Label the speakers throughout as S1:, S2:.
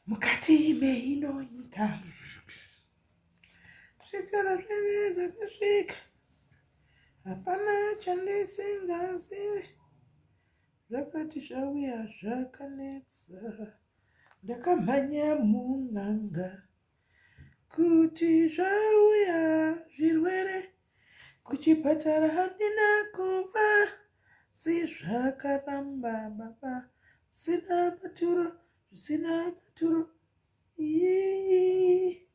S1: Mukati meino nyika zvitoro zvene zvakasvika, hapana chandisingazive. Zvakati zvauya zvakanetsa, ndakamhanya mun'anga kuti zvauya zvirwere. Kuchipatara handina kubva, si zvakaramba baba, zvisina maturo, zvisina maturo. Ii.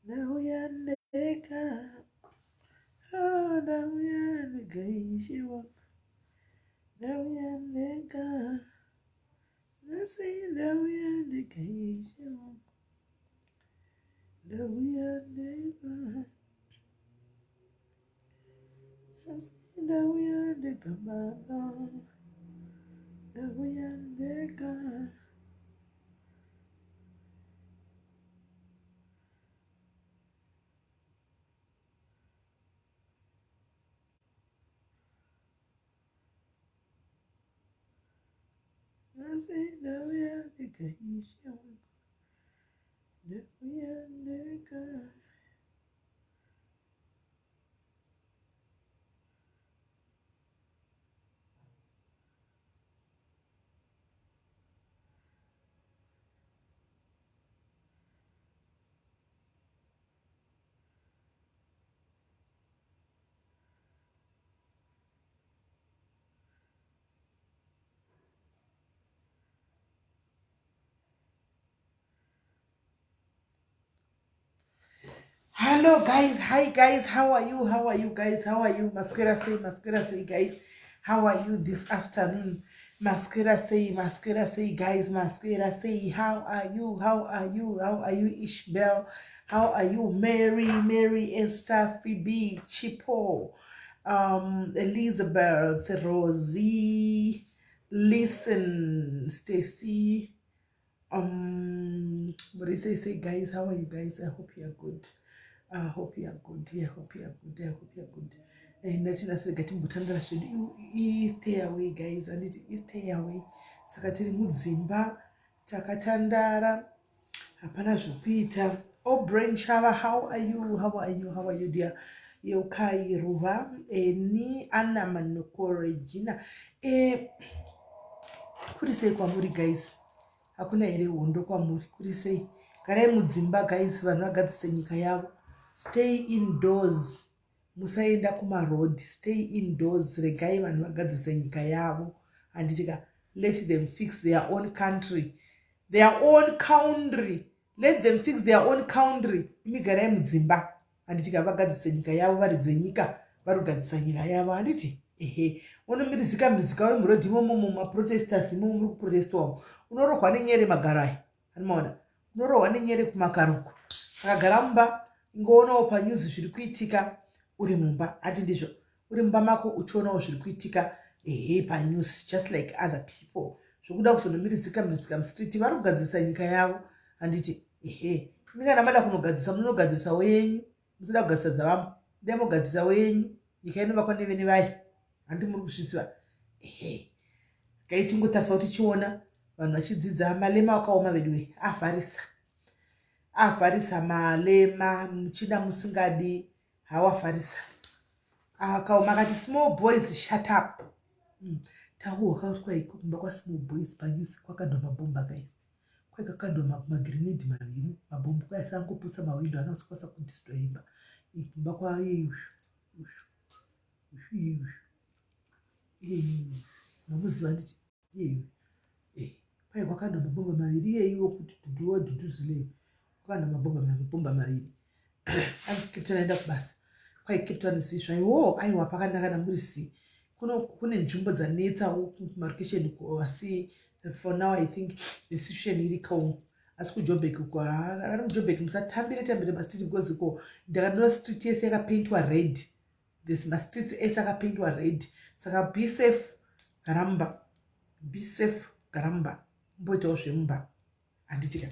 S1: Ndauya ndega, oh, ndauya ndega ishe wangu, ndauya ndega, nhasi ndauya ndega ishe wangu, ndauya ndega, nhasi ndauya ndega baba, ndauya ndega. Nhasi ndauya ndega ishe wangu, ndauya ndega. Hello guys, hi guys, how are you? How are you guys? How are you? Maswera sei, maswera sei guys. How are you this afternoon? Maswera sei, maswera sei guys, maswera sei. How are you? How are you? How are you Ishbel? How are you Mary, Mary, Esther, Phoebe, Chipo, Elizabeth, Rosie, Listen, Stacy, What is say, guys? How are you guys? I hope you are good. I hope you are good. I hope you are good. I hope you are good. Ndati nhasi rega timbotandara zvedu. Stay away guys, anditi stay away. Saka tiri mudzimba takatandara, hapana zvokuita. Oh brain chava, how are you? How are you? How are you dear? Yeukai Ruva, Eni, Anna Manoko, Regina. Kuri sei kwamuri guys? Hakuna here hondo kwamuri? Kuri sei? Garai mudzimba guys, vanhu vagadzise nyika yavo. Stay indoors, musaenda kumaroad. Stay indoors, regai vanhu vagadzise nyika yavo. Handiti ka, let them fix their own country, their own country. Let them fix their own country. Imi garai mudzimba. Handiti ka, vagadzise nyika yavo, varidzi venyika vari kugadzisa nyika yavo. Handiti? Ehe, unomirizika mirizika uri muroad imomo, mumaprotesters imomo muri kuprotestwawo, unorohwa nenyere magaro aya, anomaona, unorohwa nenyere kumakaruko. Saka gara mumba, ingoonawo panews zviri kuitika uri mumba. Hati ndizvo, uri mumba mako uchionawo zviri kuitika, ehe, panews just like other people. Zvokuda kuzonomirizika mirizika mustreet, vari kugadzirisa nyika yavo. Handiti? Ehe, imi kana mada kunogadzirisa, munogadzirisawo yenyu, musida kugadzirisa dzavamwe, dai mogadzirisawo yenyu. Nyika inovakwa nevene vayo, handi muri kuzviziva? Ehe, kai tingotarisa kuti tichiona vanhu vachidzidza. Malema akaoma veduwe, avharisa, avharisa malema, muchida musingadi, hawavharisa, akaoma. Akati small boys shut up. Tahuhwa kwaiko kumba kwasmall boys panews kwakandwa mabhomba guys, kwakakandwa magirinedhi maviri, mabhomba kwaisangoputsa mawindo, ana kukwanisa kudestroy imba. Kumba kwaye ushu ushu iye ushu iye mamuziva nditi iyeyu kwai kwakandwa mabhomba maviri iyeyiwo kuti dhudhuwa dhudhuzileyo, kwakandwa mabhomba maviri. Anzi Cape Town aenda kubasa, kwai Cape Town zvisva iwo. Aiwa, pakanaka namuri si kuno kune nzvimbo dzanetsawo kumarokesheni, asi for now I think the situation iri calm. Asi kuJobek uko, ari muJobek musatambire tambire mastreet, because ko ndakadona street yese yakapaintwa red. This mastreets ese akapaintwa red. Saka be safe, garamba, be safe, garamba, mboitawo zvemumba, handitika?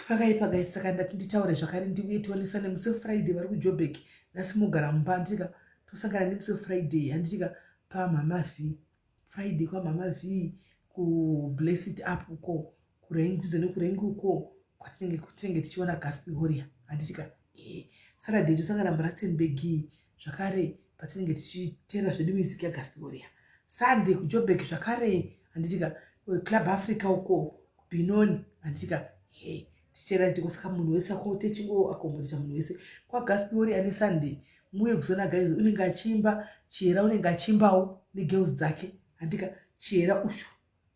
S1: Pakaipa guys. Saka ndati nditaure zvakare, ndiuye tionesane musi weFriday. Vari kuJobek nhasi mugara mumba, handitika? Tosangana nemusi weFriday, handitika? Pamama V. Friday kwaMama V kuBless It Up uko kurenguze nekurengi uko kwatinenge kutinenge tichiona Gaspi Warrior, handitika? Saturday tosangana muRustenburg zvakare patinenge tichiteera zvedu music yaGaspi Warrior. Sunday kuJoburg zvakare, handitika? Club Africa uko kuBenoni, handitika? Tichiteera tiko. Saka munhu wese ako techingoaccommodata munhu wese kwaGaspi Warrior neSunday. Muuye kuzoona guys, unenge achiimba Chihera, unenge achiimbawo negirls dzake, handika? Chihera ushu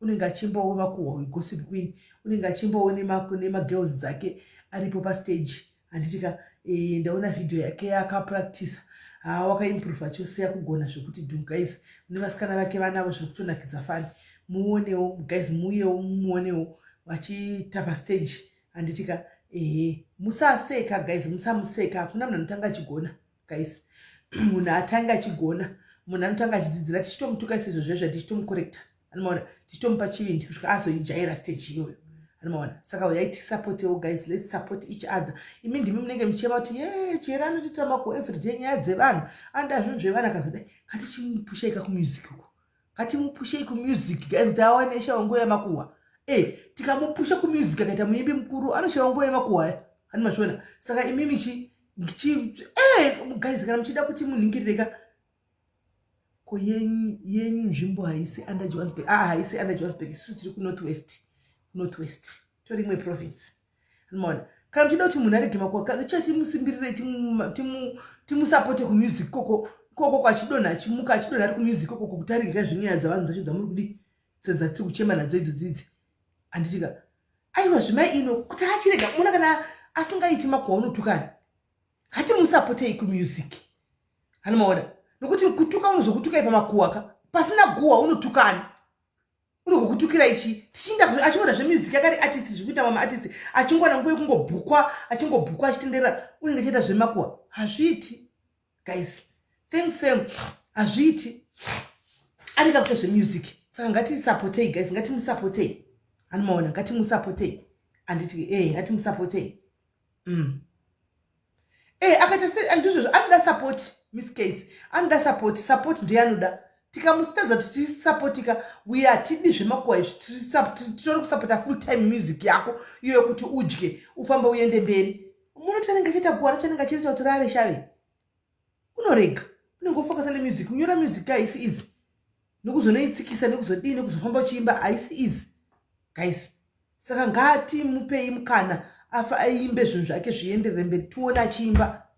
S1: unenge achiimbawo makuhwa weGossip Queen, unenge achiimbawo nemagirls dzake aripo pastage, handitika? Ndaona vhidhiyo yake yaakapractisa. Haa, wakaimprova chose, yakugona zvekuti dhu guys. Nevasikana vake vanavo, zviri kutonakidza fani. Muonewo guys, muuyewo mumuonewo vachiita pastage, handitika? Ehe, musaseka guys, musamuseka. Hakuna munhu anotanga achigona guys. Munhu atanga achigona, munhu anotanga achidzidzira. Tichitomutuka isizvo zvezvo, tichitomucorrecta, anomaona, tichitomupa chivindi kusvika azoijaira stage iyoyo, anomaona. Saka uyai tisapotewo guys, let's support each other. Imi ndimi munenge muchichema kuti ye Chihera anotiitira mako everyday, nyaya dzevanhu, anoda zvinhu zvevanhu, akazodai. Ngatichimupushei kakumusic uko, ngatimupushei kumusic guys, kuti awane shawa nguva yemakuhwa. Tikamupusha kumusic akaita muimbi mukuru, anoshawa nguva yemakuhwa aya, hani mazviona? Saka imimi chi chi guys, kana muchida kuti munhingirireka ko yenyu nzvimbo haisi under Johannesburg? Ah, haisi under Johannesburg. Isusu tiri kuNorth West, North West tori imwe province, anomaona. Kana muchida kuti munhu arege makuhwa, chatimusimbirire, timusapote kumusic koko ikoko kwachidonha, achimuka, achidonha ari kumusic ikoko, kuti arege zvenyaya dzavanhu dzacho dzamuri kudi dzatiri kuchema nadzo idzo dzidzi, handitika? Aiwa, zvimai ino kuti achirega muna kana asingaiti makuhwa unotukani. Ngatimusapotei kumusic, hanomaona, nokuti kutuka unozokutukai pamakuhwa ka. Pasina guhwa unotukani? Unogokutukira ichi tichinda achiona zvemusic akari artist, zvikuita mamwe artist, achingowana nguva yekungobhukwa, achingobhukwa, achitenderera, unenge achiita zvemakuhwa. Hazviiti guys, thanks Sam, hazviiti. Anenge akuita zvemusic, saka ngatisapotei guys, ngatimusapotei, anomaona, ngatimusapotei, handiti? Ngatimusapotei. Akaita se ndizvozvo, anoda support. Miss Case anoda support, support ndoyanoda. Tikamustadza kuti tisapotika uye hatidi zvemakuhwa izvi, titori kusapota full time music yako iyoyo kuti udye, ufambe, uende mberi. Munoti anenge achiita guhwa racho, anenge achiita kuti rare shave, unorega, unenge ufocusa nemusic. Kunyora music haisi easy, nekuzonoitsikisa, nekuzodii, nekuzofamba uchiimba, haisi easy guys. Saka ngatimupei mukana afa aimbe zvinhu zvake zvienderere mberi, tione achiimba,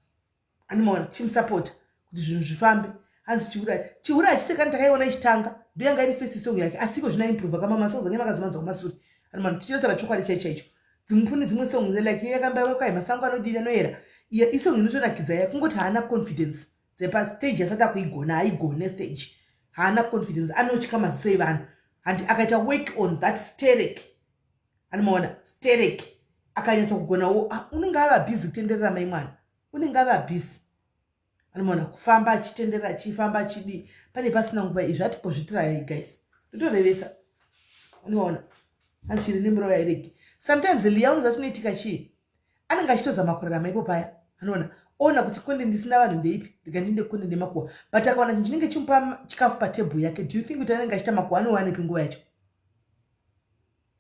S1: anomaona, tichimusapota kuti zvinhu zvifambe. Hanzi Chiura, Chiura hachisekani. Takaiona ichitanga, ndoyanga iri first song yake, asi iko zvino aimprova kama masongs ange makazomanzwa kumasure, anomaona. Tichinotaura chokwadi chaicho chaicho, dzimupune dzimwe songs like iyo yakamba kwai masango anodira anoyera, iyo isong inotonakidza ya. Kungoti haana confidence dzepastage, asati akuigona, haigone stage, haana confidence, anotya maziso evanhu. Handi akaita work on that sterek, anomaona, sterek, akanyatsa kugonawo, ah, unenge ava busy kutenderera mai mwana, unenge ava busy, anomaona, kufamba achitenderera, achifamba, achidii, pane pasina nguva. Izvi atimbozvitirai guys, ndotorevesa, anomaona. Achiri nemurau yairegi sometimes liya unoziva chinoitika chii? Anenge achitozama kurarama ipo paya, anoona, ona kuti konde ndisina vanhu ndeipi, ndika ndinde konde nemakuhwa. But akawana chinhu chinenge chimupa chikafu patebhuru yake, do you think kuti anenge achiita makuhwa? Anowanepi nguva yacho?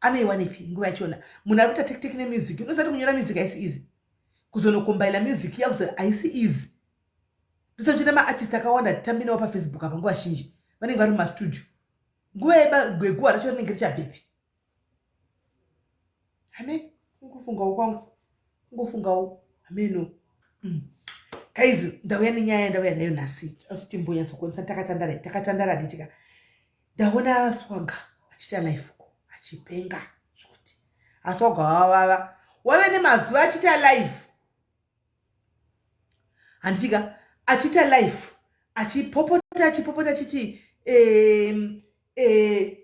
S1: Anoiwanepi nguva yachona? Munhu ari kuita tekiteki nemusic, unosati kunyora music haisi easy, kuzonokombaila music yakuzo haisi easy. Ndosati chine maartist akawanda titambi nawo paFacebook apa, nguva zhinji vanenge vari mumastudio. Nguva yegweguhwa racho rinenge richabvepi? Amen, kungofungawo kwangu, kungofungawo, hameno. Guys, ndauya nenyaya, ndauya nayo nhasi kuti timbonyatsokonesa. Takatandara, takatandara ditika. Ndaona Swaga achiita live ko, achipenga zvokuti aSwaga wavava wave nemazuva achiita live, handitika? Achiita live achipopota, achipopota achiti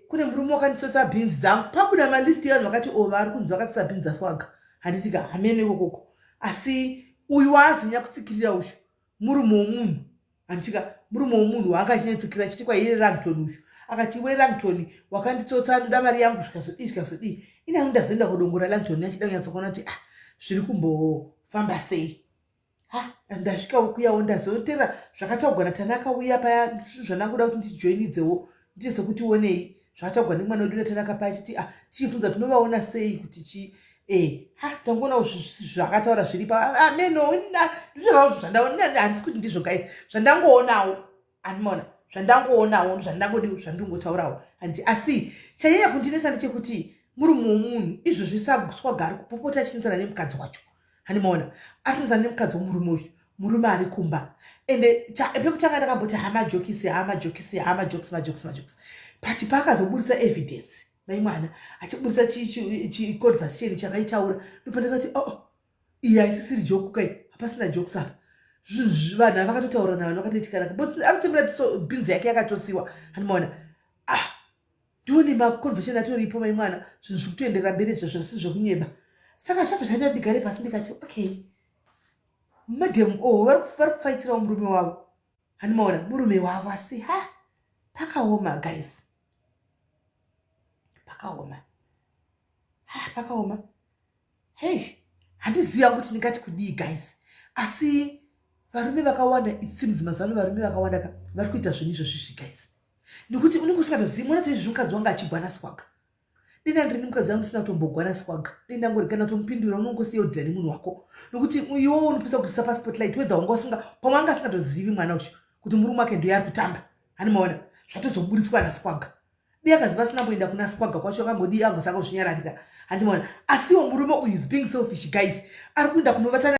S1: kune murume wakanditsotsa bhinzi dzangu. Pabuda malist evanhu vakati o vari kunzi vakatsotsa bhinzi dzaSwaga, handitika? Hamene ikokoko, asi uyu waazonyanya kutsikirira ushu murume womunhu, handitika? Murume womunhu waanga achinyatsikirira achiti kwaire Langton ushu, akati iwe Langton wakanditsotsa, ndoda mari yangu, zvikazodii, zvikazodii. Ini hangu ndazoenda kudongora Langton achida kunyatsokuona kuti ah, zviri kumbofamba sei. Ha, ndasvika ukuyawo, ndazotera zvakataurwa naTanaka uya paya, zvandangoda kuti ndijoinidzewo. Ndite sekuti onei zvakataurwa nemwana wedu naTanaka paya achiti ah, tichibvunza tinovaona sei kuti chi eh ha tangoona zvakataura zviri pa ameno ah, ndizvo zvandaona, handisi kuti ndizvo guys, zvandangoonawo, andimaona, zvandangoonawo, zvandangodi, zvandingotaurawo handi. Asi chanyanya kundinetsa ndechekuti murume womunhu izvozvi Swaga ari kupopota achinetsana nemukadzi wacho, handimaona, ari kunetsana nemukadzi womurume uyu, murume ari kumba. Ende pekutanga ndakamboti hamajokisi, hamajokisi, hamajokisi, majokisi, majokisi, but paakazoburisa evidence, mai mwana, achiburisa chiconversation chavaitaura, ndopandakati, oh, iyi haisisiri joke kai, hapasina jokes apa. Vanhu ava vakatotaura navanhu vakatoitikana, arikuchembera bhinzi yake yakatosiwa, handimaona. Ah, ndione maconversation atoripo, mai mwana, zvinhu zviri kutoenderera mberi izvo zvisi zvekunyeba. Saka zvabva zvaita ndigare pasi ndikati, okay, madam o vari kufaitirawo murume wavo, handimaona, murume wavo. Asi ha, pakaoma guys, pakaoma, ha, pakaoma. Hei, handiziva kuti ndingati kudii guys, asi varume vakawanda, it seems mazuva ano varume vakawanda ka vari kuita zvinhu izvozvizvi guys, nekuti unenge usingatozivi. Mona toizvi, mukadzi wanga achigwana Swaga. Denda ndiri mukadzi wangu ndisina kutombogwana Swaga, denda ngori kana kutomupindura, unongosiya kudhira nemunhu wako, nokuti iwo unopisa kuisa paspotlight, whether wanga usinga, pamwe anga asingatozivi mwana uyu kuti murume wake ndoye ari kutamba, hanimaona. Zvatozoburitswa naSwaga, dei akaziva asina kumboenda kuna Swaga kwacho, akangodii angosaka kuzvinyararira, handimaona. Asiwo murume uyu is being selfish guys, ari kuenda kunovatana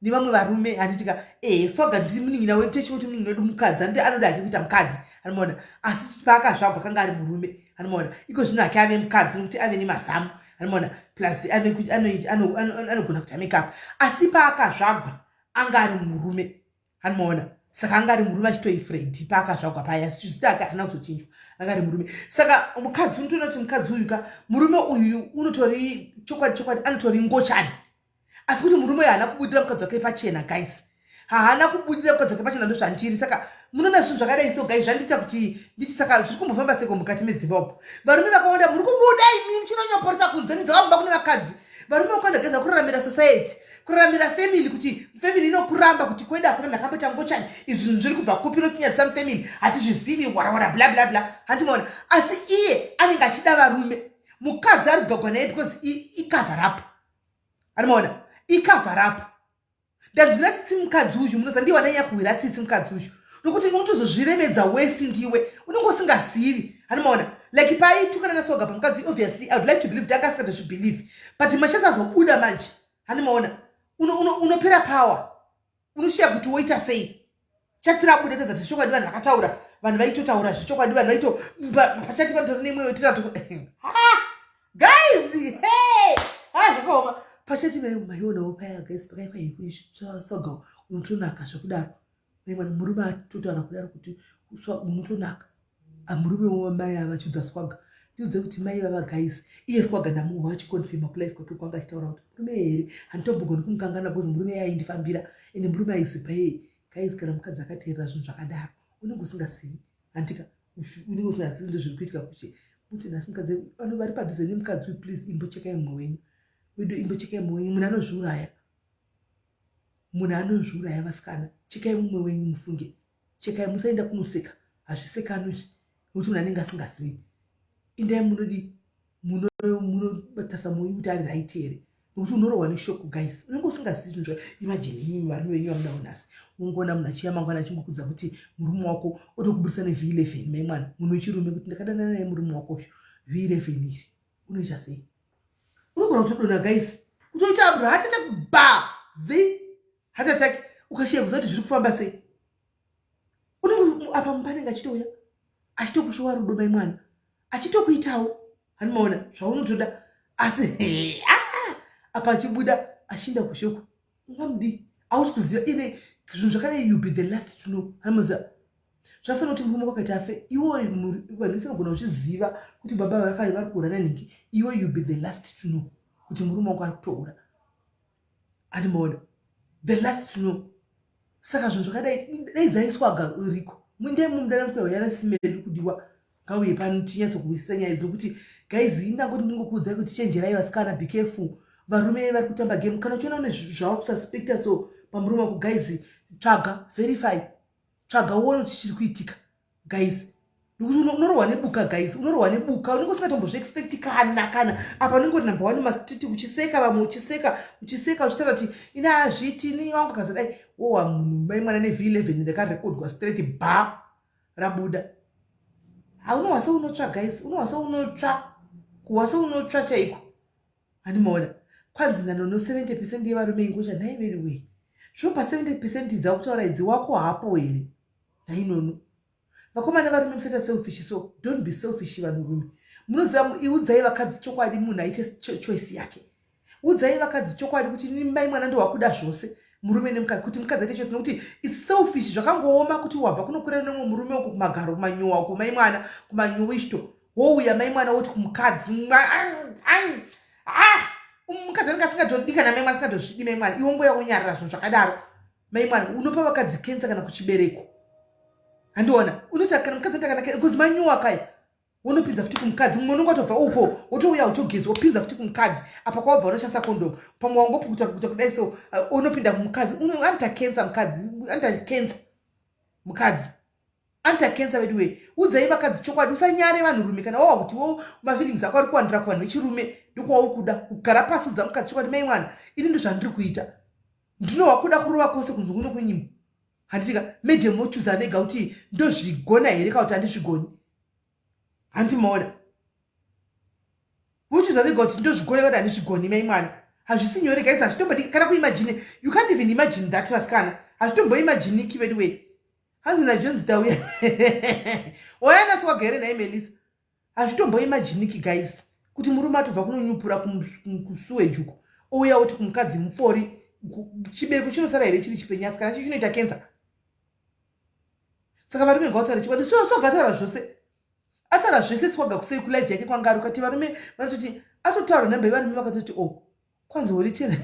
S1: nevamwe varume, handitika? Ehe, Swaga ndiri munin'ina wedu, techingoti munin'ina wedu mukadzi, andi anoda hake kuita mukadzi, handimaona. Asi paakazvagwa kanga ari murume, handimaona. Iko zvino hake ave mukadzi nekuti ave nemazamu, handimaona, plus anogona kuita makeup. Asi paakazvagwa anga ari murume, handimaona. Saka anga ari murume achitoifredi paakazvagwa paya, zita ake harina kuzochinjwa, anga ari murume. Saka mukadzi, unotoona kuti mukadzi uyu ka, murume uyu unotori chokwadi chokwadi anotori ngochani. Asi kuti murume uyu haana kubudira mukadzi wake pachena guys, haana kubudira mukadzi wake pachena, ndozvandiri. Saka munoona zvinhu zvakadai so guys, zvandiita kuti nditi, saka zviri kumbofamba seko mukati medzimba upo? Varume vakawanda muri kubuda imi muchinonyoporesa kunze, midzakamba kune vakadzi. Varume vakawanda guys kuraramira society, kuraramira family, kuti family inokuramba kuti kwedu hakuna ndakamboita ngochani, izvi zvinhu zviri kubva kupi, inotinyadzisa mufamily, hatizvizivi, warawara, bla bla bla, handimaona. Asi iye anenge achida varume, mukadzi ari kugagwa naye because icover up, handimaona, icover up. Ndanzwira tsitsi mukadzi uyu, munoziva, ndiwa ndanyanya kuhwira tsitsi mukadzi uyu, nokuti unotozozviremedza wesi, ndiwe unenge usingazivi, handimaona. Like paaitukana naSwaga pamukadzi, obviously I would like to believe kuti anga asingatozvibelieve, but mashasi azobuda manje, handimaona, unopera power, unoshiya kuti woita sei. Chatira buda tadza zvechokwadi, vanhu vakataura, vanhu vaitotaura zvechokwadi, vanhu vaito pachati panotori nemweyo tirato. Guys, hey, ha, zvakaoma. Pachati maionawo paya guys, pakaipa, Swaga unotonaka zvekudaro, maimwana. Murume atotaura kudaro kuti unotonaka, murume wamai ava achidza Swaga. Ndiudze kuti mai vava guys, iye Swaga ndamuhwa achiconfirma kulife kwake kwanga achitaura kuti murume here handitombogoni kumukangana because murume aindifambira, ende murume aizipa yeye. Guys, kana mukadzi akateerera zvinhu zvakadaro, unenge usingazivi, handika? Unenge usingazivi ndo zviri kuitika kuche muti nhasi mukadzi. Vanhu vari padhuze nemukadzi uyu, please, imbochekai mumwe wenyu wedu, imbochekai mumwe wenyu. Munhu anozviuraya, munhu anozviuraya. Vasikana, chekai mumwe wenyu, mufunge, chekai, musaenda kunoseka, hazvisekanwi izvi, nokuti munhu anenge asingazivi. Indai munodi munobatasa mwoyo kuti ari right here, nokuti unorohwa neshock guys, unenge usingazivi zvinhu. Imagine imi varume venyu vamudawo nhasi, ungoona munhu achiya mangwana achingokudza kuti murume wako, otokubudisa neV11, mai mwana, munhu wechirume, kuti ndakadanana naye murume wako uyu, V11 iri, unoita sei? Unogona kutodonha guys, kutoita heart attack, ba zi heart attack, ukashiya kuziva kuti zviri kufamba sei. Unenge apa mupanenge achitouya achitokushowa rudo, mai mwana, achitokuitawo, handimaona, zvaunotoda. Asi ah, apa achibuda achiinda kushoko, ungamudii? Hausi kuziva ine zvinhu zvakadai, you be the last to know, handimaziva. Zvafanira kuti murume kwakaita afe, iwo vanhu vese vagona kuzviziva kuti baba vakai vari kuhura nanhingi, iwe you be the last to know kuti murume wako ari kutohura, handimaona, the last to know. Saka zvinhu zvakadai dai dzaiswa riko muinde mumudana mukauya nasimedu kudiwa, ngauye pano tinyatsokuwisisa nyaya idzi, nokuti guys, indangoti ndingokuudzai kuti chenjerai vasikana, be careful, varume vari kutamba game. Kana uchiona une zvaukususpecta so pamurume wako guys, tsvaga, verify, tsvaga uone kuti chiri kuitika guys. Nekuti unorohwa nebuka guys, unorohwa nebuka, unenge usingatombozviexpecti kana kana. Apa unenge uri number one mumastreet, uchiseka vamwe, uchiseka, uchiseka, uchitaura kuti ini hazviiti, ini wangu akazodai. Wowa munhu mai mwana neV11 rakarekodwa straight ba rabuda. Haunohwa seunotsva guys, unohwa seunotsva, kuhwa seunotsva chaiko. Handimaona kwanzi nanono 70% yevarume ingocha. Nhai very, zvino pa 70% dzakutaura idzi, wako hapo here? Nhainono vakomana, varume, musaita selfish. So don't be selfish, vanhurume. Munoziva, iudzai vakadzi chokwadi, munhu aite choice yake. Udzai vakadzi chokwadi kuti mai mwana ndowakuda zvose, murume nemukadzi, kuti mukadzi aite choice, nokuti its selfish. Zvakangooma kuti wabva kunokwira nemumwe murume uko kumagaro, kumanyowa uko, mai mwana, kumanyowisto, wouya mai mwana woti kumukadzi, ah, mukadzi anenge asingatodi kana mai mwana asingatozvidi. Mai mwana, iwe ngoya wonyarara zvinhu zvakadaro. Mai mwana, unopa vakadzi kensa kana kuchibereko. Handiona unoti kana mukadzi ati kana kuzi manyowa kaya, unopinza futi kumukadzi mumwe. Unonge watobva uko, wotouya uchogeza, wopinza futi kumukadzi. Apa kwawabva unoshandisa kondomu, pamwe wangopukuta pukuta kudai, so unopinda kumukadzi, anoita kensa mukadzi, anoita kensa mukadzi, anoita kensa. Veduwe, udzai vakadzi chokwadi, usanyare vanhurume. Kana wawa kuti wo mafeelings ako ari kuwandira kuvanhu vechirume, ndokwauri kuda kugara pasi, udza mukadzi chokwadi: mai mwana, ini ndozvandiri kuita, ndinohwa kuda kurova kwose kunzi kuno kunyimo. Handitika madam vochuza vega kuti ndozvigona here kana kuti handizvigoni. Handimaona vochuza vega kuti ndozvigona kuti handizvigoni. Mai mwana, hazvisi nyore guys, hazvitombodi kana kuimagine. You can't even imagine that, vasikana, hazvitomboimaginiki vedu wei. Hanzi naJones, tauya wayanaswagere nhai Melisa. Hazvitomboimaginiki guys, kuti murume atobva kunonyupura kusuweji uko, ouya kuti kumukadzi mupfori. Chibereko chinosara here chiri chipenyasi kana chi chinoita kenza? Saka varume ngavataure chokwadi. So sogataura zvose, ataura zvese Swaga kusei kulive yake kwanga ari kati varume vanototi atotaura nhamba yevarume, vakatoti o oh, kwanzi horitena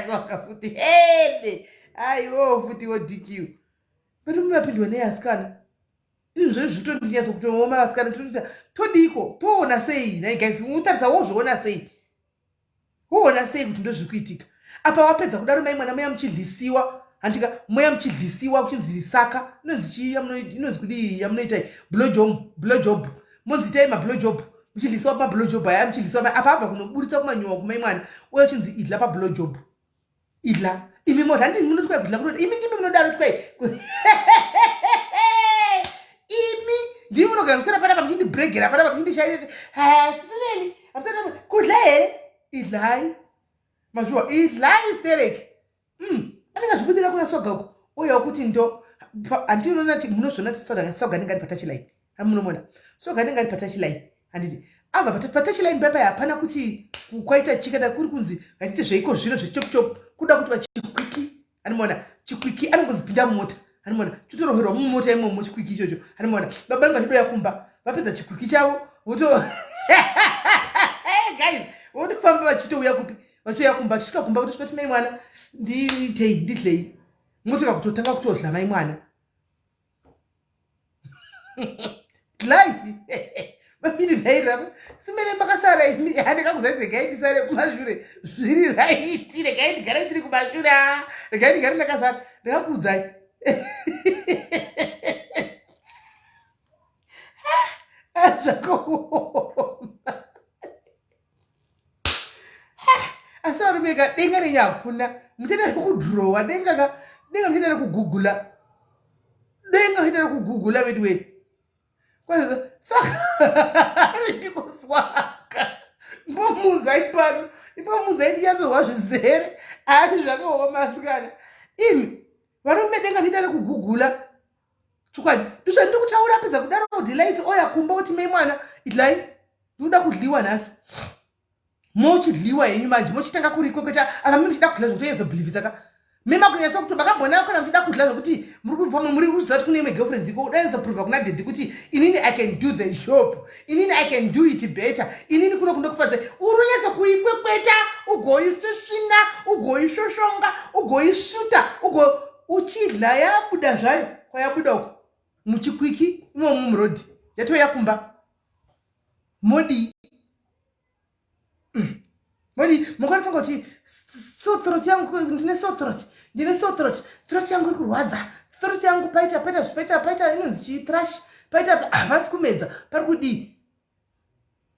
S1: Swaga futi hede aiwo futi wo DQ. Varume vapindwa nei asikana? Izvi zvo zvitondinyaso kutooma vasikana. Totoita todiko, toona sei nhai guys? Utarisa wozviona sei, woona sei kuti ndozviri kuitika apa? Wapedza kudaro mai mwana, muya muchidlisiwa, handika? Muya muchidlisiwa kuchinzi saka inonzi chii, inonzi kudii yamunoitai? Blowjob, blowjob. Monzi itai mablowjob, muchidlisiwa pamablowjob aya, muchidlisiwa. Apa abva kunoburitsa kumanyowa kumai mwana, uye uchinzi idla pablowjob, idla. Imi moti handi munoti kwai kudla kunoda imi, ndimi munodaro twai imi, ndimi munogara musara panapa muchindibregera panapa, muchindishaisa sisiveni kudla here? Idlai mazviwa, idlai stereki. Anenge azvibudira kuna Swaga uko, uye kuti ndo handiti unoona kuti munozviona kuti Swaga anenge ari patouchline. Munomona Swaga anenge ari patouchline, handiti? Abva patouchline papa, hapana kuti kwaita chikana kuri kunzi ngatiite zveiko zvino zvechopuchopu, kuda kuti vachikwiki. Anomuona chikwiki, anongozi pinda mumota. Anomuona chotorohwerwa mumota imomo chikwiki ichocho. Anomuona baba vanenge vachidoya kumba, vapedza chikwiki chavo, voto guys, votofamba vachitouya kupi? Vachitouya kumba. Vachisvika kumba, votosvika kuti mai mwana, ndiitei, ndidlei? Motoka kutotanga kutodla. Mai mwana, dlai mamindivhairira simene makasara imi. Handikakuzai, regai ndisare kumashure, zviri right, regai ndigare ndiri kumashure, regai ndigare ndakasara. Ndakakuudzai zvakaoma. Asi varume ka, denga renyu hakuna muchaita rekudhurowa denga ka, denga muchaita rekugugula, denga muchaita rekugugula. Vedu wei, saka ndikuswaka mbomunzai pano, imbomunzai ndinyatsorwa zvizere. Asi zvakaoma asikana, imi varume, denga muchaita rekugugula chokwadi. Ndizvandiri kutaura. Apedza kudaro Delight, oya kumba kuti mai mwana, idlai, ndinoda kudliwa nhasi. Mochidliwa henyu manje, mochitanga kurikwekweta. Aka mi muchida kudla zvokutoyezobhilivhisa ka, mema kunyatsa kuti makambona kana muchida kudla zvokuti muri pamwe muri kuziva kuti kune imwe girlfriend iko, udainzoprova kuna daddy kuti inini I can do the job, inini I can do it better, inini kuno kundokufadza. Uri unyatsa kuikwekweta, ugoisvisvina, ugoisvoshonga, ugoisvuta, ugo uchidla. Yabuda zvayo kwayabuda uko muchikwiki imomo murodhi, yatouya kumba, modii? Modi mukwanisa kuti sore throat yangu, ndine sore throat, ndine sore throat, throat yangu iri kurwadza, throat yangu paita paita paita paita inonzi chii, thrush. Paita havasi kumedza, pari kudii?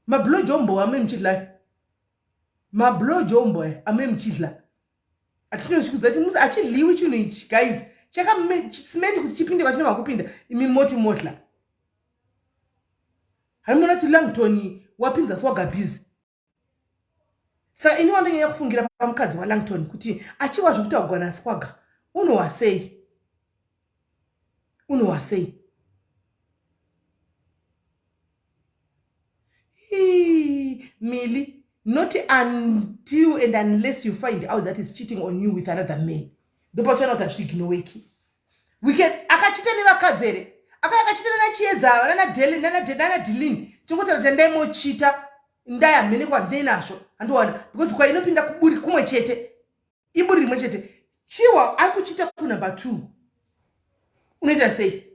S1: Mablojombo amwe muchidla, mablojombo amwe muchidla, atinochikudza kuti musi achidliwi chinhu ichi guys, chakasimende kuti chipinde kwachinobva kupinda, imi moti modla. Hanimona kuti Langton wapinza Swaga busy. Saka ini wandonyanya kufungira pamukadzi waLangton kuti achiwa zvekutaugwa naSwaga, unowa sei? Unowa sei? Mili, not until and unless you find out that is cheating on you with another man, ndopachaona kuti hazviignoweki. Weekend akachita nevakadzi here? Akauya akachita nanaChiedza ava, nanadilin. Tingotaura kuti ndai mochita, ndai hamene kwandinei nazvo, handiwana, because kwainopinda kuburi kumwe chete, iburi rimwe chete. Chiwa ari kuchita kunumber 2, unoita sei?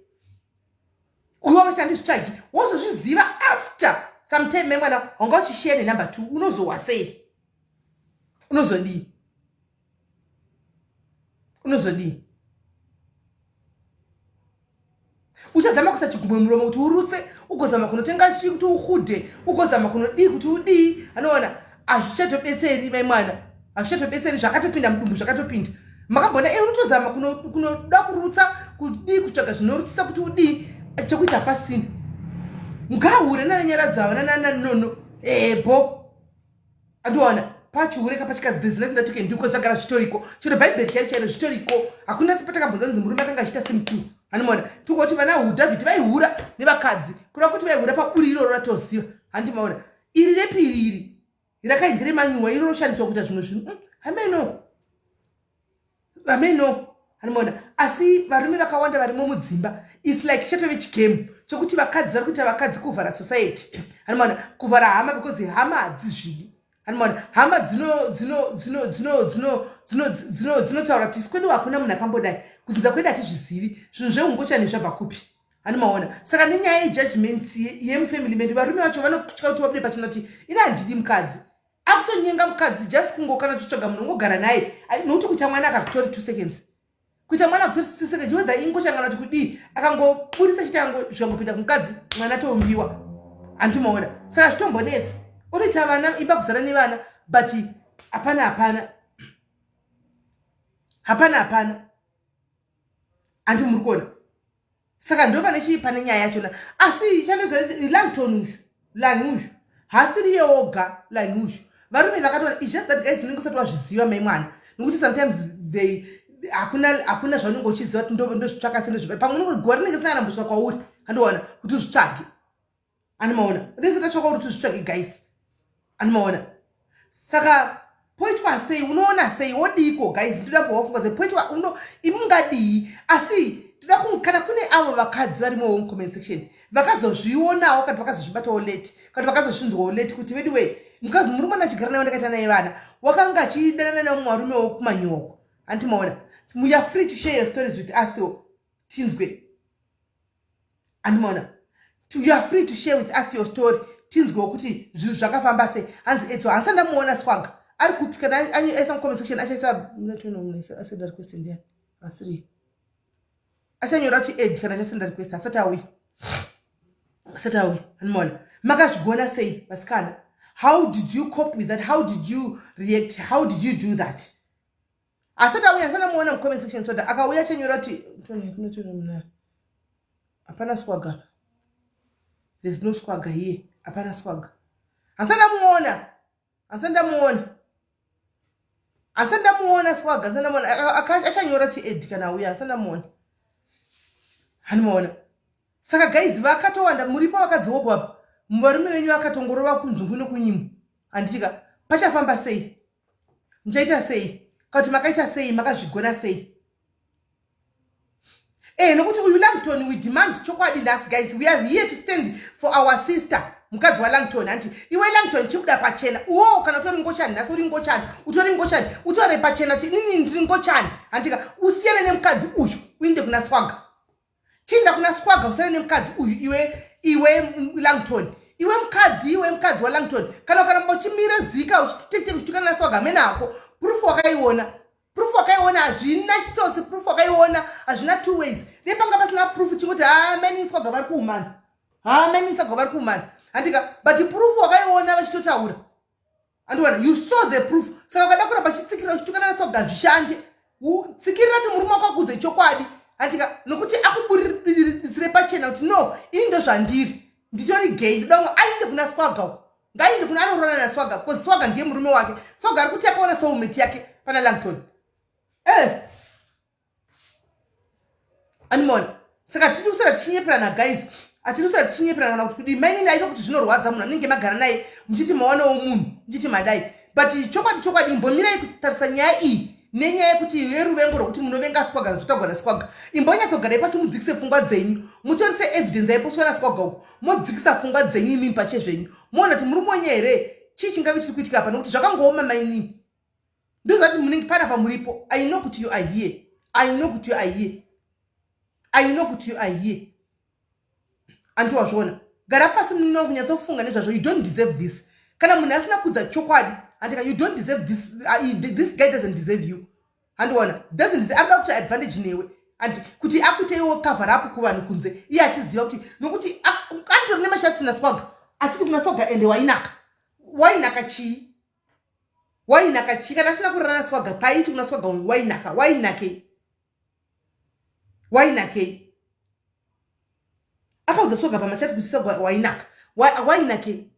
S1: Uyo wakati handizvitsvagi, wozozviziva after some time, memwana wanga uchisheya nenumber 2, unozowa sei? Unozodii? Unozodii? Uchazama kuisa chigumwe muromo kuti urutse, ugozama kunotenga chii kuti uhude, ugozama kunodii kuti udii. Anoona hazvichatobetseri, mai mwana, hazvichatobetseri. Zvakatopinda mudumbu, zvakatopinda. Makambona e unotozama kunoda kurutsa, kudii, kutsvaga zvinorutsisa kuti udii, chekuita pasina. Ngahure nananyaradzo ava nananono ebo andiona pachihure kapachikadzi. There's nothing that you can do because zvagara zvitoriko. Chero Bhaibheri chairo chairo zvitoriko. Hakuna patakambonzwa nzi murume akanga achiita sim two. Handimaona tikoti vana Dhavhidhi vaihura nevakadzi, kureva kuti vaihura paburi iroro ratoziva. Handimaona iri repiri iri rakaindi remanyuwa iro roshandiswa kuita zvimwe zvinhu. Hameno, hameno. Handimaona, asi varume vakawanda varimo mudzimba, its like chatove chigame chekuti vakadzi vari kuita vakadzi kuvhara society. Handimaona kuvhara hama, because hama hadzizvidi. Handimaona hama dzinotaura kuti kwedu hakuna munhu akambodai, kudzinza kwedu hatizvizivi zvinhu zveungochani zvabva kupi. Handimaona, saka nenyaya yejudgment yemufamily medu, varume vacho vanotya kuti vabude pachena kuti ina handidi mukadzi. Akutonyenga mukadzi just kungo kana kutsvaga munhu ungogara naye, nokuti kuita mwana akakutori 2 seconds, kuita mwana akutori 2 seconds, whether ingochangana kuti kudii, akangoburisa chete, zvikangopinda kumukadzi, mwana toumbiwa. Handimaona, saka zvitombonetsa. Unoita vana, imba kuzara nevana, but hapana, hapana, hapana, hapana. Handi muri kuona? Saka ndo pane chii, pane nyaya yachona. Asi chanezva Langton uyu, Langi uyu haasiriye oga. Langi uyu varume vakatoona. Its just that guys, unenge usati wazviziva, mai mwana, nokuti sometimes they hakuna zvaunenge uchiziva kuti ndozvitsvaka se ndozvipa. Pamwe guva rinenge risina kana kwauri. Handiona kuti uzvitsvage. Animaona rinenge tasvaka kwauri kuti uzvitsvage, guys. Animaona, saka poitwa sei? Unoona sei? Wodiko guys? Ndoda kuwafunga sei poitwa uno, imi mungadii? Asi toda kana kune avo vakadzi varimowo mucomment section vakazozvionawo, kana vakazozvibatawo late, kana vakazozvinzwawo late, kuti veduwe mukadzi, murume achigara naye, ndakaita naye vana, wakanga achidanana nemumwe varume wokumanyoko. Handimaona, you are free to share your stories with us, tinzwe. Handimaona, you are free to share with us your story, tinzwewo kuti zvinhu zvakafamba sei. Hanzi etso handisati ndamuona Swaga, ari kupi? Kana aisa mucomment section, achaisa asenda request. Ndiani asiri achanyora kuti add kana achasenda request? Asati auya, asati auya. Handimaona, makazvigona sei vasikana? How did you cope with that? How did you react? How did you do that? Asati auya, asati amuona mucomment section, so that akauya achanyora kuti hapana Swaga. There's no Swaga here, hapana Swaga. Hasati ndamuona, hasati ndamuona, hasati ndamuona Swaga, hasati ndamuona. Achanyora ti add kana auya. Hasati ndamuona. Handimaona, saka guys, vakatowanda muripo vakadzi wopo apa, varume venyu vakatongorova kunzungu nekunyimo. Handitika pachafamba sei? Muchaita sei? Kana kuti makaita sei? Makazvigona sei? Nokuti uyu Langton, we demand chokwadi nhasi guys. We are here to stand for our sister, mukadzi waLangton. Hanti iwe Langton, chibuda pachena uwo. Kana utori ngochani nhasi, uri ngochani, utori ngochani, utore pachena kuti inini ndiri ngochani. Handika usiyane nemukadzi uyu, uinde kuna Swaga. Chiinda kuna Swaga, usiyane nemukadzi uyu. Iwe Langton, iwe mukadzi, iwe mukadzi waLangton, kana ukaramba uchimira zika uchititete uchitukana naSwaga, mene hako proof wakaiona. Proof wakaiona, hazvina chitsotsi. Proof wakaiona, hazvina two ways. Nepanga pasina proof, chingoti ha mainini Swaga vari kuumana, ha mainini Swaga vari kuumana, handika? But proof wakaiona vachitotaura, andiwana? You saw the proof. Saka ukada kuramba chitsikirira uchitukana naSwaga, zvishande. Tsikirira kuti murume wako akudze chokwadi, handika? Nokuti akuburitsire pachena kuti no, ini ndo zvandiri, nditori gay, ndoda kunge ainde kuna Swaga uko, ngainde kuna anororana naSwaga, because Swaga ndiye murume wake. Swaga ari kuti akaona soulmate yake pana Langton, eh animona. Saka tiri kusara tichinyeperana, guys, hatiri kusara tichinyeperana kana kuti kudii. Mainini aita kuti zvinorwadza munhu anenge magara naye, muchiti mawanawo munhu, muchiti madai, but chokwadi, chokwadi, imbomirai kutarisa nyaya iyi nenyaya yekuti yeruvengo rwokuti munovenga Swaga nezvotagwa naSwaga. Imbonyatsogarai pasi, mudzikise pfungwa dzenyu, mutorise evidence yaiposwa naSwaga uko, modzikisa pfungwa dzenyu imimi pachezvenyu, moona kuti murume wenyu here, chii chingave chiri kuitika apa, nokuti zvakangooma. Mainini, ndozvati munenge panapa muripo. I know kuti you are here, I know kuti you are here, I know kuti you are here. Anti wazviona? Gara pasi, munina wangu, kunyatsofunga nezvazvo. You don't deserve this. Kana munhu asina kudza chokwadi, handika? You don't deserve this. This guy doesn't deserve you, handiona? Doesn't deserve. Arikuda kuti advantage newe and kuti akuiteiwo cover up kuvanhu kunze, iye achiziva kuti, nokuti anotori nemachats naSwaga, achiti kuna Swaga, ende wainaka, wainaka chii, wainaka chii? Kana asina kurara naSwaga, paiti kuna Swaga wainaka, wainakei, wainakei? Akaudza Swaga pamachats kuti Swaga wainaka, wainakei?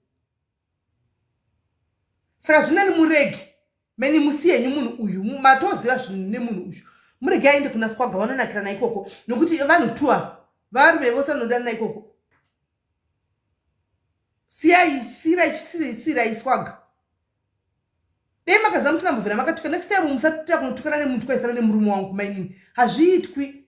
S1: Saka zvinani murege meni, musiyenyu munhu uyu. Matoziva zvinhu nemunhu uyu, murege aende kuna Swaga, vanonakirana ikoko, nokuti vanhu tu ava varume vose vanodanana ikoko. Siyai, sirai, sirai Swaga. Dai makaziva musina mbovhera makatuka. Next time musatuta kunotukana nemunhu twaisana nemurume wangu. Mainini, hazviitwi,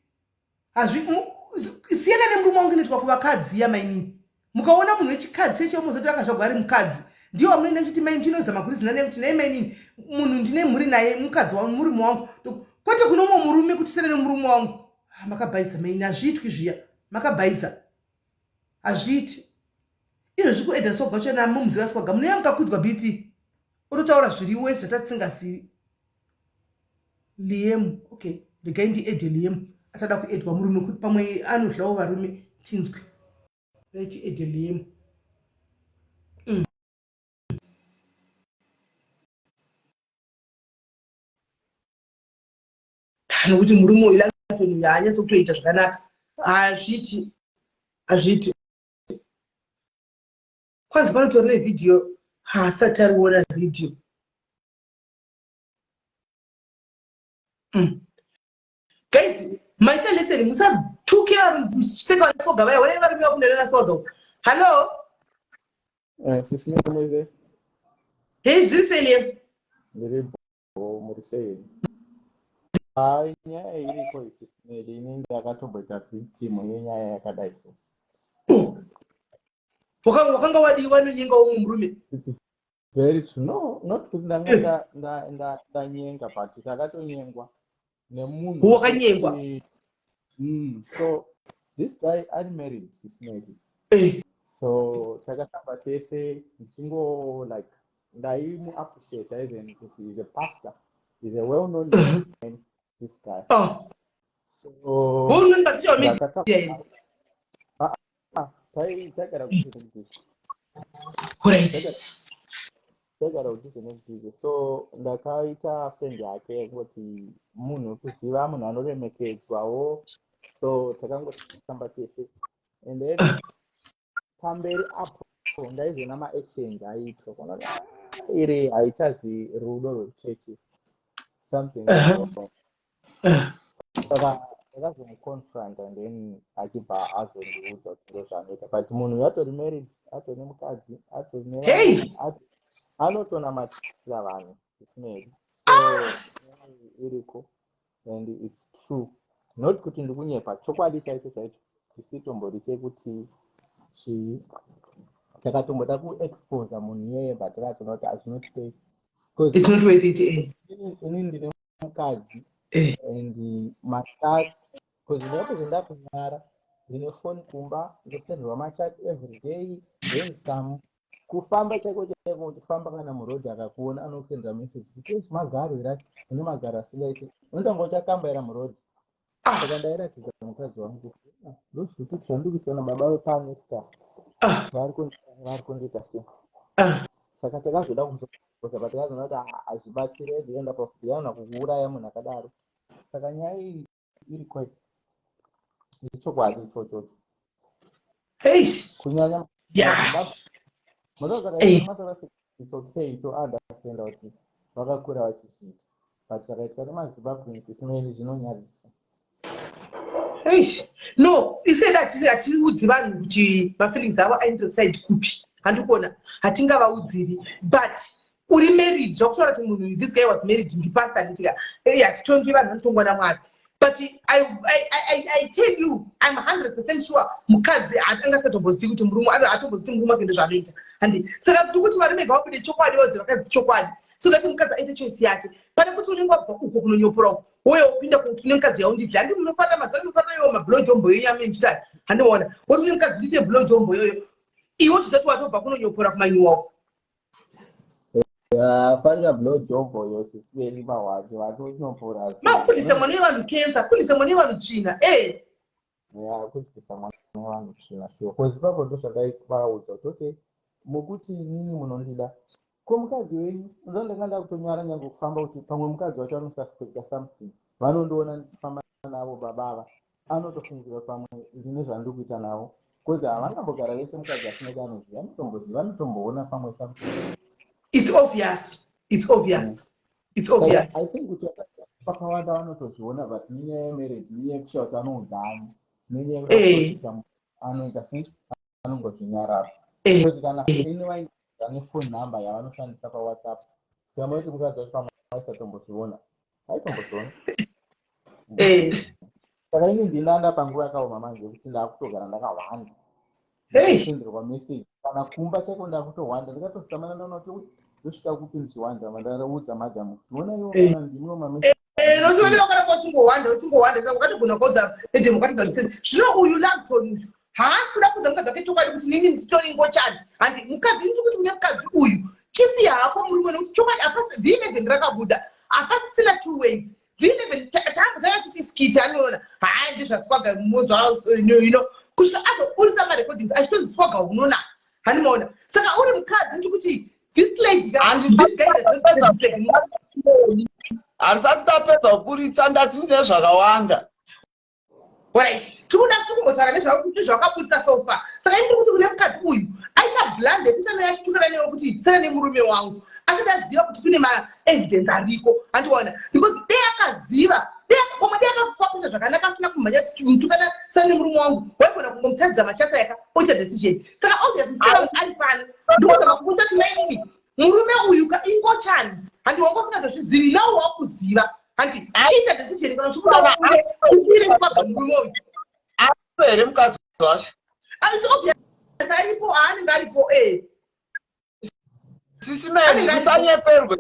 S1: siyana nemurume wangu. Inoitwa kuvakadzi yamainini. Mukaona munhu wechikadzi chechemuzoti akazvagwa ari mukadzi, ndiwo wamunoenda muchiti mai ndinozama kurizina naye, kuti nai mainini, munhu ndine mhuri naye, mukadzi wangu, murume wangu, kwete kuno mumwe murume kuti siyana nemurume wangu. Ah, makabhaisa mainini, hazviitwi zviya, makabhaisa, hazviiti izvozvi. Kuedha Swaga wacho namuziva Swaga, munoya mukakudzwa BP, unotaura zviri wese zvatatisingasivi. Liam, okay, regai ndiedhe Liam, atada kuedwa murume kuti pamwe anodlawo varume, tinzwe. Rechi Liam. Nokuti murume uyu Langton uyu haanyatso kutoita zvakanaka. Hazviti, hazviti. Kwanzi panotori nevhidhiyo, haasati ariona vhidhiyo. Guys, maita lesson, musatuke seka vaSwaga vaya, onai varume vakundana naSwaga. Hallo.
S2: Sisi Moise.
S1: Hei, zviri sei, Liam?
S2: Ndiripo, muri sei? Hai, nyaya iriko isisi Meli, ini ndakatomboita victim yenyaya yakadai so.
S1: Wakanga wadiwa nonyenga womwe murume?
S2: Very true. No, not kuti ndanga ndanyenga, but takatonyengwa nemunhu.
S1: Wakanyengwa?
S2: So this guy ari married, Sisi Meli. So takatamba tese, ndichingo like ndaimuappreciate even kuti he's a pastor, he's a well-known man, this guy. So
S1: well-known pasocial media here?
S2: Ah, ah, taigara kudhuze nekudhuze. Taigara kudhuze nekudhuze. So ndakaita friend yake, kungoti munhu wekuziva, munhu anoremekedzwawo, so takangotamba tese. And then pamberi apo ndaizoona maactions aiitwa, kuona kuti, ah, iri haichazi rudo rwechechi, something is wrong. Saka ndakazomuconfront and then achibva azondiudza kuti ndozvaanoita, but munhu atori married, atori nemukadzi, atori nevana, anotonamatira vanhu zvisinei. So iriko and it's true, not kuti ndikunyepa, chokwadi chaicho chaicho, chisitombori chekuti chii. Takatomboda kuexposa munhu iyeye, but takazoona kuti hazvinotipei.
S1: It's not worth it, eh.
S2: Ini ndine mukadzi and machats, because ndakatozo ndakunyara, ndine foni kumba, ndosendwa machats every day, then some. Kufamba chaiko chaiko, uchifamba kana murodhi, akakuona anokusendera message kuti, "Eish, magaro here? Une magaro asingaite." Unotanga uchakambaira murodhi. Saka ndairatidza mukadzi wangu kuti, "Ah, ndozvikuti zvandiri kuitwa nababa vepanext vari kundiita sei." Saka takazoda kuzosa, patakazoona kuti, ah, hazvibatsiri, ndienda pafuyaona kukuuraya munhu akadaro. Saka nyaya iyi iri kwai ichokwadi ichochocho. Kunyanya munoa, it's okay to understand kuti vakakura vachizviita, but zvakaitwa nemaZimbabweans isimeli zvinonyadzisa.
S1: Eish. No, isedi hatiudzi vanhu kuti mafeelings avo aendere side kupi. Handikuona hatingavaudziri, but uri married, zvakutaura kuti munhu, this guy was married, ndipastor, nditika hatitongi vanhu, vanotongwa naMwari. But I tell you, I'm 100% sure mukadzi angasingatombozivi kuti murume, hatombozivi kuti murume wake ndezvaanoita, handi? Saka tiri kuti varume ngavabude chokwadi, vaudze vakadzi chokwadi, so that mukadzi aite choice yake, pane kuti unenge wabva uko kunonyopora uko, woye wopinda kuti une mukadzi yaundidyi. Handi munofanira mazana, munofanira iwo mablowjob yenyu amene handiona woti une mukadzi, ndiite blowjob yoyo, iwe uchizati watobva kunonyopora kumanyuwa uko.
S2: Farika blowjob yo, sisiveri mahwake vatonyopora.
S1: Makundisa mwana wevanhu cancer, kundisa mwana wevanhu tsvina e.
S2: Ya, kundisa mwana wevanhu tsvina, sure, cause ipapo ndo zvandaivaudza kuti, okay, mukuti inini munondida, ko mukadzi wenyu? Uza ndanga ndakutonyara nyange kufamba, kuti pamwe mukadzi wacho anosuspecta something. Vanondiona ndichifamba navo babava, anotofungira pamwe ndine zvandiri kuita navo, cause havangambogara vese mukadzi asina anoziva. Anotomboziva, anotomboona pamwe something.
S1: It's obvious, it's obvious, it's obvious.
S2: I think kuti pakawanda vanotozviona, but nenyaya yemarriage, nenyaya yekushaya kuti anoudzani, nenyaya yekuti anoita sei, anongozvinyarara. Because kana ini vaine phone number yavanoshandisa paWhatsApp, saka maiti mukadzi wacho pamwe aisatombozviona, aitombozviona. Saka ini ndinanda panguva yakaoma manje yekuti ndakutogara ndakahwanda, ndasenderwa message, kana kumba chaiko ndakutohwanda. Ndikatosikamana, ndaona kuti ndosvika kupi ndichihwanda. Mandaudza madhamu kuti, "Ona iwo, kana ndimiwo mamessage."
S1: Notionera wakaramba uchingohwanda, uchingohwanda, wakatogona kuudza nedemokratidza kuti zvino uyu Langton uyu haasi kuda kuudza mukadzi wake chokwadi kuti nini nditori ngochani, handi? Mukadzi, ndiri kuti mune mukadzi uyu, chisiya hako murume, nekuti chokwadi hapasi V11 rakabuda, hapasisina two ways. V11 taambotanga titi skit, anoona haa, ndezvaSwagger mozwa, kusvika azoburisa marecordings achitonzi Swagger unonaka, handimaona? Saka uri mukadzi, ndikuti this lady, this guy does not deserve this lady.
S3: Handisati ndapedza kuburitsa, ndati ndine zvakawanda.
S1: Right, tikuda tikumbotaura nezvawakabudisa so far. Saka ini ndiri kuti kune mukadzi uyu aita blunder yekuti anouya achitukana newe kuti sana nemurume wangu, asati aziva kuti kune maevidence ariko, handiona? Because dei akaziva, pamwe dei akakukwapisa zvakanaka, asina kumhanya mutukana sana nemurume wangu, waigona kungomutadzisa machats yaka oita decision. Saka obvious musikana uyu ari pano, ndikuzama kukuita kuti mainini, murume uyu ka ingochani, handi? Wanga usingatozvizivi, nawo wakuziva, handi? Chiita decision kana uchikuda usire kutsvaga murume uyu.
S3: Aripo here mukadzi wacho?
S1: Ah, it's obvious aripo, aanenge aripo e.
S3: Sisimeni, musanyeperwe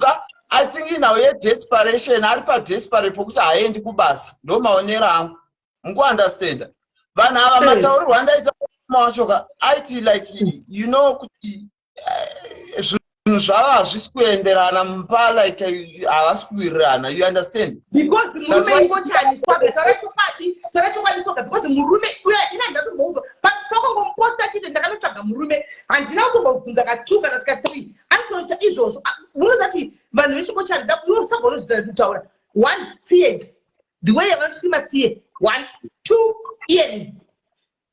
S3: ka. I think inhau yedesperation, ari padesperate pokuti haaendi kubasa. Ndo maonero angu, mukuunderstanda? Vanhu ava, mataurirwo andaita wacho ka, aiti like, kuti zvinhu zvavo hazvisi kuenderana mupa, like havasi kuwirirana, you understand?
S1: Because murume ingochani, Swaga. Taura chokwadi, taura chokwadi, Swaga. Because murume uya, ina ndatomboudzwa pakangomuposta chete, ndakanotsvaga murume, handina kutombobvunza ka2 kana tika3, anotoita izvozvo. Munozati vanhu vechingochani, iwe Swaga unozvizara kutaura. One, tsiye, the way yavanosima tsiye, one, two, earring,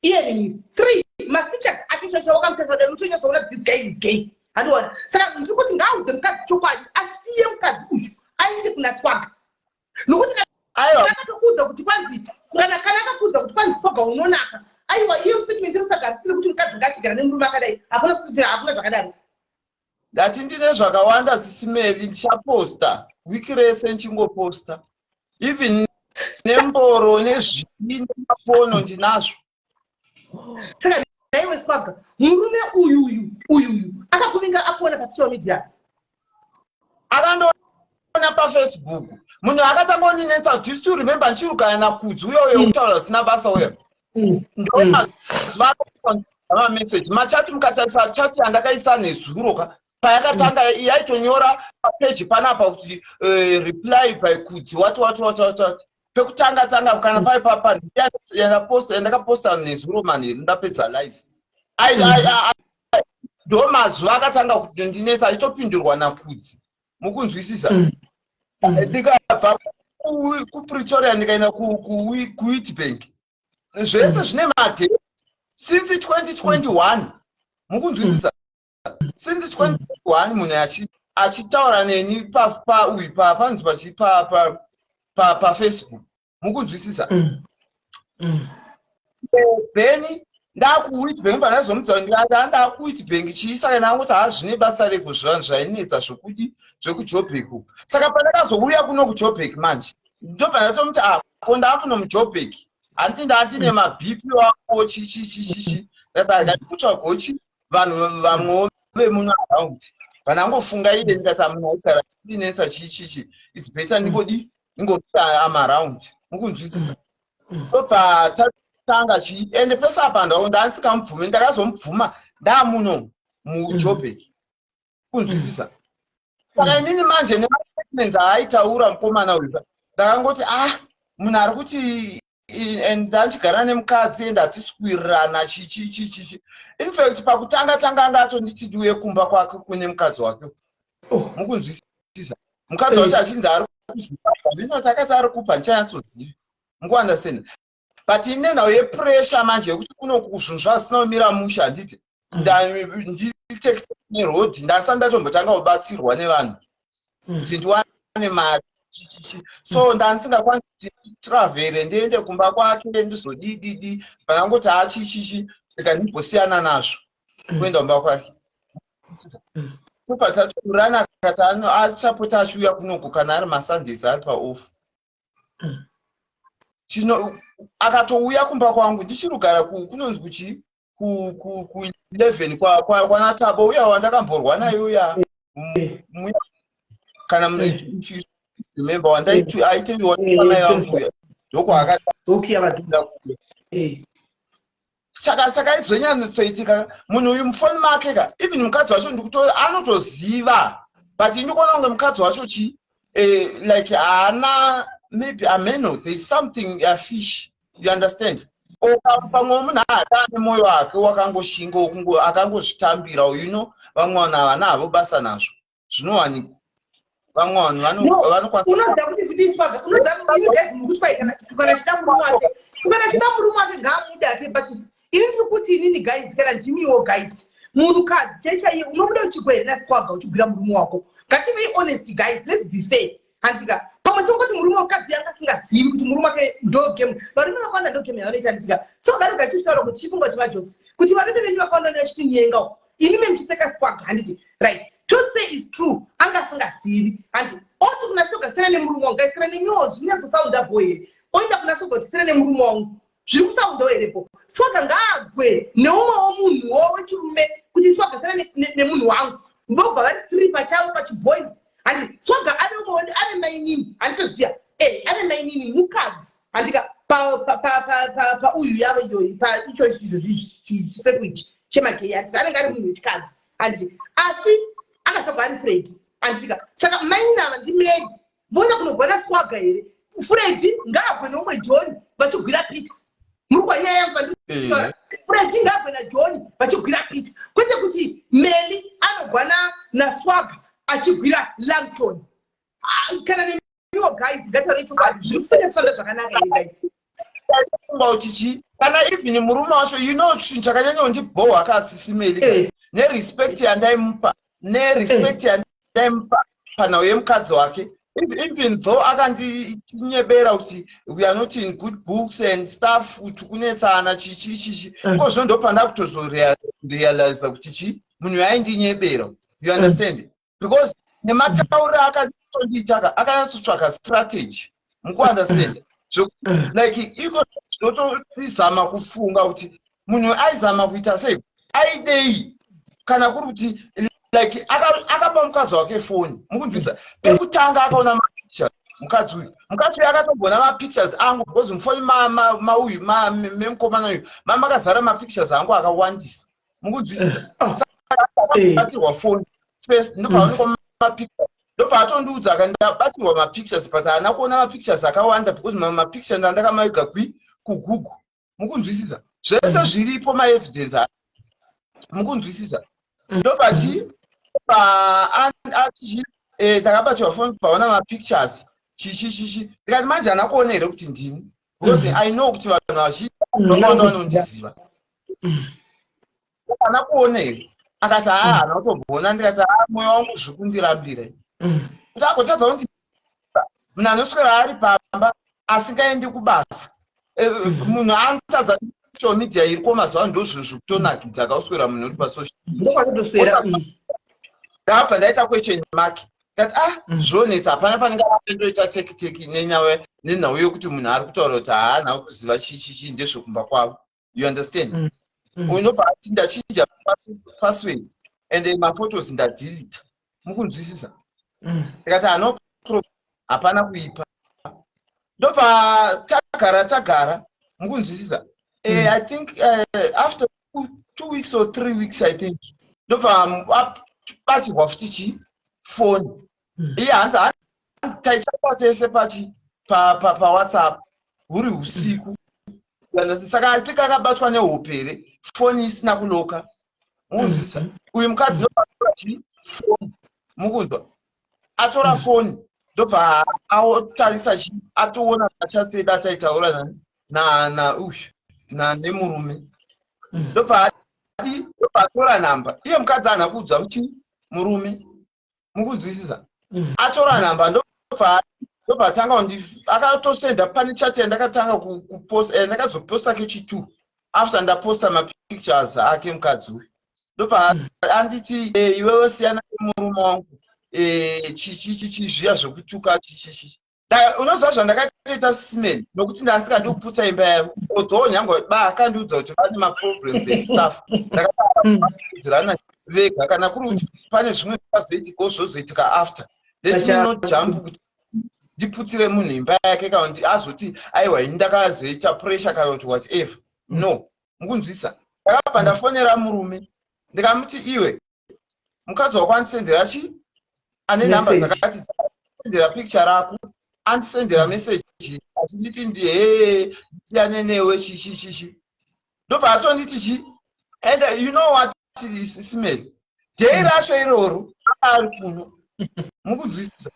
S1: earring, three, mafeatures ake chacho wakamutasa dai unotonyatsoona this guy is gay, handiona? Saka ndiri kuti ngaaudze mukadzi chokwadi, asiye mukadzi uyu aende kuna Swaga, nokuti kana akatokuudza kuti kwanzi, kana akakuudza kuti kwanzi Swaga unonaka, aiwa, iyo statement inosagarisiri kuti mukadzi ngaachigara nemurume akadai. Hakuna, hakuna zvakadaro.
S3: Ndati ndine zvakawanda, sisimeli. Ndichaposta wiki rese, ndichingoposta even nemboro nezvii nemapono ndinazvo.
S1: Saka naiwe Swaga, murume uyuyu uyuyu akakuvinga akuona pasocial media?
S3: Akandoona paFacebook. Munhu akatanga kundinetsa, do you still remember ndichirugana nakudzi uyo uyo kutaura zvisina basa uyo? Ndo mazuva Mameseji, machati, mukatarisa chati yandakaisa nezuro ka, payakatanga yaitonyora papeji panapa kuti reply by Kudzi, what what what what what. Pekutanga tanga kana pai papa yandakaposta nezuro manheru ndapedza live, ndo mazuva akatanga kutondinetsa achitopindurwa naKudzi, mukunzwisisa? Ndikabva kuPretoria ndikaenda kuWitbank, zvese zvine made since 2021, mukunzwisisa? Since 2021 munhu achitaura neni pauyu panzi paFacebook, mukunzwisisa? Then ndakuWitbank, pandazomudza ndakuWitbank, chiisa nangoti hazvine basa repo, zvanhu zvainetsa zvokudi zvekuJobek. Saka pandakazouya kuno kuJobek manje, ndobva ndatomuti, "Ah, ko ndaakuno muJobek, handiti ndandine maBP wako chichichichichi, ndati chi vanhu vamwewo vemuno around." Vanangofunga iye, ndikati amunhu aigara chindinetsa chichichi, it's better ndingodi ndingoti am around, mukunzwisisa? Ndobva tatanga chi ende pese apa ndandisingamubvumi, ndakazomubvuma ndaamuno muJobek, kunzwisisa? Saka inini manje nemastatements aaitaura mukomana uyu, ndakangoti, ah, munhu ari kuti and ndanchigara nemukadzi and hatisi kuwirirana, chichichichichi. In fact, pakutanga tanga anga atonditi ndiuye kumba kwake kune mukadzi wake.
S1: Oh.
S3: Mukunzwisisa? Mukadzi wacho achinzi ari kuZimbabwe, ndinoti akati ari kupa, ndichanyatsozivi, mukuunderstand? But ine nhau yepressure manje yekuti kuno zvinhu zvazvisina kumira mushe, handiti? Nditekite nerodhi, ndasati ndatombotanga kubatsirwa nevanhu kuti ndiwane mari chichichi, so ndandisingakwanisi kuti nditravhere ndiende kumba kwake ndizodididi. Pandangoti hachichichi, rega ndimbosiyana nazvo kuenda kumba kwake. Tobva tatourana, akati achapota achiuya kunoko kana ari maSundays ari paoff. Chino akatouya kumba kwangu ndichirugara kunonzi kuchi ku11 kwanatabo uya wandakamborwa naye uya kana remember wandaiteiwa mai vangu uya, ndokwaakati. Saka izonyanyotsoitika munhu uyu mufoni make ka, even mukadzi wacho ndikuto anotoziva, but ndikuona kunge mukadzi wacho chi like haana, maybe ameno, there is something a fish, you understand? Or pamwe munhu haaka ane mwoyo wake wakangoshinga, akangozvitambira. Vamwe vanhu havana havo basa nazvo, zvinowanikwa vamwe vanhu vanokwanisa.
S1: Unoziva kuti kudii, Faga? Unoziva ini guys, muri kuti kana chida murume wake, kana chida murume wake, ngaamude ake. But ini ndiri kuti inini guys, kana ndimiwo guys, munhukadzi chaichaiye unobuda uchigwa here naSwaga uchigwira murume wako? Ngativei honest guys, let's be fair, handika? Pamwe tongoti murume wekadzi yanga asingazivi kuti murume wake ndo game, varume vakawanda ndo game yavanoita, handitika? So varuga achitaura kuti chifunga kuti vajokes, kuti varume venyu vakawanda vachiti uko, imi memuchiseka Swaga, handiti? Right, to say is true, anga asingazivi, handi? Oti kuna Swaga, "Siyana nemurume wangu." Guys, kana nemiwo zvinyatsosaunda bo here? Oenda kuna Swaga kuti, "Siyana nemurume wangu," zviri kusaundawo herepo? Swaga ngaagwe neumwewo munhuwo wechirume kuti, "Swaga, siyana nemunhu wangu." Vobva vari three pachavo pachiboys, handi? Swaga ane umwe wedu, ane mainini, handitoziva e ane mainini mukadzi, handika? Pauyu yavo iyoyi, paicho izvo chiseko ichi chemagei, handika? Anenge ari munhu wechikadzi, handiti? Asi akasvagwa ari Fredi, handitika? Saka mainini ava ndimuregi voenda kunogwana Swaga here? Fredi ngaagwe neumwe John vachigwira Peter. Muri kwa nyaya yangu panditaura, Fredi ngaagwe naJohn vachigwira Peter, kwete kuti Meli anogwana naSwaga achigwira Langton. Ah, kana nemiwo guys, ngataure chokwadi, zviri kusengesana zvakanaka here guys?
S3: Funga kuti chi kana even murume wacho, chinhu chakanyanya kundibhohwa kaasisimeli nerespect yandaimupa, nerespect yandaimupa panhau yemukadzi wake, even though akanditinyebera kuti we are not in good books and stuff, kuti kunetsana chichi chichi. Iko zvino ndopanda kutozorealiza kuti chi munhu yaindinyebera, you understand? Because nematauriro akatondiitaka, akanyatsotsvaka strategy, mukuunderstand? Like iko ndotozama kufunga kuti munhu aizama kuita sei, aidei, kana kuri kuti like akapa mukadzi wake foni, mukunzwisa? Pekutanga akaona mapicture. Mukadzi uyu, mukadzi uyu akatombona mapictures angu, because mufoni mauyu memukomana uyu mamakazara mapictures angu akawandisa. Mukunzwisisa? Saka foni first, ndobvaonekwa mapictures, ndobva atondiudza akati ndabatirwa mapictures, but haana kuona mapictures akawanda because mamwe mapicture ndandakamaiga kui kuGoogle. Mukunzwisisa? Zvese zviripo, maevidence ayo. Mukunzwisisa? Ndobva chi ati ndakabatirwa foni, paona mapictures, chichi chichi. Ndikati manje haana kuona here kuti ndini? Because I know kuti vanhu vazhinji vakawanda vanondiziva. Haana kuona here? Akati haa, haana kutomboona. Ndikati haa, mwoyo wangu zviri kundirambira kuti agotadza kundi munhu anoswera ari pamba asingaendi kubasa. Munhu anotadza social media iriko mazuva ano, ndo zvinhu zvikutonakidza, akauswera munhu uri pasocial media.
S1: Ndokwatotoswera.
S3: Ndabva ndaita question mark, ndikati ah, zvonetsa. Hapana panenge ndoita teki teki nenyaya, nenhau yekuti munhu ari kutaura kuti haana kuziva chii chichii, ndezvekumba kwavo. You understand? Unobva ati ndachinja password and maphotos ndadelete. Mukunzwisisa? Ndikati hano problem, hapana kuipa. Ndobva tagara tagara. Mukunzwisisa? I think after 2 weeks or 3 weeks, I think, ndobva abatirwa futi chi foni. Iye hanzi taichata tese pachi paWhatsApp huri usiku. Saka I think akabatwa nehope here, foni isina kuloka. Mukunzwisisa? Uyu mukadzi ndobva atora chi foni. Mukunzwa? Atora foni, ndobva atarisa chi, atoona machats edu ataitaura na uyu na nemurume. Ndobva adi, ndobva atora nhamba. Iye mukadzi haana kuudza kuti murume. Mukunzwisisa? Atora nhamba, ndobva atanga akatosenda pane chat yandakatanga kuposta, ndakazoposta kechi2 after ndaposta mapictures ake mukadzi uyu. Ndobva anditi iwewe siyana nemurume wangu, chichichichi zviya zvekutuka, chichichi. Unoziva zvandakatoita, Simen? Nokuti ndasingadi kuputsa imba yavo, although nyange ba akandiudza kuti vane maproblems and stuff, ndakaudzirana vega. Kana kuri kuti pane zvimwe zvikazoitikawo, zvozoitika after. Let me not jump kuti ndiputsire munhu imba yake, kana kuti azoti aiwa, ini ndakazoita pressure kana kuti whatever. No, mukunzwisa? Ndakabva ndafonera murume, ndikamuti iwe, mukadzi wako andisendera chi, ane nhamba dzakati, sendera picture rako, andisendera meseji achinditi ndihee, ndisiyane newe, chichi chichi. Ndobva atonditi chi, and you know what, Simeli, day racho iroro anga ari kuno. Mukunzwisisa?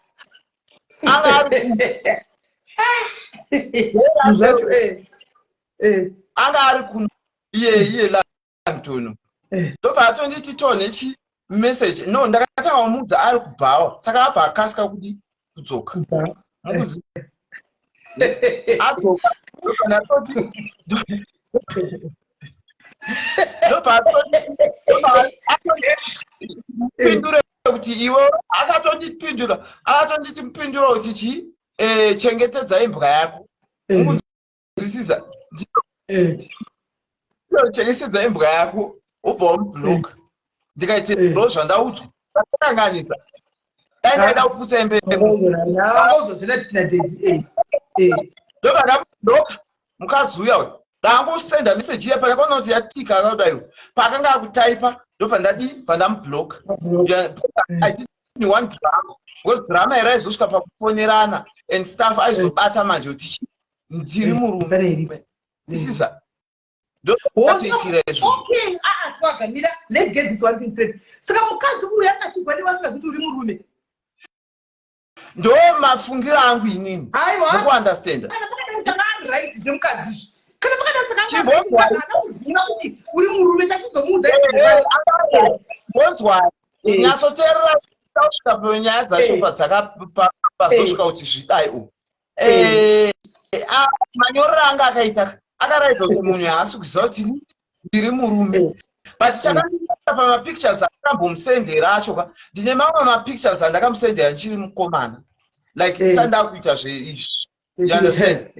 S3: Anga ari kuno. Anga ari kuno iye, iye Langton. Ndobva atonditi tone chi message. No, ndakatanga kumuudza ari kubhawa, saka abva akasika kudi kudzoka. Mukunzwisisa? Adzoka, ndobva ndatoti, ndobva atondipindure kuti iwe, akatondipindura, akatonditi mupindura kuti chi chengetedza imbwa yako. Mukunzwisisa? Chengetedza imbwa yako, wobva wamublock. Ndikaite ndo zvandaudzwa, ndakanganisa. Dai ndaida kuputsa imba, ndobva ndamubloka mukadzi uya uyu. Ndangosenda meseji iya, pandakaona kuti yatika akadaiwo, paakanga akutaipa, ndobva ndadi, bva ndamubloka. I didn't want drama, because drama iri aizosvika pakufonerana and stuff, aizobata manje kuti ndiri murume. Isisa ndotoitira izvozvo.
S1: Okay, ah, swaga, mira, let's get this one thing straight. Saka mukadzi uyu akachigwa nevasingazi kuti uri murume?
S3: Ndo mafungiro angu inini.
S1: Aiwa.
S3: Mukuunderstanda?
S1: Kana pakadai right zvemukadzi izvi, kana pakadai saka kuti uri murume, tachizomuudza.
S3: Bonzwa, nyatsoteerera kusvika panyaya dzacho pazosvika kuti zvidai u manyorero anga akaita akaraidza kuti munhu haasi kuziva kuti ndiri murume. But chakandinetsa pamapictures akambomusendera acho ka, ndine mamwe mapictures andakamusendera ndichiri mukomana, like ndisati ndakuita zveizvi. You understand?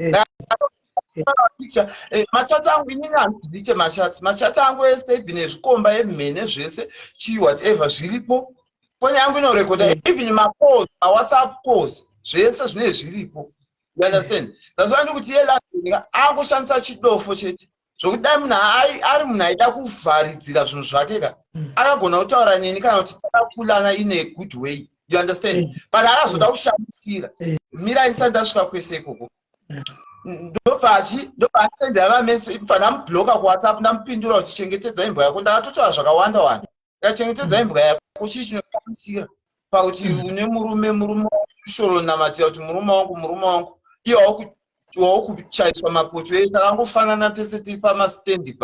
S3: Picture, machats angu inini handidelete machats. Machats angu ese, even ezvikomba, emhene, zvese, chii, whatever, zviripo. Foni yangu inorekodha even macalls, mawhatsapp calls. Zvese zvinenge zviripo, you understand? That's why ndikuti iye Langton angoshandisa chidofo chete, zvokuti dai munhu ari munhu aida kuvharidzira zvinhu zvake ka, akagona kutaura neni kana kuti takakulana in a good way, you understand? But akazoda kushamisira. Mirai, ndisati ndasvika kwese ikoko. Ndobva andisendera mamessage, bva ndamubloka kuWhatsApp. Ndamupindura kuti, "Chengetedza imbwa yako." Ndakatotaura zvakawanda wanda. "Ndikachengetedza imbwa yako." Chii chinoshamisira pakuti une murume, murume ushoronamatira kuti murume wangu, murume wangu, iye waukuchaiswa mapoto e takangofanana tese, tiri pamastandby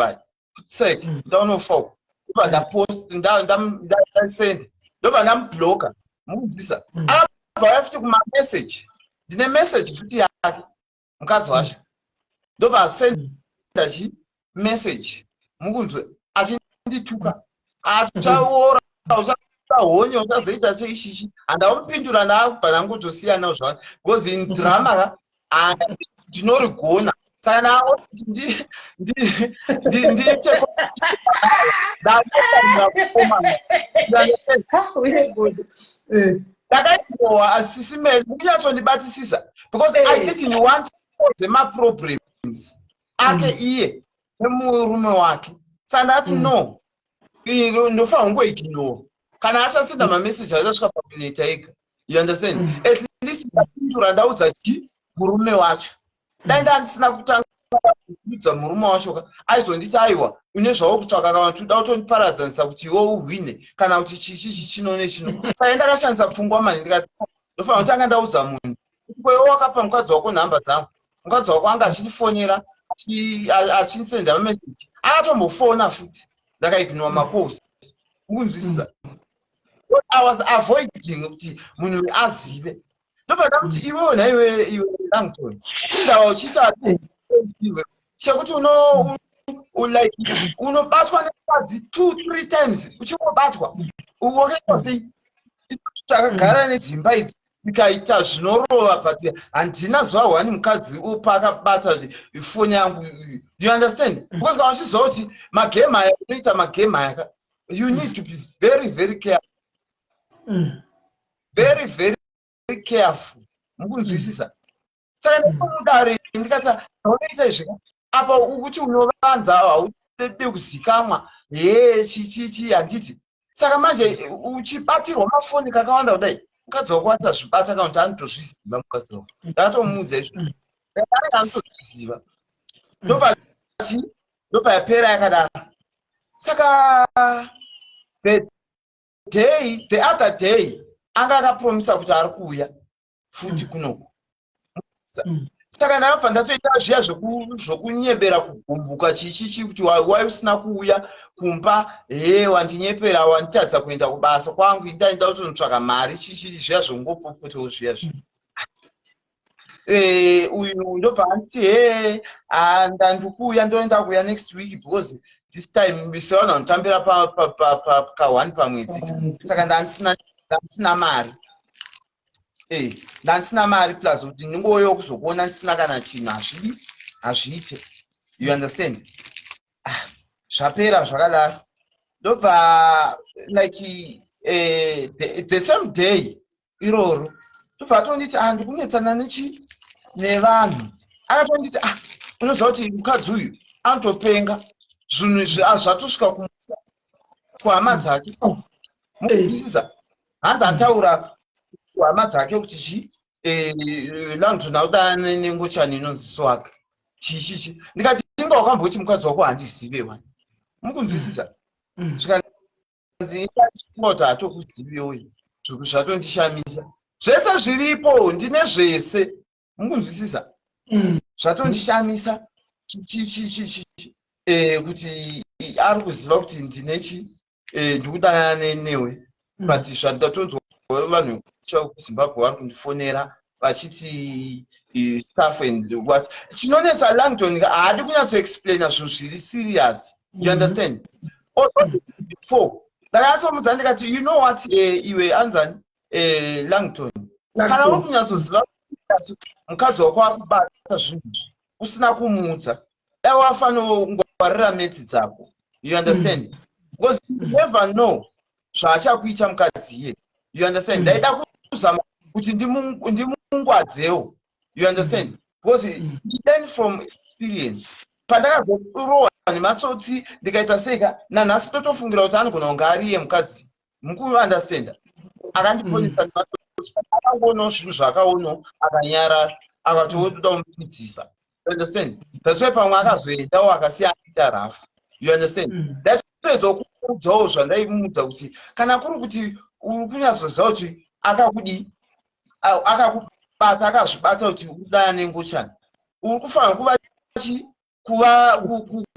S3: tsek. Ndaunofa uko. Ndobva ndapost, ndasenda, ndobva ndamubloka, mukunzwisisa? Akabva auya futi kumamessage. Ndine message futi yake mukadzi wacho. Ndobva asenda chi message, mukunzwe, achindituka, "Achaora, uchaita honye, uchazoita seichichi." Handamupindura, ndabva ndangotosiyana zvavo because in drama ka ndinorigona. Saka ndaangoti ndiite ndakufanira kukomana. Ndakaitowa asisi kunyatsondibatisisa because I didn't want dzemaproblems ake iye nemurume wake. Saka ndati, "No, ndofanira kungoignore. Kana achasenda mameseji, achasvika pakuneta ega, you understand?" At least ndapindura, ndaudza chi murume wacho. Dai ndandisina kutanga kuudza murume wacho ka, aizonditi, "Aiwa, une zvauri kutsvaka," kana kuti, "Uda kutondiparadzanisa kuti iwe uhwine," kana kuti chichi chichino nechino. Saka ndakashandisa pfungwa mani, ndikati ndofanira kutanga ndaudza munhu. Kwewe wakapa mukadzi wako nhamba dzangu, mukadzi wako anga achindifonera, achisenda mameseji, akatombofona futi, ndakaignora macalls, ukunzwisisa? I was avoiding kuti munhu azive. Ndobva ndakuti, "Iwewo nhaiwe, iwe Langton, indawa uchiita iwe chekuti uno like unobatwa nemukadzi two three times, uchingobatwa, wakaitwa sei? Takagara nedzimba idzi, tikaita zvinorova, but handina zuva one mukadzi paakabata foni yangu, you understand? Because kana uchiziva kuti magame aya, unoita magame aya ka, you need to be very very careful, very very careful, mukunzwisisa? Saka ndikomudare ndikati, unoita izvi apa ukuti unovanza, haudede kuzikamwa he chichichi, handiti? Saka manje uchibatirwa mafoni kakawanda kudai, mukadzi wako achazvibata kana kuti anotozviziva mukadzi wako." Ndakatomuudza izvo, anenge anotozviziva. Ndobva chi ndobva yapera yakadaro. Saka the other day anga akapromisa kuti ari kuuya futi kunoku. Saka ndakabva ndatoita zviya zvokunyebera kugumbuka, chichichi, kuti wai usina kuuya kumba? He, wandinyepera, wanditadza kuenda kubasa kwangu, indaenda kutonotsvaka mari, chichichi, zviya zvongopopotewo zviya zvi. Uyu ndobva anditi, "He, ndandikuuya, ndoenda kuuya next week because this time sevanhu vanotambira ka1 pamwedzi, saka ndandisina mari, ndandisina mari, plus kuti ndingouyawo kuzokuona ndisina kana chinhu, hazvidi, hazviite, you understand?" Ah, zvapera zvakadaro. Ndobva like the same day iroro ndobva atonditi, "Ah, ndikunetsana nechi nevanhu." Akatonditi, "Ah, unoziva kuti mukadzi uyu anotopenga, zvinhu izvi zvatosvika kuhama dzake." Mukunzwisisa? Hanzi ataura kuhama dzake kuti chi Langton auda nengochani inonzi Swag, chichichi. Ndikati, "Inga wakamboti mukadzi wako handizive wani." Mukunzwisisa? Zvikanzi, "Kuti hatokuziviwo, zvatondishamisa zvese zviripo, ndine zvese." Mukunzwisisa? Zvatondishamisa chichichichichi kuti ari kuziva kuti ndinechi ndikudanana newe, but zvandatonzwa vanhu vekuZimbabwe vari kundifonera vachiti stuff and what. Chinonetsa, Langton haadi kunyatsoexplaina zvinhu zviri serious, you understand? Before ndakanyatsomuudza, ndikati, "You know what, iwe anzani, Langton, kana uri kunyatsoziva mukadzi wako akubata zvinhu izvi usina kumuudza, dai wafanira kungwarira metsi dzako, you understand? Because you never know zvaachakuita mukadzi iye, you understand?" Ndaida kuzama kuti Ndimungwadzewo, you understand? Because learn from experience. Pandakazorohwa nematsotsi, ndikaita seika, nanhasi totofungira kuti anogona kunge ariye mukadzi, mukuunderstanda? Akandiponesa nematsotsi. Akangonawo zvinhu zvaakaonawo, akanyarara, akati wotoda kumudzidzisa, you understand? That's why pamwe akazoendawo, akasiya aita rafu, you understand? Ndatoedzawo kumuudzawo zvandaimuudza, kuti kana kuri kuti uri kunyatsoziva kuti akakudii, akakubata, akazvibata kuti udaya nengochani, uri kufanira kuva chi kuva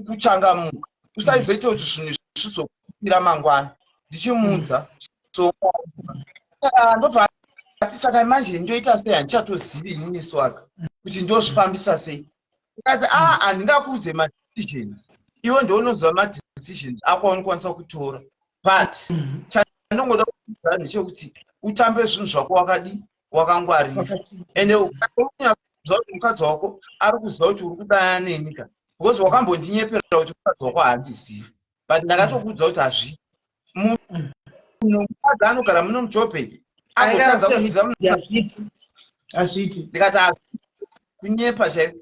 S3: kuchangamuka, usaizoita kuti zvinhu zvizokupira mangwana. Ndichimuudza so, ndobva ati, "Saka manje ndoita sei? Handichatozivi inini swaka kuti ndozvifambisa sei." Ndikati, "A, handingakuudze madecisions, iwe ndounoziva madecisions ako aunokwanisa kutora, but chandongoda kuudza ndechekuti utambe zvinhu zvako wakadi wakangwarira. Ende unyatsoziva kuti mukadzi wako ari kuziva kuti uri kudaya nenyika, because wakambondinyepera kuti mukadzi wako haandizivi, but ndakatokuudza kuti hazvii. Munhu mukadzi anogara muno muJoburg agotadza kuziva munhu?"
S1: Hazviiti, hazviiti.
S3: Ndikati, "Hazviiti, kunyepa chaiko."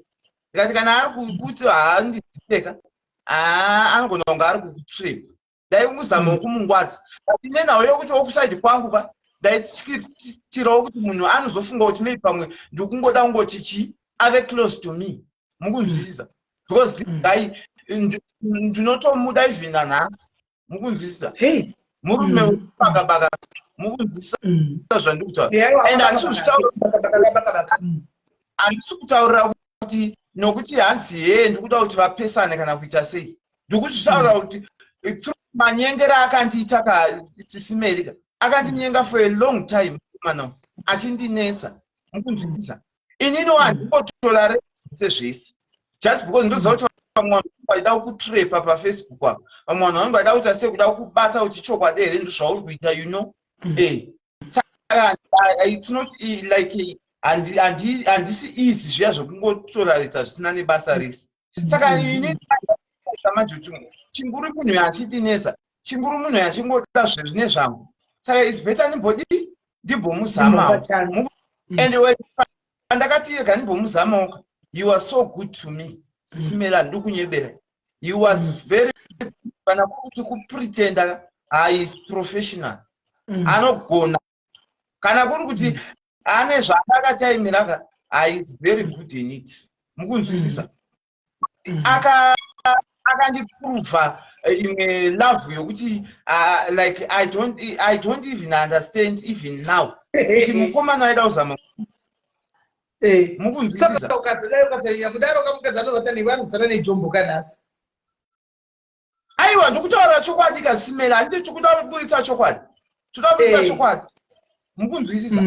S3: Ndikati, "Kana ari kuti haandiziveka, haa, anogona kunge ari kukutrip." Ndainguzamawo kumungwadza, but nenhau yokuti wokuside kwangu ka, ndaityirawo kuti munhu anozofunga kuti maybe pamwe ndikungoda kungoti chi ave close to me, mukunzwisisa? Because this guy, ndinotomuda even nanhasi, mukunzwisisa?
S1: Hey.
S3: Murume wekubaka-baka, mukunzwisisa zvandiri kutaura? And handisi kutaurira kuti nokuti hanzi hee, ndikuda kuti vapesane kana kuita sei. Ndikuzvitaurira kuti through manyengero akandiita kaSisi Mary, akandinyenga for a long time mana, achindinetsa, mukunzwisisa? Inini handingotolerate sezvese just because ndoziva kuti vamwe vanhu vachida kutrepa paFacebook apa, vamwe vanhu vanenge vachida kuita sei, kuda kubata kuti chokwadi here ndozvauri kuita. Saka it's not like handisi easy zviya zvekungotolerata zvisina nebasa rese. Saka ini manje kuti chinguri munhu achidinetsa, chinguri munhu achingoda zvine zvangu, saka it's better ndimbodi ndimbomuzamawo. And pandakati rega ndimbomuzamawo, he was so good to me, Sisi Mela, ndikunyebera. He was very, kana kuti kupretenda, is professional. Anogona. Kana kuri kuti ane zvaakakataimira, is very good in it, mukunzwisisa? Akandiprova imwe love yokuti like I don't even understand even now kuti mukomana aida kuzama, mukunzwisisa?
S1: Ukazodai, ukazonyanya kudaro, kamukadzi anovata newe, anozara nejombo kanhasi.
S3: Aiwa, ndikutaura chokwadi, kaSisi Mela. Handiti tikuda kuburitsa chokwadi? Toda kuburitsa chokwadi, mukunzwisisa?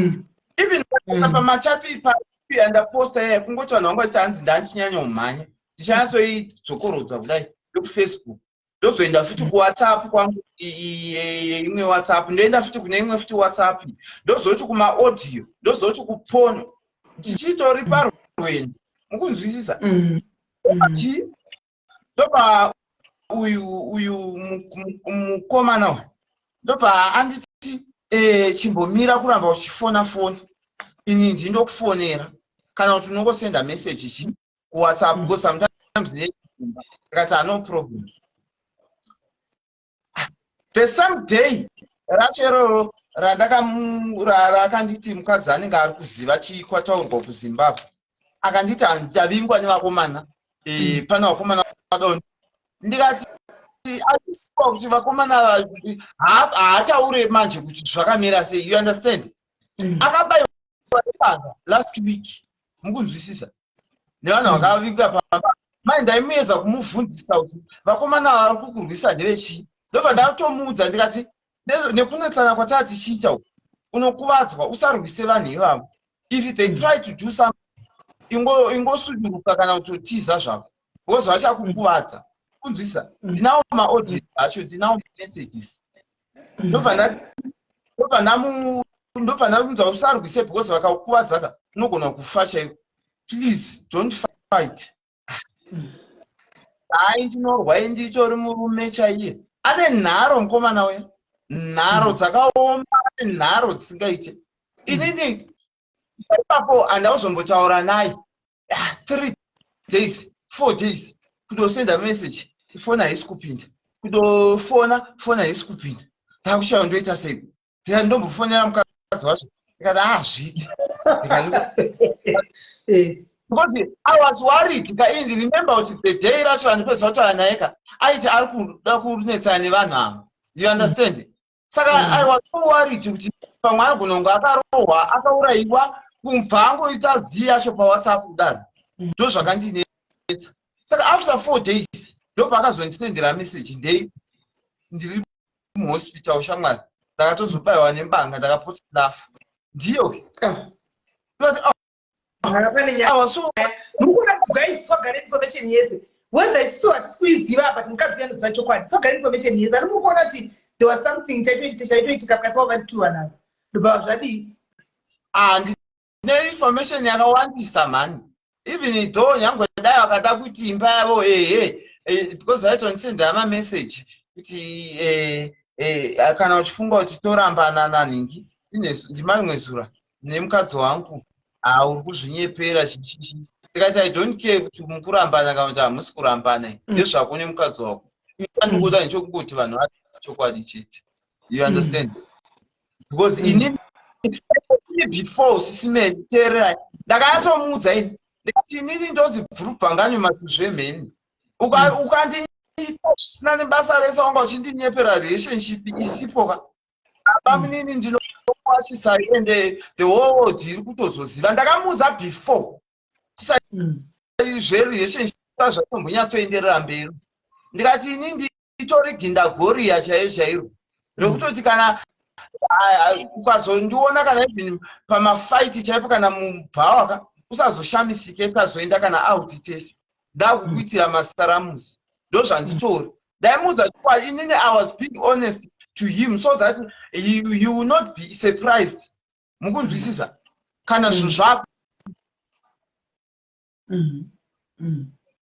S3: Even pamachati yandaposta yaya, kungoti vanhu vangu vachiti hanzi ndandichinyanya kumhanya, ndichanyatsoidzokorodza kudai yekuFacebook, ndozoenda futi kuWhatsApp kwangu, imwe WhatsApp, ndoenda futi kune imwe futi WhatsApp, ndozoti kumaaudio, ndozoti kupono, ndichitori parwendo, mukunzwisisa? Ti ndobva uyu mukomana uyu ndobva anditi, "Chimbomira kuramba uchifona foni, ini ndindokufonera, kana kuti unongosenda message chi kuWhatsApp, because sometimes ndinenge." Ndikati, "No problem." The same day racho iroro rakanditi mukadzi anenge ari kuziva chikwataurwa kuZimbabwe, akanditi ndavingwa nevakomana, pane vakomana vadoni. Ndikati, "Aishuwa kuti vakomana haataure manje kuti zvakamira sei?" You understand? Akabayiwa nebanga last week, mukunzwisisa? Nevanhu vakavinga pamba. Mai, ndaimuedza kumubvunzisa kuti vakomana vari kukurwisa ndevechii. Ndobva ndatomuudza, ndikati, "Nekunetsana kwataa tichiita uku, unokuvadzwa. Usarwise vanhu ivavo. If they try to do something, ingosuduruka kana kutotiza zvako, because vachakukuvadza." Kunzwisa? Ndinawo maaudio acho, ndinawo messages. Ndobva ndamuudza, "Usarwise, because vakakuvadza ka, unogona kufa chaiko. Please don't fight." Hai, ndinorwa, nditori murume chaiye. Ane nharo mukomana uya, nharo dzakaoma, ane nharo dzisingaite. Inini Ipapo handakuzombotaura naye. Ah, 3 days, 4 days, kutosenda message, foni haisi kupinda. Kutofona, foni haisi kupinda. Ndakushaya, ndoita sei? Ndikati ndombofonera mukadzi wacho. Ndikati, ah, zviti. Because I was worried ka. Ini remember kuti the day racho randipedza kutaura naye ka, aiti ari kuda kunetsana nevanhu ava, you understand? Saka I was so worried kuti pamwe anogona kunge akarohwa, akaurayiwa, kubva angoita zii yacho paWhatsApp kudaro. Ndo zvakandinetsa. Saka after 4 days ndopaakazondisendera message, ndei ndiri muhospital, shamwari, ndakatozobayiwa nembanga, ndakapotsa ndafa. Ndiyo.
S1: Pane nyaya guys, sogara information yese, whether isusu hatisi kuiziva, but mukadzi anoziva chokwadi. Sogara information yese ani muri kuona kuti there was something chaitoitika pakati pavo vari two vanavo. Ndobva zvadii?
S3: Ah, ndine information yakawandisa mhani. Even though nyange dai vakada kuti imba yavo, ehe, because vaitondisendera mameseji kuti kana uchifunga kuti torambana nanhingi, ndimarimwe zura nemukadzi wangu, ha, uri kuzvinyepera, chichichi. Ndikati, "I don't care kuti mukurambana kana kuti hamusi kurambana, ndezvako nemukadzi wako." Andikuda ndechokungoti vanhu vari chokwadi chete, you understand? Because inini before sisimeni, teererai, ndakanyatsomuudza ini, ndikati inini ndonzi bvurubvanganywe matuzvemheni. Ukandiita zvisina nebasa rese, wanga uchindinyepera relationship isipo ka, aba munini, ndinokwashisa ende the whole world iri kutozoziva. Ndakamuudza before zverelationship zvatombonyatsoenderera mberi. Ndikati ini nditori gindagoriya chairo chairo, rekutoti kana ukazondiona kana even pamafight chaipo kana mubhawa ka, usazoshamisike tazoenda kana out tese, ndakukuitira masaramusi. Ndo zvanditori. Ndaimuudza chokwadi inini. I was being honest to him so that he will not be surprised, mukunzwisisa, kana zvinhu zvako.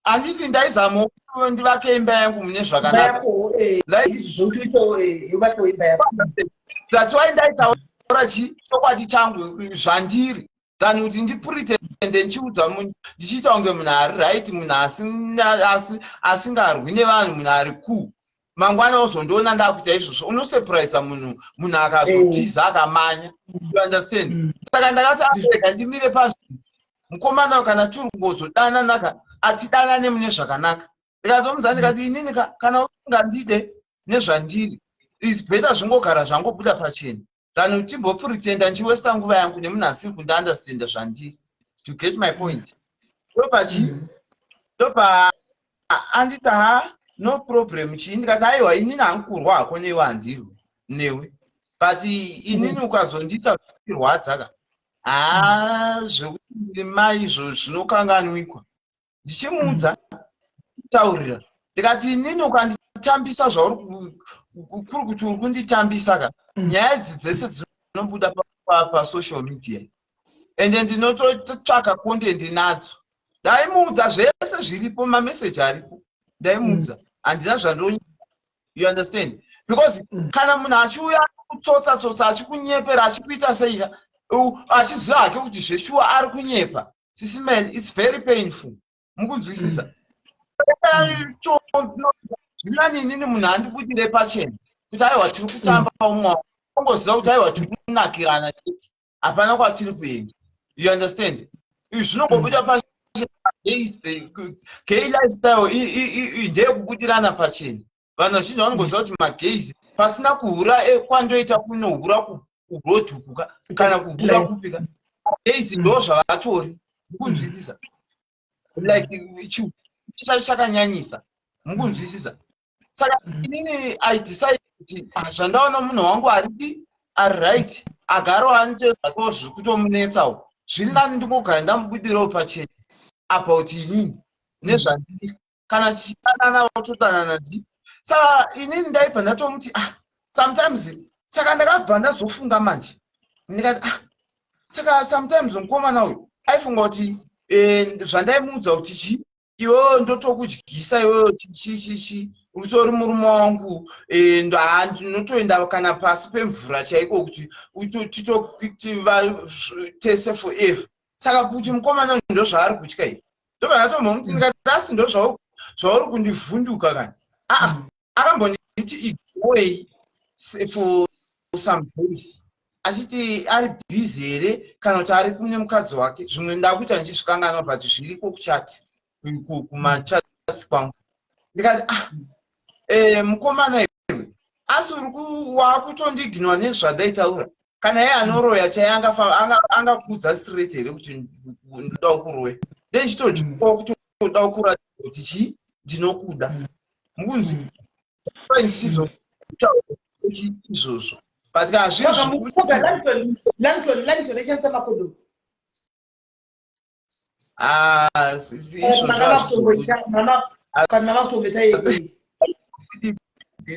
S3: Handiti ndaizama ndivake imba yangu mune zvakanaka? That's why ndaitaura chokwadi changu zvandiri, than kuti ndipretende ndichiudza, ndichiita kunge munhu ari right, munhu asingarwi nevanhu, munhu ari cool. Mangwana uzondiona ndakuita izvozvo, unosurprise munhu, munhu akazotiza akamanya, you understand? Saka ndakati arega ndimire pazvinhu. Mukomana, kana tiri kungozodananaka, atidanane mune zvakanaka. Ndikazomudza, ndikati inini kana usingandide nezvandiri, is better zvingogara zvangobuda pachena than kuti timbopretenda, ndichiwaster nguva yangu nemunhu asiri kundiunderstanda zvandiri, to get my point. Ndobva chi ndobva anditi, "Ha, no problem." Chii? Ndikati, "Aiwa, inini hangu hako newe, handirwi newe, but inini ukazondiita zvichirwadza ka, haa, zvekuti mai izvo zvinokanganwikwa." Ndichimuudza, taurira, ndikati inini ukanditambisa zvauri kuri kuti uri kunditambisa ka, nyaya idzi dzese dzinobuda pasocial media, ende ndinototsvaka content nadzo. Ndaimuudza zvese zviripo, mameseji aripo, ndaimuudza. Handina zvando, you understand? Because kana munhu achiuya kutsotsa tsotsa, achikunyepera, achikuita seika, achiziva hake kuti zveshuwa ari kunyepa, sisiman, it's very painful, mukunzwisisa? Zvinani inini munhu andibudire pachena kuti aiwa, tiri kutamba umwe, ongoziva kuti aiwa, tiri kunakirana chete, hapana kwatiri kuenda, you understand? Izvi zvinongobuda pachena. Gay lifestyle ndeyekubudirana pachena. Vanhu vazhinji vanongoziva kuti magays, pasina kuhura kwandoita kunohura kuroad kuka kana kuhura kupika, gays ndo zvavatori, mukunzwisisa? Like chacho chakanyanyisa, mukunzwisisa? Saka inini I decide kuti, ah, zvandaona munhu wangu aridi ari right, agaro anotozakewo zviri kutomunetsawo, zviri nani ndingogara ndamubudirawo pachena about inini nezvandiri. Kana tichidanana, todanana ndi. Saka inini ndaibva ndatomuti, ah, sometimes. Saka ndakabva ndazofunga manje, ndikati, ah, saka sometimes mukomana uyu aifunga kuti zvandaimuudza kuti chi iwewo ndotokudyisa iwewo chichichichi. Utori murume wangu, ndinotoenda kana pasi pemvura chaiko kuti titotiva tese forever. Saka kuti mukomana ndo zvaari kutya iyi, ndobva ndatombomuti, ndikati, asi ndo zvauri kundivhunduka kani? Aa, akambonditi igoi for some days, achiti ari busy here kana kuti ari kune mukadzi wake. Zvimwe ndakuita ndichizvikanganwa, but zviriko kuchati kumachats kwangu. Ndikati, ah, mukomana iwe, asi uri wakutondiignora nezvandaitaura? Kana iye anoroya chai, angakudza straight here kuti ndoda kuroya? Then chitodyawo kutoda kuratidza kuti chii, ndinokuda. Mukunzi ndichizotaura izvozvo, but kana zviri
S1: Langton aishandisa makondomu?
S3: Ah, izvozvo.
S1: Kana mavakutomboita?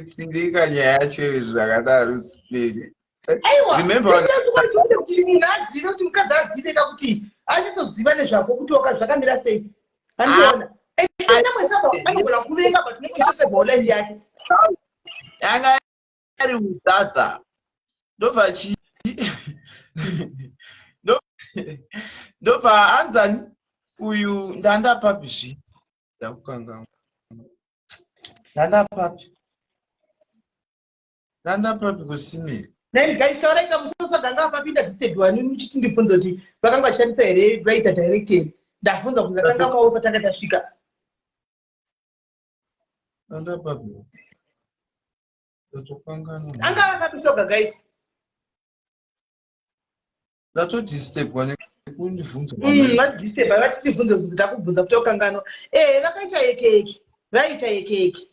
S3: Tsirika nyaya yacho zvakadaro, siperi.
S1: Aiwa, kuti munhu azive, kuti mukadzi azive ka, kuti anyatsoziva nezvako, kuti zvakamira sei. Andiona samwe saba anogona kuvenga, but unenge uchisevhawo life yake.
S3: Yanga iri udhadha. Ndobva chii, ndobva anzani uyu, ndanda papi zvi, ndakukanganwa, ndanda papi, ndanda papi kusimiri.
S1: Ngaitauraika musoso ganga apapinda disturbiwa nini muchiti ndibvunze kuti vakanga vachishandisa here, vaita direct here. Ndabvunza kuti ndakanga mawo patanga tasvika.
S3: Ndanda papi, ndatokanganwa.
S1: Anga vakapisoga, guys.
S3: Ndatodisturbwa nekundibvunza.
S1: Vadisturba vachitibvunze kuti ndakubvunza kuti ukanganwa. Vakaita yeke yeke, vaita yeke yeke.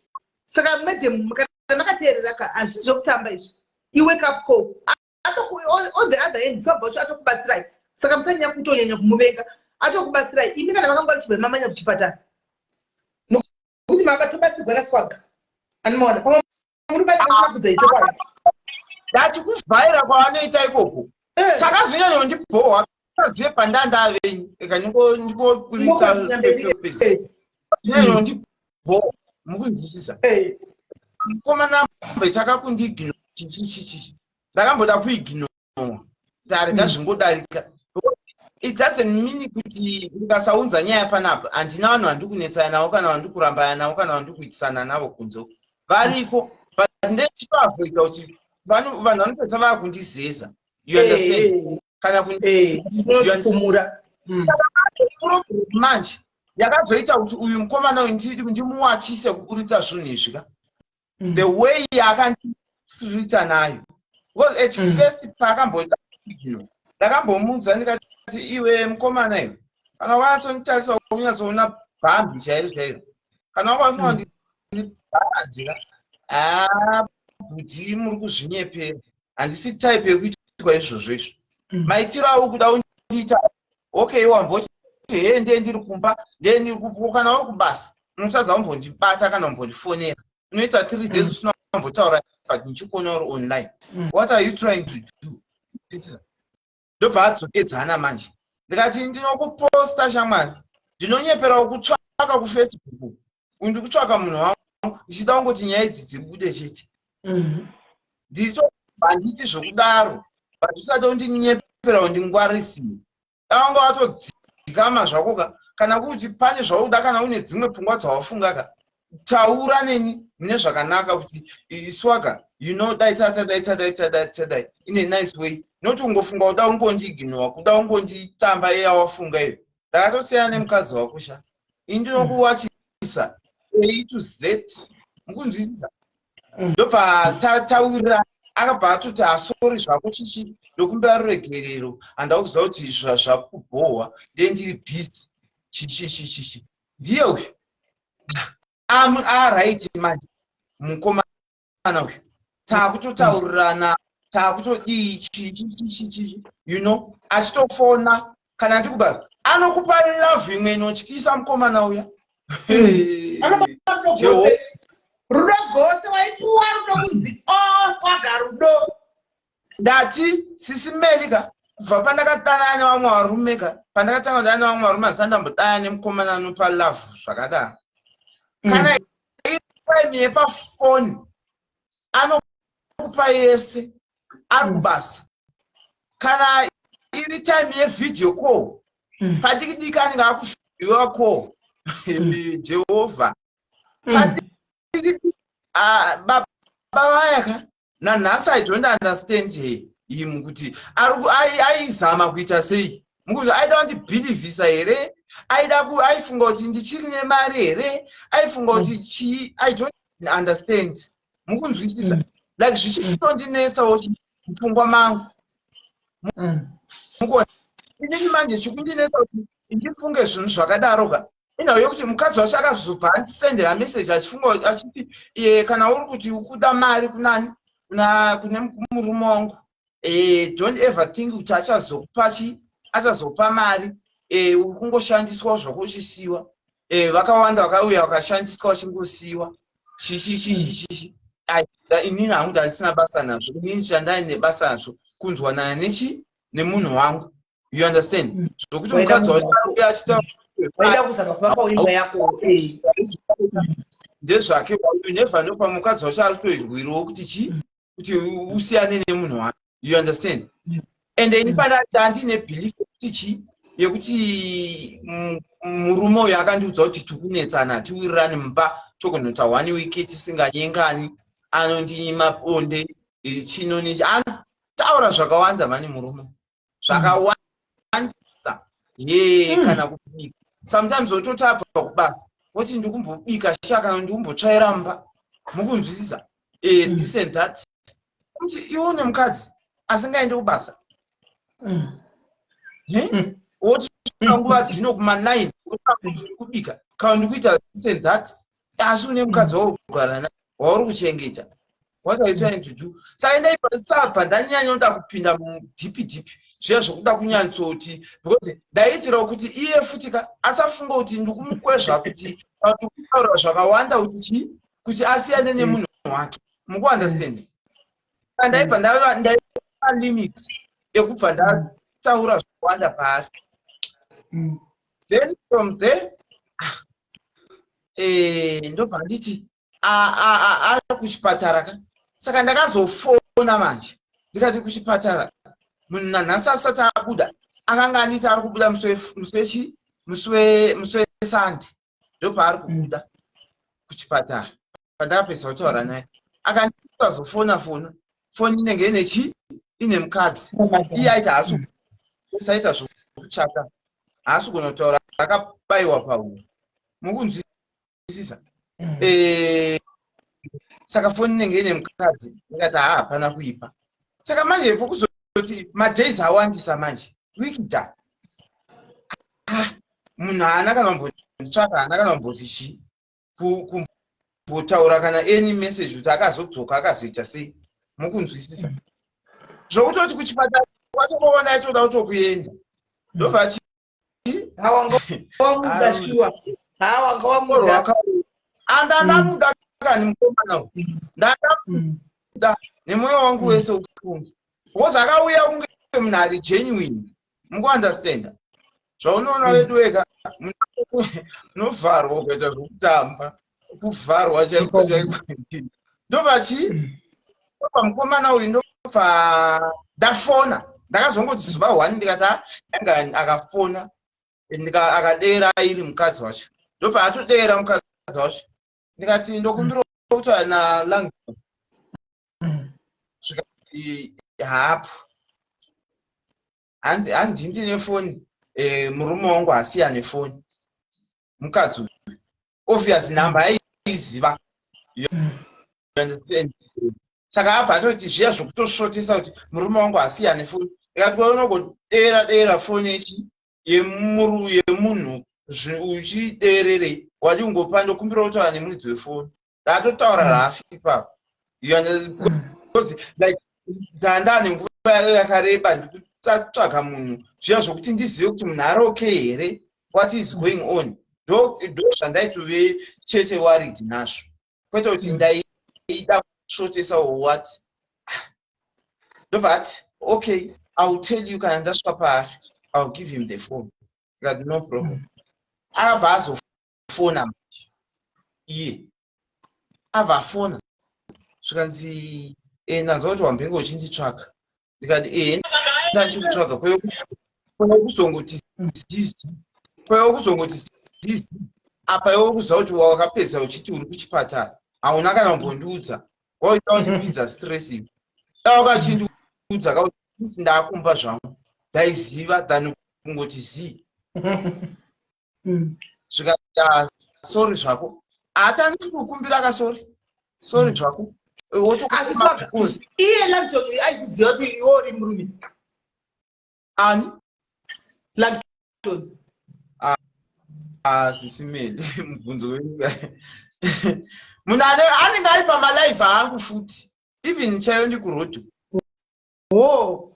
S1: Saka madam, kana makateerera ka, hazvisi zvokutamba izvi. Iwake up call. On the other hand, sobva wacho atokubatsirai, saka musanyanya kutonyanya kumuvenga. Atokubatsirai imi. Kana vakangwara, chibva mamanya kuchipatara, nokuti makatobatsirwa naSwaga. Anomaona pamwe muri pane vasina kudzai chokwadi.
S3: Ndati kuvhaira kwavanoita ikoko chakazonyanya kundibhohwa, azive pandanda eka ndingoburitsa nyanya kundibhohwa. Mukunzwisisa, mukomana takakundiignore chichichichi, ndakamboda kuignore, tarega zvingodarika. It doesn't mean kuti ndikasaunza nyaya panapa handina vanhu vandiri kunetsana navo, kana vandiri kurambana navo, kana vandiri kuitisana navo kunze. Variko, but ndechitoavoida kuti vanhu vanopedzisa vaakundizeza, you understand? Kana
S1: kumura.
S3: Problem manje yakazoita kuti uyu mukomana uyu ndimuwachise kuburitsa zvinhu izvi ka, the way yaakandisirita nayo, because at first paakamboda, ndakambomuudza ndikati, iwe mukomana iwe, kana wanyatsonditarisa unyatsoona bhambi chairo chairo, kana wakafunga ndiri bharanzika, haa, bhuti, muri kuzvinyepera. Handisi type yekuitwa izvozvo izvo. Maitiro avo kuda kundiita, okay, wamboti he, ndee ndiri kumba, ndee ndiri kupo. Kana uri kubasa unotadza kumbondibata kana kumbondifonera, unoita 3 days usina kumbotaura, but ndichikuona uri online. What are you trying to do? Ndobva adzokedzana manje. Ndikati, ndinokuposta shamwari, ndinonyeperawo kutsvaka kuFacebook, ndiri kutsvaka munhu wangu, ndichida kungoti nyaya idzi dzibude chete. Ndito handiti zvokudaro, but usati undinyepera, undingwarisiwe. Dawanga watodzikama zvako ka. Kana kuti pane zvauda, kana une dzimwe pfungwa dzawafunga ka, taura neni mune zvakanaka kuti, Swaga, dai tata, dai tadai, tadai, tadai, in a nice way, not ungofunga kuda ungondiignora, kuda ungonditamba iyawafunga iyo. Ndakatosiyana nemukadzi wako sha. Ini ndinokuwachisa A to Z, mukunzwisisa? Ndobva tawirirana. Akabva atoti, asori zvako, chichi, ndokumbira ruregerero, handava kuziva kuti zvakubhohwa, ndee ndiri busy, chichi chichichi. Ndiye uyu alright manje mukomana uyu, taakutotaurirana, taakutodii, chichichichichi, achitofona kana ndikubasa, anokupa love imwe inotyisa mukomana uya.
S1: Rudo gose waipuwa, rudo kunzi oswaga rudo.
S3: Ndati, sisi Melika, kubva pandakadanana nevamwe varume ka, pandakatanga kudana nevamwe varume, handisati ndambodana nemukomana anopa love zvakadaro. Kana Time yepafoni anokupa yese ari kubasa. Kana iri time yevideo call, padiki diki anenge akuvideo call. Jehovha. Padiki, ah, baba vaya ka, nanhasi I don't understand him kuti aizama kuita sei. Mukuti aida kundibhilivhisa here? Aida aifunga kuti ndichiri nemari here? Aifunga kuti chii? I don't understand. Mukunzwisisa? Like, zvichitondinetsawo mupfungwa mangu. Mukuona inini manje chikundinetsa kuti ndifunge zvinhu zvakadaro ka, inhau yekuti mukadzi wacho akazobva andisendera meseji achifunga achiti iye, kana uri kuti ukuda mari kunani, kuna kune murume wangu, don't ever think kuti achazokupa chi, achazopa mari. Uri kungoshandiswa zvako uchisiyiwa. Vakawanda vakauya vakashandiswa vachingosiyiwa, chichichichichichi. Inini hangu ndandisina basa nazvo. Inini chandaine basa nazvo kunzwanana nechi nemunhu wangu, you understand? Zvokuti
S1: Waida
S3: mukadzi wacho auya achitaura
S1: Waida kuzama kuvakawo imba yako.
S3: Ndezvake. You never know, pamukadzi wacho ari kutoirwirawo kuti chi, kuti usiyane nemunhu wake, you understand? And ini pandandine belief yekuti chi, yekuti murume uyu akandiudza kuti tikunetsana, tiwirirane mumba, togonota one week tisinganyengani, anondinyima bonde, chino nechi, anotaura zvakawanda mani murume, zvakawandisa ye. Kana kubika, sometimes wototi abva kubasa woti ndikumbobika sha, kana ndikumbotsvaira mumba. Mukunzwisisa? This and that, kuti iwe une mukadzi asingaendi kubasa. Woti nguva dzino kuma9 kuti ndikubika kana ndikuita this and that, asi une mukadzi wauri kugara naye wauri kuchengeta. What are you trying to do? Saka ndaisabva ndanyanya kupinda mudeep deep zviya zvokuda kunyatsoti, because ndaiitirawo kuti iye futi ka asafunga kuti ndikumukwezva, kuti kutaura zvakawanda kuti chii, kuti asiyane nemunhu wake. Mukuunderstand? Saka ndaibva ndaiva limit ekubva ndataura zvakawanda paari. Then from there, ah, ndobva nditi ari kuchipatara ka. Saka ndakazofona manje, ndikati kuchipatara munhu nanhasi asati abuda. Akanga anditi ari kubuda musi wechi, musi weSunday ndopaari kubuda kuchipatara. Pandakapedza kutaura naye, akandisazofona fona. Foni inenge ine chi, ine mukadzi. Iye aiti haasi aita zvokuchata, haasi kugona kutaura, akabayiwa pahuro. Mukunzwisisa? Saka foni inenge ine mukadzi. Ndikati haa, hapana kuipa. Saka manje pokuzoti madays awandisa manje, wikida, ah, munhu haana kana kumbontsvaka, haana kana kumboti chii, kumbotaura kana any message kuti akazodzoka, akazoita sei. Mukunzwisisa? Zvokutoti kuchipatara kwacho koona aitoda kutokuenda, ndobva chi
S1: Wanga wamuda shuwa, ha, wanga wamuda.
S3: Anda ndamuda kani mukomana uyu, ndandamuda nemwoyo wangu wese ufunge, because akauya kunge munhu ari genuine. Mukuunderstanda zvaunoona vedu wega, unovharwa ukaita zvokutamba, kuvharwa chaiko chaiko. Ndobva chi, ndobva mukomana uyu, ndobva ndafona. Ndakazongoti zuva one ndikati, "Ah," anga akafona, akadera iri mukadzi wacho. Ndobva atodera mukadzi wacho, ndikati ndokumbira kutaura naLangton. Zvikati hapo, hanzi handi ndine foni, murume wangu asiya nefoni. Mukadzi uyu obvious namba aiziva, you understand? Saka abva atoti zviya zvokutosvotesa kuti murume wangu asiya nefoni. Ikati unogodera dera foni yechi yemunhu uchidererei? Wadi ungopa, ndokumbira kutaura nemuridzi wefoni. Ndatotaura rafi ipapo. You understand? Because like ndanda nenguva yakareba ndikutsvaga munhu, zviya zvokuti ndizive kuti munhu ari okay here, what is going on. Ndo zvandaitove chete worried nazvo, kwete kuti ndaida kusvotesa or what. Ndobva ati, "Okay, I will tell you kana ndasvika paari. I will give him the phone." Ndikati, "No problem." Akabva azofona manje iye. Abva afona zvikanzi, "Ndanzwa kuti wambenge uchinditsvaka." Ndikati, "Ndandichikutsvaga." Kwaiva kuzongoti zizi, kwaiva kuzongoti zizi apa. Iwe kuziva kuti wakapedza uchiti uri kuchipatara, hauna kana kumbondiudza. Waita undipinza stress iwe. Dai wakachindiudza kauti isi ndakumba zvangu, ndaiziva, than kungoti zii. Zvikati, "Ah, sorry zvako." Haatandisi kukumbira ka, sorry, sorry zvako.
S1: Asi Swaga,
S3: because
S1: iye Langton aichiziva kuti iwe uri murume?
S3: Ani?
S1: Langton.
S3: Ah, sisimeli, mubvunzo wenyu, munhu anenge ari pamalive aangu futi, even chaiyo ndikurodhi.
S1: Oh.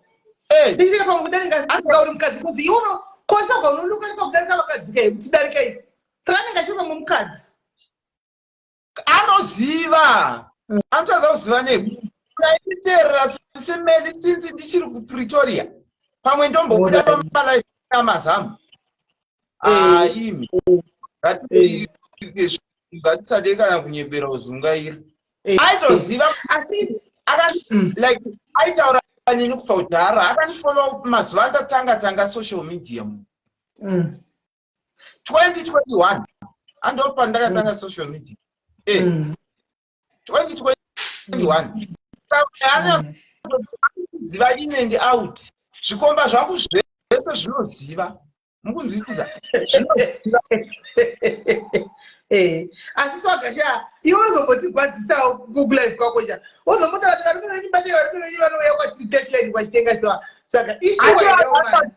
S1: Ndichike pamwe kudarika saka uri mukadzi, kuti iwe unokwanisa unolokanisa kudarika vakadzi kai, kutidarika izvi, saka anenge achiri pamwe mukadzi.
S3: Anoziva, anotadza kuziva nei? Ndaiteerera sisimeli since ndichiri kuPretoria. Pamwe ndombobuda pamalive amazamu. Aimi, ngatisade kana kunyepera kuzungaira. Aitoziva.
S1: Asi
S3: Akati like aitaura neni kubva kudhara, akandifollow mazuva andatanga tanga social media mu 2021, ando pandakatanga social media, 2021. Saka ziva in and out, zvikomba zvangu zvese zvinoziva, mukunzwisisa, zvinoziva.
S1: Asi Swagasha, iwe uzombotigwadzisawo kulive kwako cha, uzombotaura kuti varume venyu batai, varume venyu vanouya kwatiri touchline kwachitenga swa, saka ishuwa?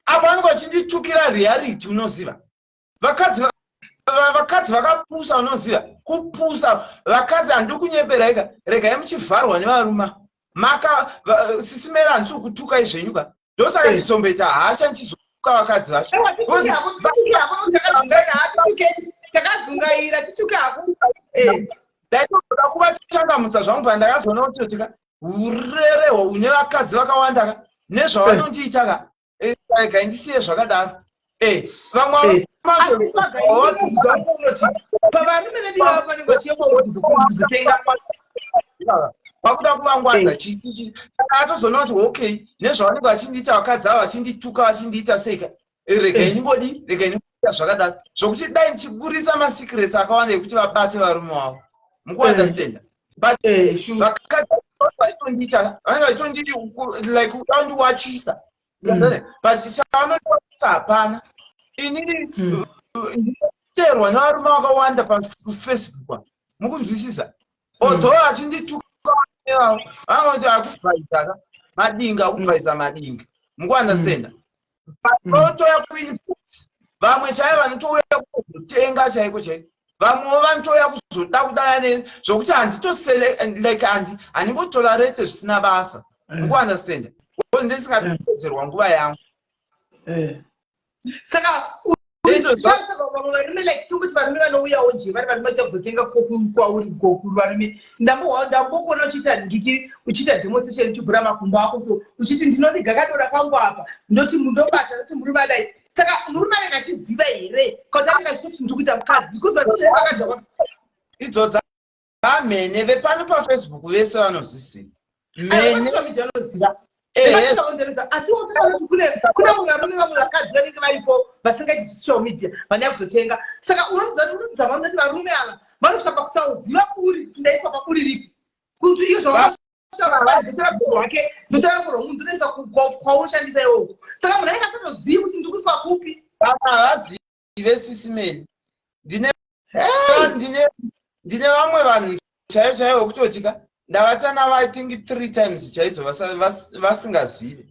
S3: Apo vanenge vachinditukira reality. Unoziva vakadzi vakadzi vakapusa, unoziva kupusa vakadzi. Handidi kunyepera ika, regai muchivharwa nevarume maka sisimera. Handisi kutukai zvenyu ka, ndosaka ndichizomboita hasha ndichizotuka vakadzi vacho.
S1: Takazungaira, tituke hako.
S3: Ndaitoda kuvachangamutsa zvangu pandakazoona kuti tika urerehwa une vakadzi vakawanda ka, nezvavanondiita ka. Regai ndisiye zvakadaro. Vamwe
S1: Asi Swaga, unoti pavarume vedu vava vanenge vachiuya kwauri kuzotenga?
S3: Vakuda kuvangwadza chisi, saka atozoona kuti okay, nezvavanenge vachindiita vakadzi ava, vachindituka, vachindiita seika, regai ndingodi, regai ndingoita zvakadaro, zvokuti dai ndichiburisa masecrets akawanda ekuti vabate varume vavo, mukuunderstanda? But vakadzi vachitondiita, vanenge vachitondi like kuda kundiwachisa, but chavanondiwachisa hapana. Inini ndinoteerwa nevarume vakawanda paFacebook, mukunzwisisa? Although achindituka vavo, vanoti akubhaisa madinga, akubhaisa madinga, mukuunderstanda? Vanotoya kuinbox vamwe chaivo, vanotouya kuzotenga chaiko chaiko. Vamwewo vanotouya kuzoda kudaya ne zvokuti handitosele like handingotolerate zvisina basa, mukuunderstanda? Ndisingatopedzerwa nguva yangu.
S1: Saka saka vamwe varume, like tongoti varume vanouyawo nje vari varume vachiita kuzotenga kwauri kokuru, varume ndambokuona uchiita ngikiri, uchiita demonstration, uchivhura makumbo ako so, uchiti ndinodiga kadora kangu apa, ndoti ndobata, ndoti murume adai. Saka murume anenge achiziva here, kuti anenge achitoti ndiri kuita mukadzi kuziva?
S3: Idzo dzamhene vepano paFacebook vese vanozviziva
S1: mene. Anoziva, asi kuti kune vamwe varume, vamwe vakadzi vanenge varipo vasingaiti social media, vanouya kuzotenga. Saka unoudza vanoti varume ava vanosvika pakusauziva buri, kuti ndaiswa paburi ripi, kuti iyo zvaotora buri rwake, ndotora buri rwomunhu, ndonoisa kwaunoshandisa iwoko. Saka munhu anenge asatozivi kuti ndiri kuiswa kupi.
S3: Vamwe havazive, sisimeni. Ndine vamwe vanhu chaivo chaivo vekutoti ka ndavatana, I think three times chaidzo, vasingazive,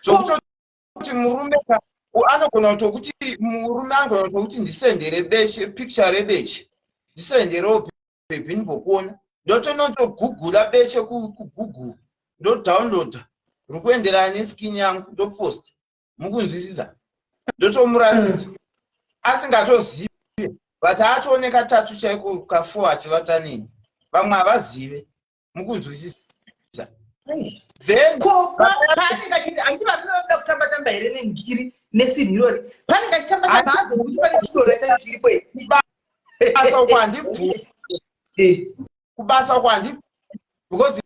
S3: zvokutoti murume ka anogona kutokuti, murume anogona kutokuti, "Ndisendere beche, picture rebeche, ndisenderewo baby ndimbokuona." Ndotonotogugula beche kuGoogle, ndodownloada riri kuenderana neskin yangu, ndoposta, mukunzwisisa? Ndotomuratidza asingatozive, but atooneka tatu chaiko ka4 achivatanini. Vamwe havazive, mukunzwisisa? Then
S1: Ko paanenge achiti, handiti varume vanoda kutamba tamba here nengiri nesinhirori, paanenge achitamba tamba azokuti pane chidora chacho chiripo here?
S3: Basa uko handibvumi. Kubasa uko handi, because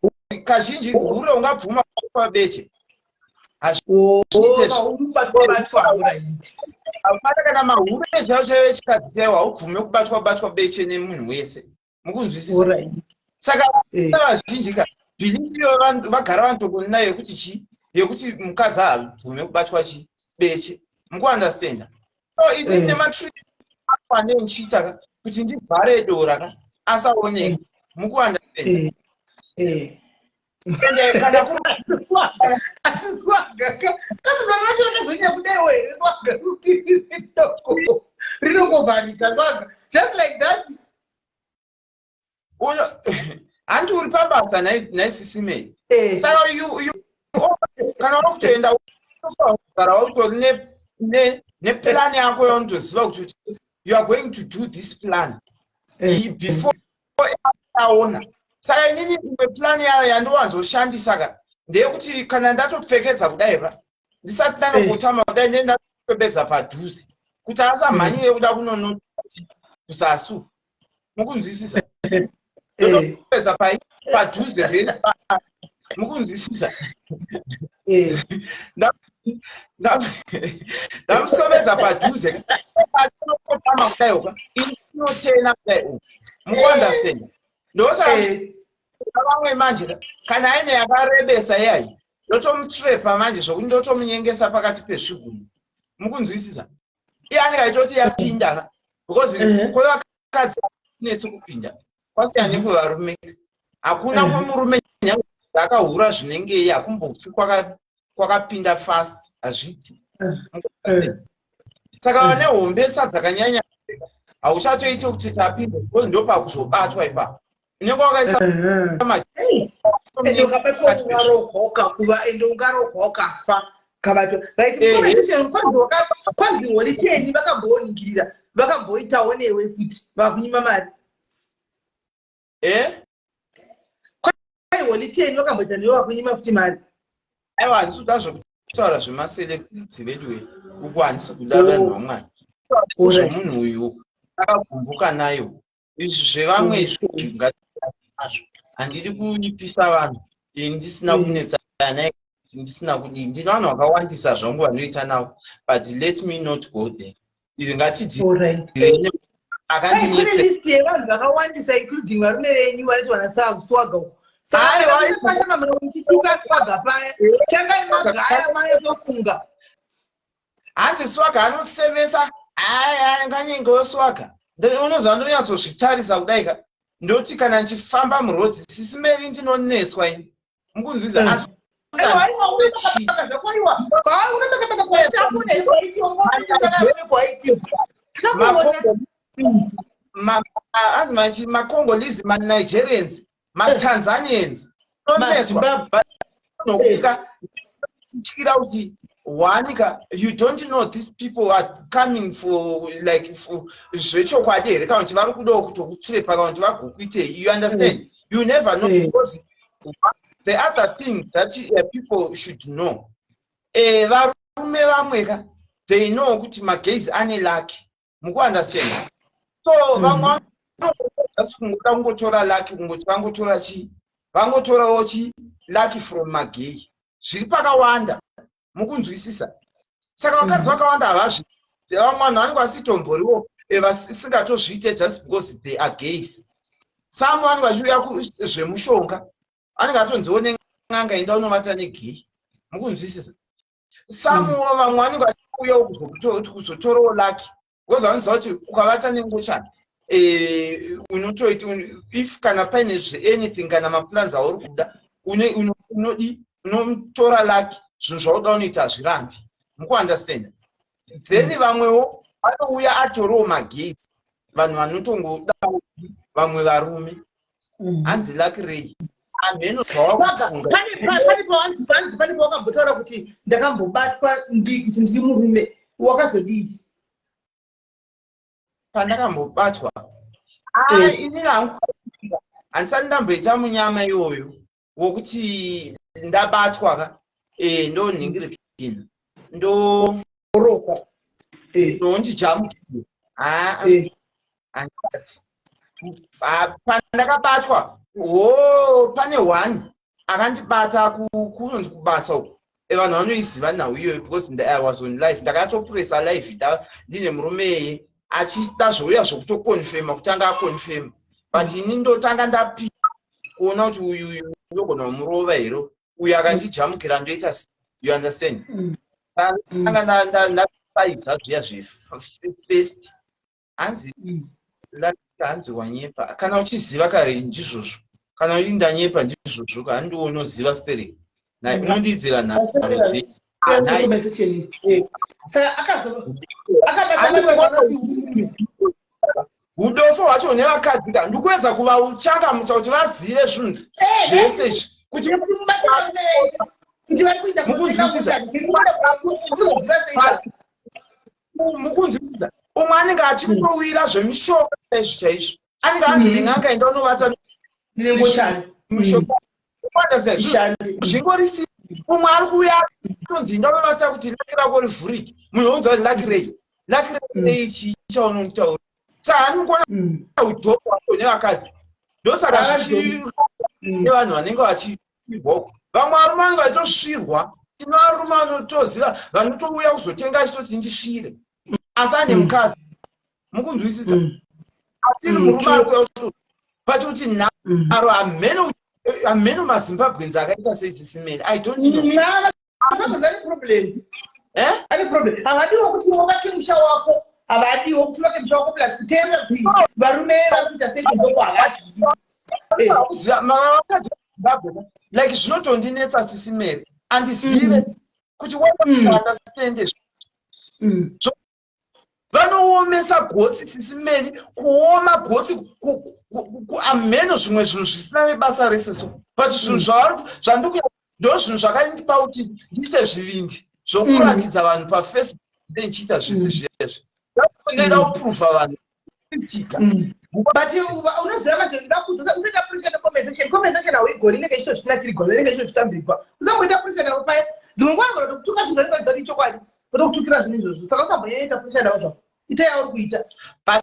S3: kazhinji hure ungabvuma kubatwa beche. Hapana kana mahure chaivo chaivo echikadzi chaivo haubvume kubatwa batwa beche nemunhu wese, mukunzwisisa? Saka vazhinji ka belief iyo vagara vanotokoni nayo yekuti chi yekuti mukadzi haabvume kubatwa chi beche, mukuunderstanda? So ini nematrick ane ndichiita ka kuti ndivhare dora ka asaoneka, mukuunderstanda? Ende kana kuri
S1: Asi Swaga kasi dora racho rakazonyanya kudaiwo here, Swaga, kuti rinongovharika, Swaga, just like that?
S3: Handi uri pabasa naisisimei? Saka kana wakutoenda kugara wautori neplan yako yaunotoziva kuti you are going to do this plan before aona. Saka inini imwe plan yayo yandowanzoshandisa ka ndeyekuti kana ndatopfekedza kudai ka, ndisati ndanokotama kudai, ndee ndatopfekedza padhuze kuti asamhanyire kuda kunonoti kuzasu, mukunzwisisa? Ndotopfekedza padhuze very far, mukunzwisisa? Ndamusobedza padhuze, achinokotama kudai uka, ini inotena kudai uku, mukuunderstand? Ndosaka vamwe manje kana aine yakarebesa iyayi, ndotomutrepa manje zvokuti ndotomunyengesa pakati pezvigumwe, mukunzwisisa? Iye anenge aitoti yapinda, because kwevakadzi kunetsi kupinda, kwasiyana nekwevarume. Hakuna kwemurume, nyange akahura zvinengei, hakumbofi kwakapinda fast, hazviti. Saka vane hombesa dzakanyanya hauchatoiti kuti tapinza, because ndopakuzobatwa ipapo unenge wakaisa.
S1: Ende ukabatwa ungarohwa kuva, ende ungarohwa ukafa kabatwa, right? Kwanzi Holy Ten vakamboningirira, vakamboitawo newe futi, vakunyima mari.
S3: Eh?
S1: Kwai Holy Ten vakamboita newe, vakunyima futi mari.
S3: Aiwa, handisi kuda zvekutaura zvemacelebrity vedu uku, handisi kuda. Vanhu vamwari, zvemunhu uyu akagumbuka nayo izvi, zvevamwe izvi ngatazvo. Handidi kuipisa vanhu ini ndisina kunetsana naye, ndisina kudii. Ndine vanhu vakawandisa zvangu vanoita navo, but let me not go there. Izvi ngatidii.
S1: Kune list yevanhu vakawandisa, including varume venyu vanoitwa naSwaga uko. Saka muchituka Swaga paya, tangai magaya mayotofunga.
S3: Hanzi Swaga anosemesa. Aya nganyengewo Swaga unozva ndonyatsozvitarisa kudai ka, ndoti kana ndichifamba muroad, sisimeri, ndinonetswa ini, mukunzwisa? Asi hanzi machi maCongolese, maNigerians, maTanzanians, unonetswa nokuti ka tyira kuti one ka, you don't know these people are coming for like for zvechokwadi here, kana kuti vari kudawo kutokutrepa, kana kuti vagokuitei, you understand? You never know, because the other thing that people should know, varume vamwe ka, they know kuti magays ane lucky, mukuunderstand? So vamwe just kungoda kungotora lucky, kungoti vangotora chi vangotorawo chi lucky from magay, zviri pakawanda, mukunzwisisa? Saka vakadzi vakawanda havazvi, vamwe vanhu vanenge vasitomboriwo vasingatozviite just because they are gays. Some vanenge vachiuya zvemushonga, anenge atonziwo nen'anga, enda unovata negay, mukunzwisisa? Samuwo vamwe vanenge vachiuyawo kuzotorawo lucky, because vanoziva kuti ukavata nengochani unotoita if kana paine zveanything, kana maplans auri kuda, unodi unotora lucky, zvinhu zvauda unoita hazvirambi, mukuunderstand? Then vamwewo vanouya atoriwo magays, vanhu vanotongoda vamwe varume. Hanzi lucky rei, hamheno zvawakufunga.
S1: Pane pane pawakambotaura kuti ndakambobatwa kuti ndiri murume, wakazodii?
S3: Pandakambobatwa? Inini hangu handisati ndamboita munyama iwoyo wokuti ndabatwa ka, ndonhingirikina, ndo
S1: Rokwa.
S3: Ndondijamu, haa, handisati. Pandakabatwa, ho, pane one akandibata kunonzi kubasa uku. Vanhu vanoiziva nhau iyoyo because I was on live, ndakatopresa live ndine murume yeye achida zvouya zvokutoconfirma kuti anga aconfirma, but ini ndotanga ndapika kuona kuti uyu uyu ndogona kumurova here, uyu akandijamukira ndoita, you understand? Tanga ndapaiza zviya zvefirst, hanzi hanzi wanyepa. Kana uchiziva kare ndizvozvo, kana uri ndanyepa ndizvozvo, handiwo unoziva sterek, unondiidzira nharo.
S1: Saka akabata.
S3: Udofo hwacho nevakadzi ka, ndikuedza kuvachangamutsa kuti vazive zvinhu zvese izvi kuti
S1: Kuti vari kuita.
S3: Mukunzwisisa? Mukunzwisisa? Umwe anenge achitowira zvemishonga chaizvo chaizvo, anenge anzi nen'anga, enda unovata mishonga zvingorisi. Umwe ari kuuya atonzi enda unovata kuti luck rako rivhurike. Munhu oudza kuti luck rei, luck rei, chii chaunotaura? Saka hani mukuona udhoko hwacho nevakadzi, ndosaka zvichi nevanhu vanenge vachirwa. Vamwe varume vanenge vachitosvirwa. Tino varume vanotoziva, vanotouya kuzotenga achitoti ndisvire, asi ane mukadzi, mukunzwisisa? Asiri murume ari kuuya but kuti nharo, hameno, hameno maZimbabweans akaita sei. Sis Melly, I don't know.
S1: Ane problem.
S3: Eh?
S1: Ane problem. Havadiwo kuti wavake musha wako, havadiwo kuti vake musha wako, plus kuteerera kuti varume vari kuita sei kundoko havadi.
S3: Vakadzi Zimbabwe, like, zvinotondinetsa, Sis Melly, andizive kuti understand. Vanoomesa gotsi, Sis Melly, kuoma gotsi, amheno zvimwe zvinhu zvisina nebasa rese. So but zvinhu zvavari zvandikuya ndo zvinhu zvakandipa kuti ndiite zvivindi zvokuratidza vanhu paFacebook ndichiita zvese zviya izvi. Ndinoda kuprova vanhu itika.
S1: But unoziva manje, ndoda usaita pressure neconversation. Conversation hauigoni, inenge ichitozvinakirigwa, inenge ichitozvitambirigwa. Usamboita pressure navo paya. Dzimwe nguva vanogona kutokutuka zvinhu vanenge vachiziva kuti ichokwadi, votokutukira zvinhu izvozvo. Saka usambonyanyoita pressure navo zvako, ita yauri kuita.
S3: But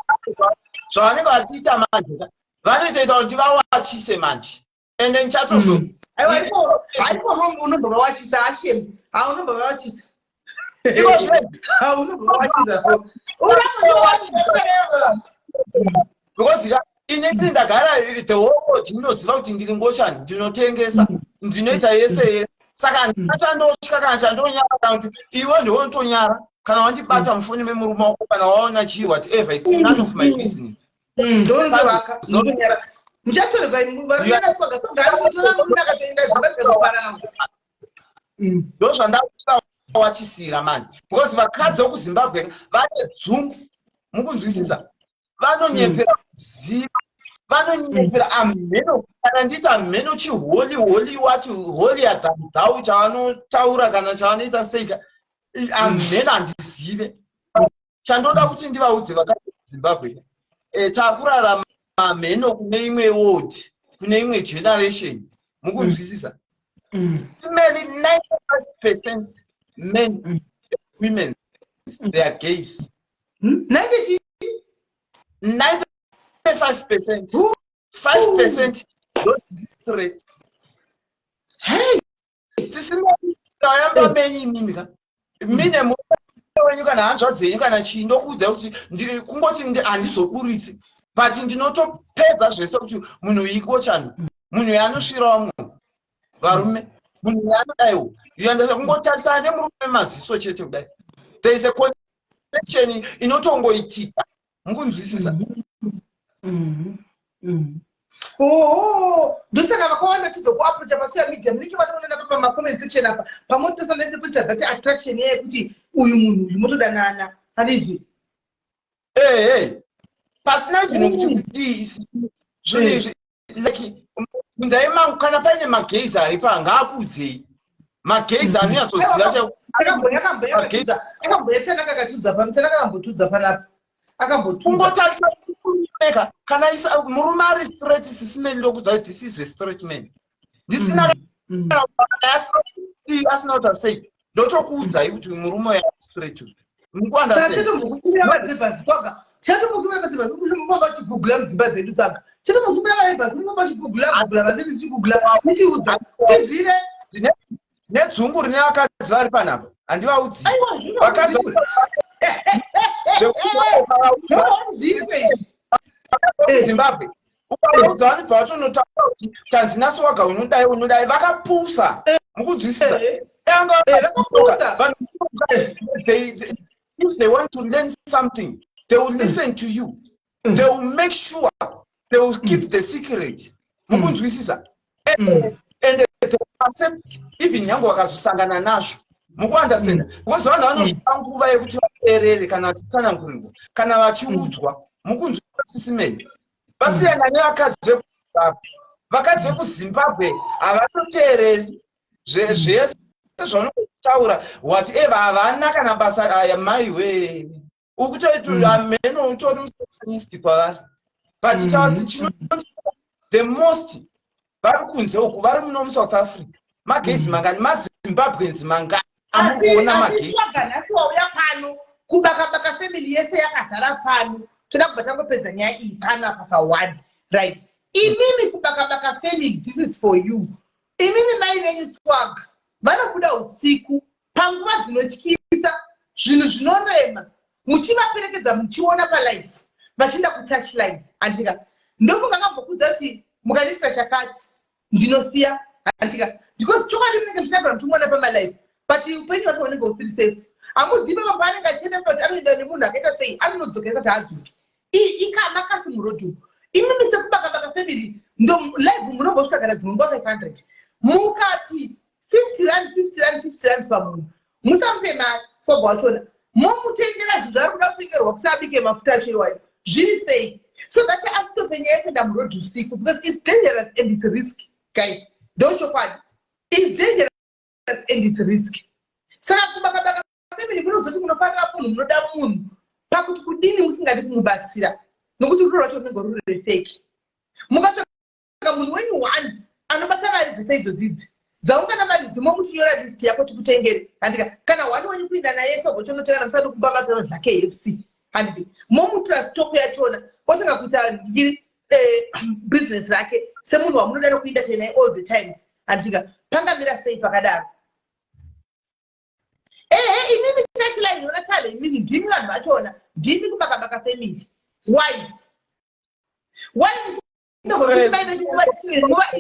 S3: zvavanenge vachiita manje, vanotoita kuti vawachise manje, ende ndichatozo
S1: Aiwa, haiko wrong, unobva vawachisa ashem, ha, unobva vawachisa.
S3: Iko zvino.
S1: Ha, unobva vawachisa.
S3: Because inini ndagara the whole world inoziva kuti ndiri ngochani, ndinotengesa, ndinoita yese yese, saka handina chandotya kana chandonyara, kana kuti iwe ndiwonotonyara kana wandibata mufoni memurume wako, kana waona chii, whatever, it's none of my business.
S1: Ndonzovaka muchatorerwa varume naswaga swaga ari kutora murume akatoenda zvimba zvikazoparana.
S3: Ndo zvandawachisira mani, because vakadzi vekuZimbabwe vane dzungu, mukunzwisisa? Vanonyepera kuziva, vanonyepera amheno, kana nditi amheno chiholy holy, what holier than thou chavanotaura kana chavanoita seika, amheno, handizive. Chandoda kuti ndivaudze vakadzi veZimbabwe, takurarama mheno kune imwe world, kune imwe generation, mukunzwisisa? Many, 95% men, women, they are gays.
S1: 90?
S3: 95%, 5% straight.
S1: Hey.
S3: Sis Melly, menyu imimi ka, mine murume wenyu kana hanzvadzi yenyu kana chii, ndokuudza kuti kungoti handizoburitsi, but ndinotopedza zvese kuti munhu ikochani, munhu yanosvira vamwe varume, munhu yaanodaiwo yoandasa kungotarisana nemurume maziso chete kudai, there is a connection inotongoitika, mukunzwisisa?
S1: Oh, ndosaka vakawanda tizokuapproacha pasocial media, munenge vatoonana pamacomment section apa, pamotosangana kuita that attraction iya yekuti uyu munhu uyu motodanana, handiti?
S3: Ehe, pasina zvinhu kuti kudii, zvinhu izvi, like, bvunzai mangu kana paine magays aripo, ngaakuudzei magays anonyatsoziva.
S1: Akamboya Tanaka akatudza pano, Tanaka akambotudza panapa, akambotudza.
S3: Kungotarisa eka kana murume ari straight, Sis Melly, ndokudza kuti this is a straight man, ndisina kana asina kuta sei, ndotokuudzai kuti murume uyu ari straight uyu.
S1: Saka
S3: Mukuunderstand?
S1: Titombokumbira madzibhasi twaga. Chatombosumira mafamba uchigugula mudzimba dzedu, saka chatombosumira vanebhasi, mufamba uchigugula gugula vasiri uchigugula, mutiudza tizive.
S3: Nedzungu rine vakadzi vari panapa, handivaudzi vakadzi. Zimbabwe ukavaudza, vanobva vatonotaura kuti tanzi naSwaga unodai, unodai. Vakapusa, mukunzwisisa?
S1: Vakapusa.
S3: If they want to learn something, they will listen to you. They will make sure they will keep the secret, mukunzwisisa? And they will accept even nyange vakazosangana nazvo, mukuunderstanda? Because vanhu vanosvika nguva yekuti vateerere kana vachitsanangurirwa, kana vachiudzwa, mukunzwisisa, Sis Melly? Vasiyana nevakadzi vekuZimbabwe. Vakadzi vekuZimbabwe havatoteereri zvese zvaunotaura, whatever, havana kana basa. Aya maiwe, ukutoameno utori musatanist kwavari. But chino the most vari kunze uku, vari muno muSouth Africa, magays mangani, maZimbabweans mangani amuri kuona magays?
S1: Nhasi wauya pano, kuBakabaka family yese yakazara pano. Toda kubva tangopedza nyaya iyi pano apa pa1, right? Imimi kuBakabaka family, this is for you. Imimi mai venyu Swag vanobuda usiku panguva dzinotyisa, zvinhu zvinorema, muchivaperekedza, muchiona palife vachienda kutouchline, handika? Ndofunga ngambokudza kuti mukandiitira chakati ndinosiya, handika? Because chokwadi munenge muchinagara muchimuona pamalife, but upenyu hwake hunenge husiri safe. Hamuzivi pamwe anenge achienda, kuti anoenda nemunhu akaita sei, anonodzoka kuti haadzoki. Ikama kasi murodhi umu. Imimi sekuBakabaka family, ndo live munombosvika kana dzimwe nguva 500, mukati R50, R50, R50 pamunhu, musamupe mari Swag wachona, momutengera zvinhu zvaari kuda kutengerwa kuti abike mafuta acho iwayo, zviri sei, so that asitope nyaya yekuenda murodhi usiku, because it's dangerous and it's risk, guys. Ndo chokwadi, it's dangerous and it's risk. Saka kuBakabaka family munozoti munofarira munhu, munoda munhu pakuti kudini musingadi kumubatsira? Nokuti rudo rwacho runenge ruri refake. Mukatsvaka munhu wenyu one anobata mari dzese idzo dzidzi dzaungana, mari dzimomuchinyora list yako, tikutengere, handika? Kana one wenyu kuinda naye sogochonotenga namusadi kupa matano zvaKFC, handiti? Momutura stock yachona, otanga kuita business rake semunhu wamunoda nokuinda tenai all the times, handitika? Pangamira sei pakadaro? Ehe, imimi touchline ona tale, imimi ndimi vanhu vachona, ndimi kuBakabaka family. Why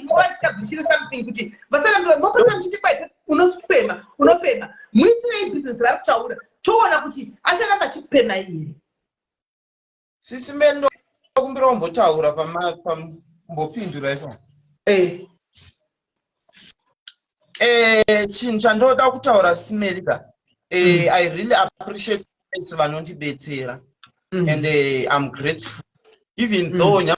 S1: muvaestablishire something kuti vasarambe mopesa muchiti kwai unosipema, unopema? Muitirei business rari kutaura, toona kuti acharamba achikupemai here.
S3: Sisi Mendo, kumbira umbotaura pambopindura ipa. Chinhu chandoda kutaura, Sis Melly ka, I really appreciate vanondibetsera and I'm grateful, even though nyange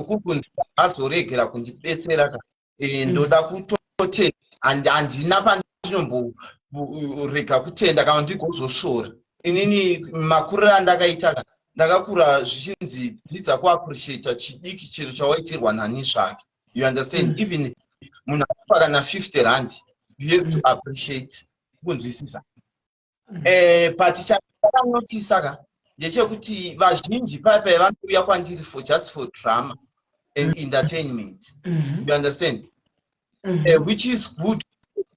S3: kuri kunzi azoregera kundibetsera ka, ndoda kutotenda. Handina pandinomborega kutenda kana ndigozosvora. Inini makuriro andakaita ka, ndakakura zvichinzi dzidza kuappreciata chidiki chero chawaitirwa nani zvake, you understand? Even munhu akupa kana R50, you have to appreciate, kunzwisisa? But chakanotisa ka ndechekuti vazhinji paipai vanouya kwandiri for just for drama and entertainment, you understand? Which is good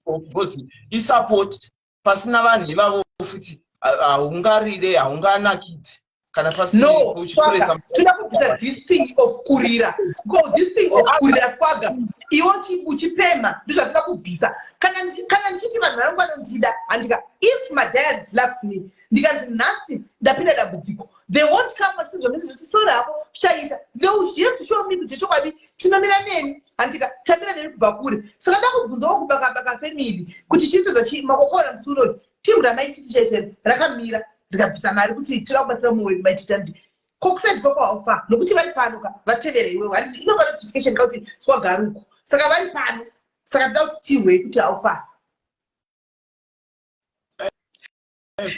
S3: because isupport. Pasina vanhu ivavo futi haungarire, haunganakidzi kana
S1: pasina. Toda kubvisa this thing of kurira go, this thing of kurira Swaga iwe uchipema, ndozvatoda kubvisa. Kana ndichiti vanhu vangu vanondida, handika? If my dad loves me, ndikanzi nhasi ndapinda dambudziko, they won't come vachisizva message kuti sorry hako, zvichaita. They will have to show me kuti chokwadi tinomira neni, handika? Tamira neni kubva kure. Saka ndakubvunzawo kuBakabaka family kuti chiitodza makokoona musi unoyu, timu ramaititi chaizvo rakamira rikabvisa mari kuti toda kubatsira mumwe wedu maititi kokuside kwako, haufa nokuti vari pano ka, vatevere iwewe, handiti? Inopa notification ka kuti Swagaruko, saka vari pano. Saka toda kuti tihwei kuti haufa,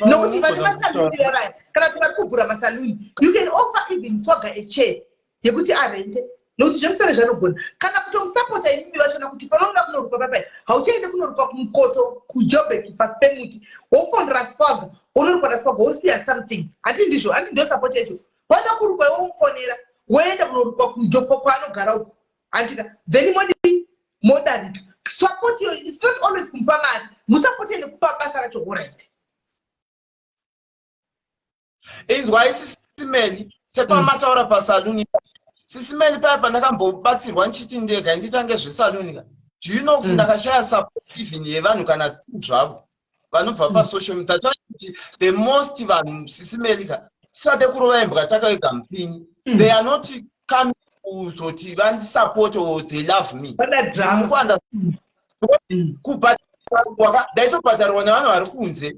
S1: nokuti vane masaluni vavaya, kana kuti vari kuvhura masaluni, you can offer even Swaga a chair yekuti arente, nokuti zvemusoro zvanogona, kana kutomusapota imimi vachona kuti panonoda kunorukwa papai, hauchaende kunorukwa kumukoto kuJobek pasi pemuti, wofondera Swaga, wonorukwa naSwaga, wosiya something. Handi ndizvo? Handi ndo support yacho? Wada kurukwa iwe womufonera woenda kunorukwa kujopo kwaanogara uko, handika? Then modii? Modarika. Support iyo, it's not always kumupa mari, musapote nekupa basa racho. Alright.
S3: Inzwai, Sisi Meli, sepamataura pasaluni, Sisi Meli, paya pandakambobatsirwa ndichiti ndega nditange zvesaluni ka, do you know kuti ndakashaya support even yevanhu kana two zvavo vanobva pasocial media? That's kuti the most vanhu, Sisi Meli ka, tisade kurova imbwa takavega mupinyi. They are not coming kuzoti vandisupport or they love me.
S1: Mukuanda
S3: kubhadharwa, ndaitobhadharwa nevanhu vari kunze,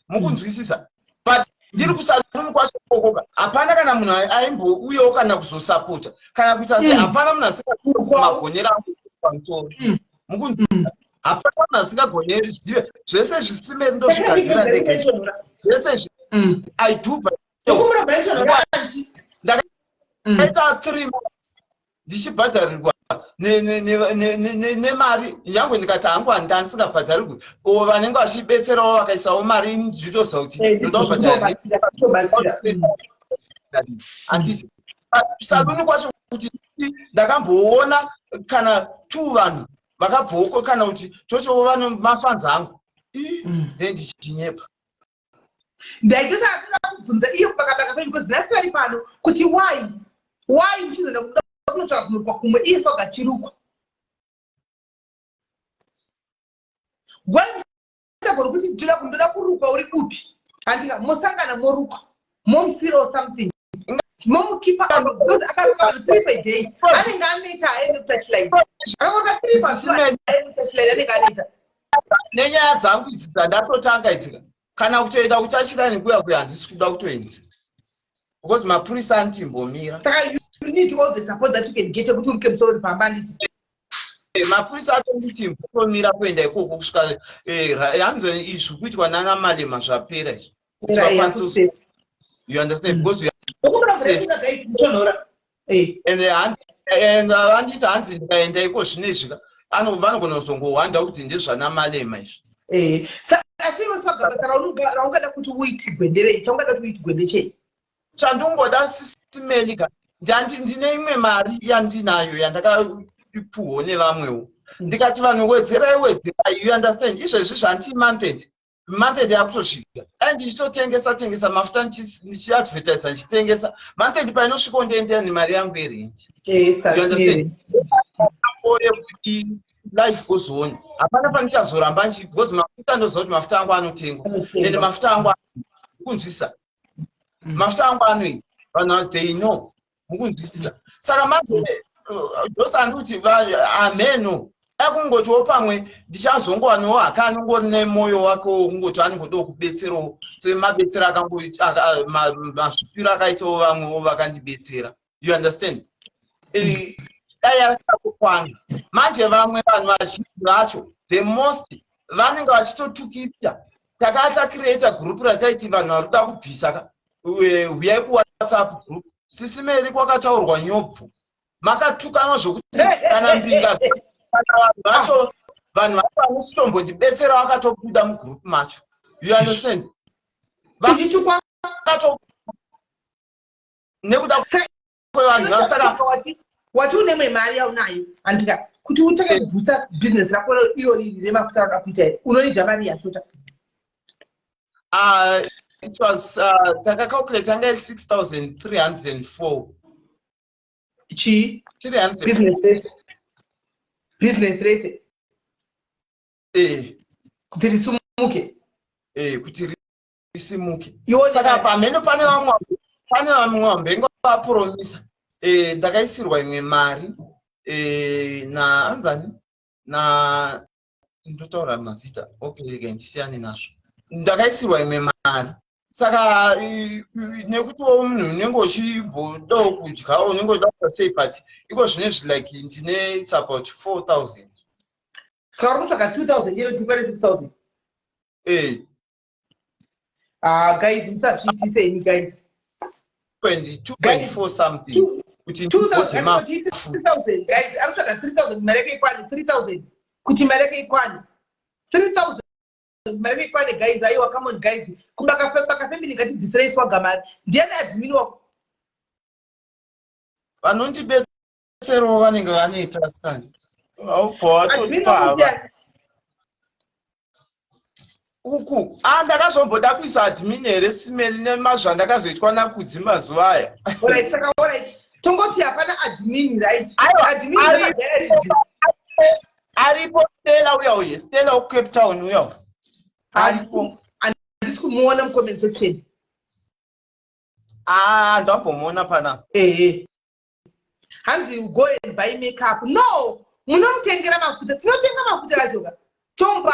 S3: mukunzwisisa? But ndiri kusaluni kwacho ikokoka, hapana kana munhu aimbouyawo kana kuzosapota kana kuita sei. Hapana munhu asingagonera angu pamusoro, mukunzwisisa? Hapana munhu asingagoneri. Zive zvese zvisimeri ndozvigadzira ndega zvese. I do by ndakaita 3 months ndichibhadharirwa nemari nyange ndikati hangu handi ndisingabhadharirwi, o vanenge vachibetserawo vakaisawo mari, nditoziva kuti ndoda kubhadhara, handisi saluni kwacho kuti ndakamboona kana two vanhu vakabvoko kana kuti totowo vano mafans angu, then ndichinyepa.
S1: Ndaitosaka toda kubvunza iye kubakabaka kwenyu, because nhasi vari pano kuti why muchizoenda kuda kunotsvaka kunorukwa kumwe, iye sogachirukwa? Why musagoni kuti ndoda kurukwa, uri kupi? Handika mosangana, morukwa, momusirawo something, momukipa, because akaruka vanhu three per day anenge aneta, aende kutouchline. Akaruka three pazuva, aende kutouchline, anenge aneta.
S3: Nenyaya dzangu idzi dzandatotanga idzika, kana kutoenda kutouchline kuya kuya, handisi kuda kutoenda because mapurisa antimbomira.
S1: Saka you need all the support that you can get yekuti uruke musoro uri pamba, handiti?
S3: Mapurisa atonditi mbotomira kuenda ikoko kusvika hanzi izvi kuitwa nana Malema zvapera izvi, kuti vakwanise, you understand? Because you
S1: Safe.
S3: And vanditi hanzi ndikaenda iko zvino izvi vanogona kuzongohwanda kuti ndezvana Malema izvi.
S1: Asi iwe swaga, basa raungada kuti uitigwe nderei? Chaungada kuti uitigwe ndechei?
S3: Chandongoda, Sisi Meli ka, ndine imwe mari yandinayo yandakapuhwo nevamwewo, ndikati vanhu wedzerai, wedzerai, you understand? Izvezvi zvanti month end yakutosvika, ai ndichitotengesa tengesa mafuta, ndichiadvertisa, ndichitengesa. Month end painosvikawo ndoendera nemari yangu yerent, you understand? Yekuti life goes on, hapana pandichazoramba because mafuta ndoziva kuti mafuta angu anotengwa ende mafuta angu, kunzwisisa, mafuta angu anoita vanhu, they know, mukunzwisisa? Saka manje ndosandi kuti ameno akungotiwo pamwe ndichazongowanawo haka anongori nemwoyo wake wokungoti anongodawo kubetserawo semabetsero masvipiro akaitawo vamwewo vakandibetsera, you understand? Dai asina kukwana manje vamwe vanhu vazhinji vacho, the most vanenge vachitotukirira. Takata creata group rataiti vanhu vari kuda kubvisa ka, huyai kuWhatsApp group. Sisi Meri, kwakataurwa nyobvu, makatukanwa zvokuti kana mbinga, kana vanhu vacho, vanhu vacho vanositombondibetsera vakatobuda mugroup macho, you understand?
S1: Ichitukwa.
S3: Nekuda kwevanhu, saka
S1: Wati une imwe mari yaunayo, handika, kuti utange kubhusta bhizinesi rako iro riri remafuta rauda kuita iri, unoida mari yashota?
S3: It was takacalculate anga iri 6304.
S1: Chii?
S3: 300.
S1: Business rese, business rese?
S3: Eh.
S1: Kuti risimuke?
S3: Eh, kuti risimuke.
S1: Iwe
S3: Saka pamheno pane vamwe vambenga vapromisa. Ndakaisirwa imwe mari na anzani na ndotaura mazita, okay, rega ndisiyane nazvo. Ndakaisirwa imwe mari, saka nekutiwo munhu unenge uchimbodawo kudya, unenge uchida kuita sei, but iko zvinezvi like ndine, it's about 4000.
S1: Saka uri kutsvaga 2000 iro tikwane 6000?
S3: Eh.
S1: Ah guys, musazviitise imi guys.
S3: 2.4 something kuti ndibhodhe mafu.
S1: 3000 guys, ari kutsvaga 3000 mari yake ikwane. 3000 kuti mari yake ikwane, 3000 mari yake ikwane guys. Aiwa, come on guys, kubaka family, ngatibvisirei Swaga mari. Ndiani admin wako?
S3: Vanondibetserawo vanenge vaneta sikani, ubva watotipava uku. A, ndakazomboda kuisa admin here, simeli, nemazvandakazoitwa naKudzi mazuva aya.
S1: Alright, saka alright, tongoti hapana admin, right?
S3: Aiwa,
S1: admin.
S3: Aripo Stella uya uye, Stella wekuCape Town uya aripo.
S1: Handisi kumuona mucomment section.
S3: Ah, ndambomuona pana.
S1: Ehe, hanzi go and buy makeup. No, munomutengera mafuta, tinotenga mafuta acho ka, tomupa.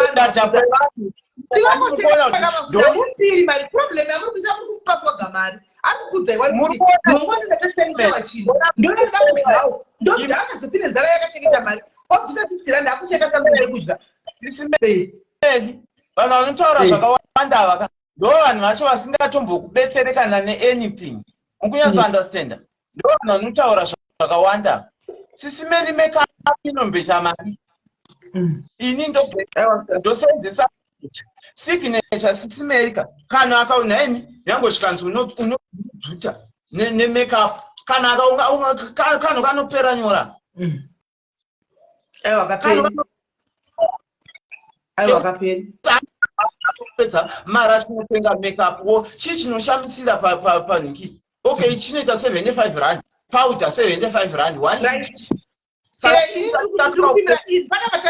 S1: Tinongotenga mafuta, mupiri mari. Problem yamuri kuita, muri kumupa Swaga mari, ari kukudzai wani kuti mangwana ndakashandisa chinhu, ndoda kudyawo, ndodya akazosine nzara, yakachengeta mari, obvisa R50, akutenga something yekudya.
S3: Tisimeli, vanhu vanotaura zvakawanda ava ndo vanhu vacho vasingatombokubetserekana neanything. Mukunyatsounderstanda? Ndo vanhu vanotaura zvakawanda. Sisimeli, makeup inombecha mari. Ini ndosenzesa Signature, Sisimerika. Kana akaunhaimi nyange zvikanzi unodzuta nemakeup, kana kanhu kanopera nyora.
S1: Aiwa, kaperi, aiwa, kaperi.
S3: Pedza mari asinotenga makeup wo, chii chinoshamisira panhiki? Okay, chinoita R75, powder R75, 150.
S1: Panapa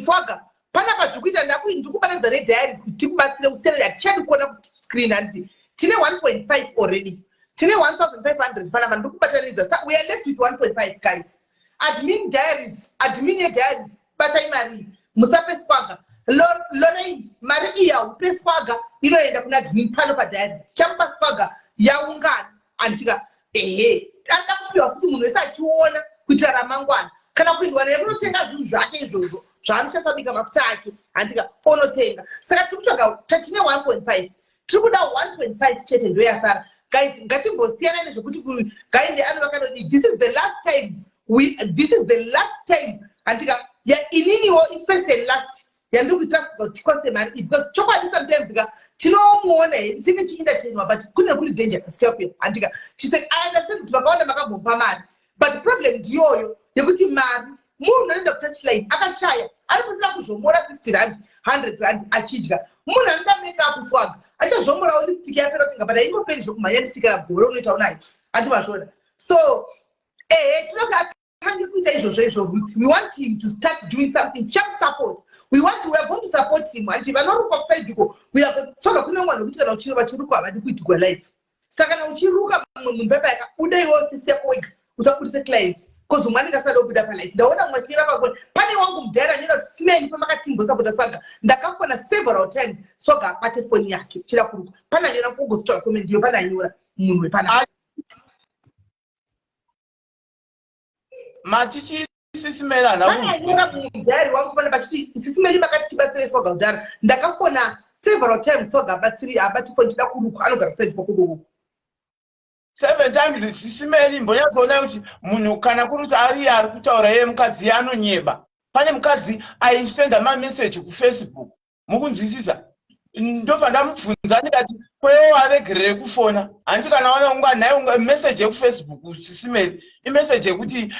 S1: Swaga, panapa tiri kuita, ndikubatanidza nediaries kuti tikubatsire usere. Hatichadi kuona kuscreen, handiti? Tine 1.5 already, tine 1500 panapa, ndiri kubatanidza. Sa we are left with 1.5, guys. Admin diaries, admin yediaries, batai mari, musape Swaga. Lorraine, mari iyi haupe Swaga, inoenda kuna admin pano padiaries. Tichamupa Swaga yaungana, handitika? Ehe, anoda kupiwa futi munhu wese achiona kuitira ramangwana, kana kuendwa naye kunotenga zvinhu zvake izvozvo zvaanoshandisa kubika mafuta ake, handika? Onotenga. Saka tiri kutsvaga, tatine 1.5, tiri kuda 1.5 chete, ndo yasara. Guys, ngatimbosiyana nezvekuti gainde anovaka nodii. This is the last time we, this is the last time, handika? Ya, ininiwo first and last yandiri kuitira kuti tikwanise mari iyi, because chokwadi sometimes ka tinomuona here, tinge chientertainwa, but kune kuri dangerous kuya kuya, handika? Chise, I understand kuti vakawanda makambompa mari, but problem ndiyoyo yekuti mari, munhu anoenda kutouchline akashaya, ari kusina kuzvomora R50, R100 achidya. Munhu anoda makeup, Swaga, achazvomorawo lipstick yapera kutenga, but haingoperi zvokumhanya lipstick kana gore unoita unayo, handi mazvona? So ehe, tinoti atange kuita izvozvo izvo. We want him to start doing something, tichamusupport. We are going to support him, hanti? Vanorukwa kuside iko, soga kune mwana wekuti kana uchiro vachirukwa havadi kuitigwa live. Saka kana uchiruka mumwe munhu pepayaka, buda iwe ofisi yako wega, usabudise client, because umwe anenge asada kubuda palive. Ndaona mumwe achinyora pafoni pane wangu mudhara, anyora kuti simeni pamakatimbosapota Swaga, ndakafona several times, Swaga abate foni yake chida kurukwa. Pane anyora, ugozitsvaga comment iyo, pane anyora munhu wepana.
S3: Matichi, Sisimeli?
S1: Pananyora mudhari wangu pana pachiti, sisimeli makati tibatsire Swaga kudhara, ndakafona several times, Swaga abatsiri, abati foni, chida kurukwa, anogara kuside kwakudoko.
S3: Seven times, Sisimeli, mbonyatsoonai kuti munhu kana kuri kuti ariye ari kutaura iye mukadzi iye anonyeba. Pane mukadzi aisenda mameseji kuFacebook, mukunzwisisa? Ndobva ndamubvunza ndikati, kwewo aregerere kufona, handiti? Kana wana unga nhai, meseji yekuFacebook, Sisimeli, imeseji yekuti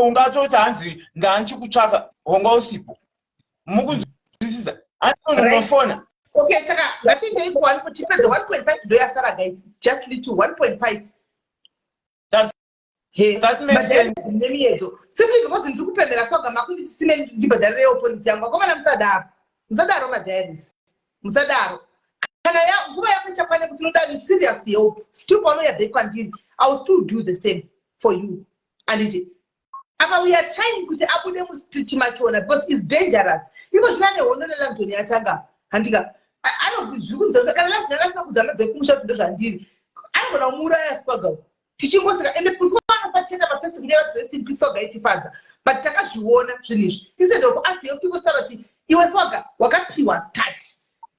S3: ungatoti hanzi ndanchikutsvaka, honga usipo, mukunzwisisa? Handi munhu unofona.
S1: Okay, saka ngatindei kuone tipedze 1.5, ndo yasara, guys, just little 1.5.
S3: That makes sense.
S1: Nemiedzo, simply because ndiri kupembera Swaga, makundisime ndibhadharirewo polisi yangu. Akomana, musadaro, musadaro, madiaries, musadaro. Kana nguva yako ichakwana kuti unoda serious help, still paunouya back kwandiri, I will still do the same for you, anditi? Apa we are trying kuti abude mustreet machona, because is dangerous iko zvino. Ane hondo neLangton yatanga, handika? Zviri kunzi kana Langton akasina kuzama dzekumusha kuti ndozvandiri, anogona kumuuraya Swaga. Tichingoseka, ende musi waanofa tichienda pafesi kunyora rest in peace Swaga, itifadza, but takazviona zvinhu izvi. Instead of us yekuti tingotaura kuti iwe Swaga wakapiwa start,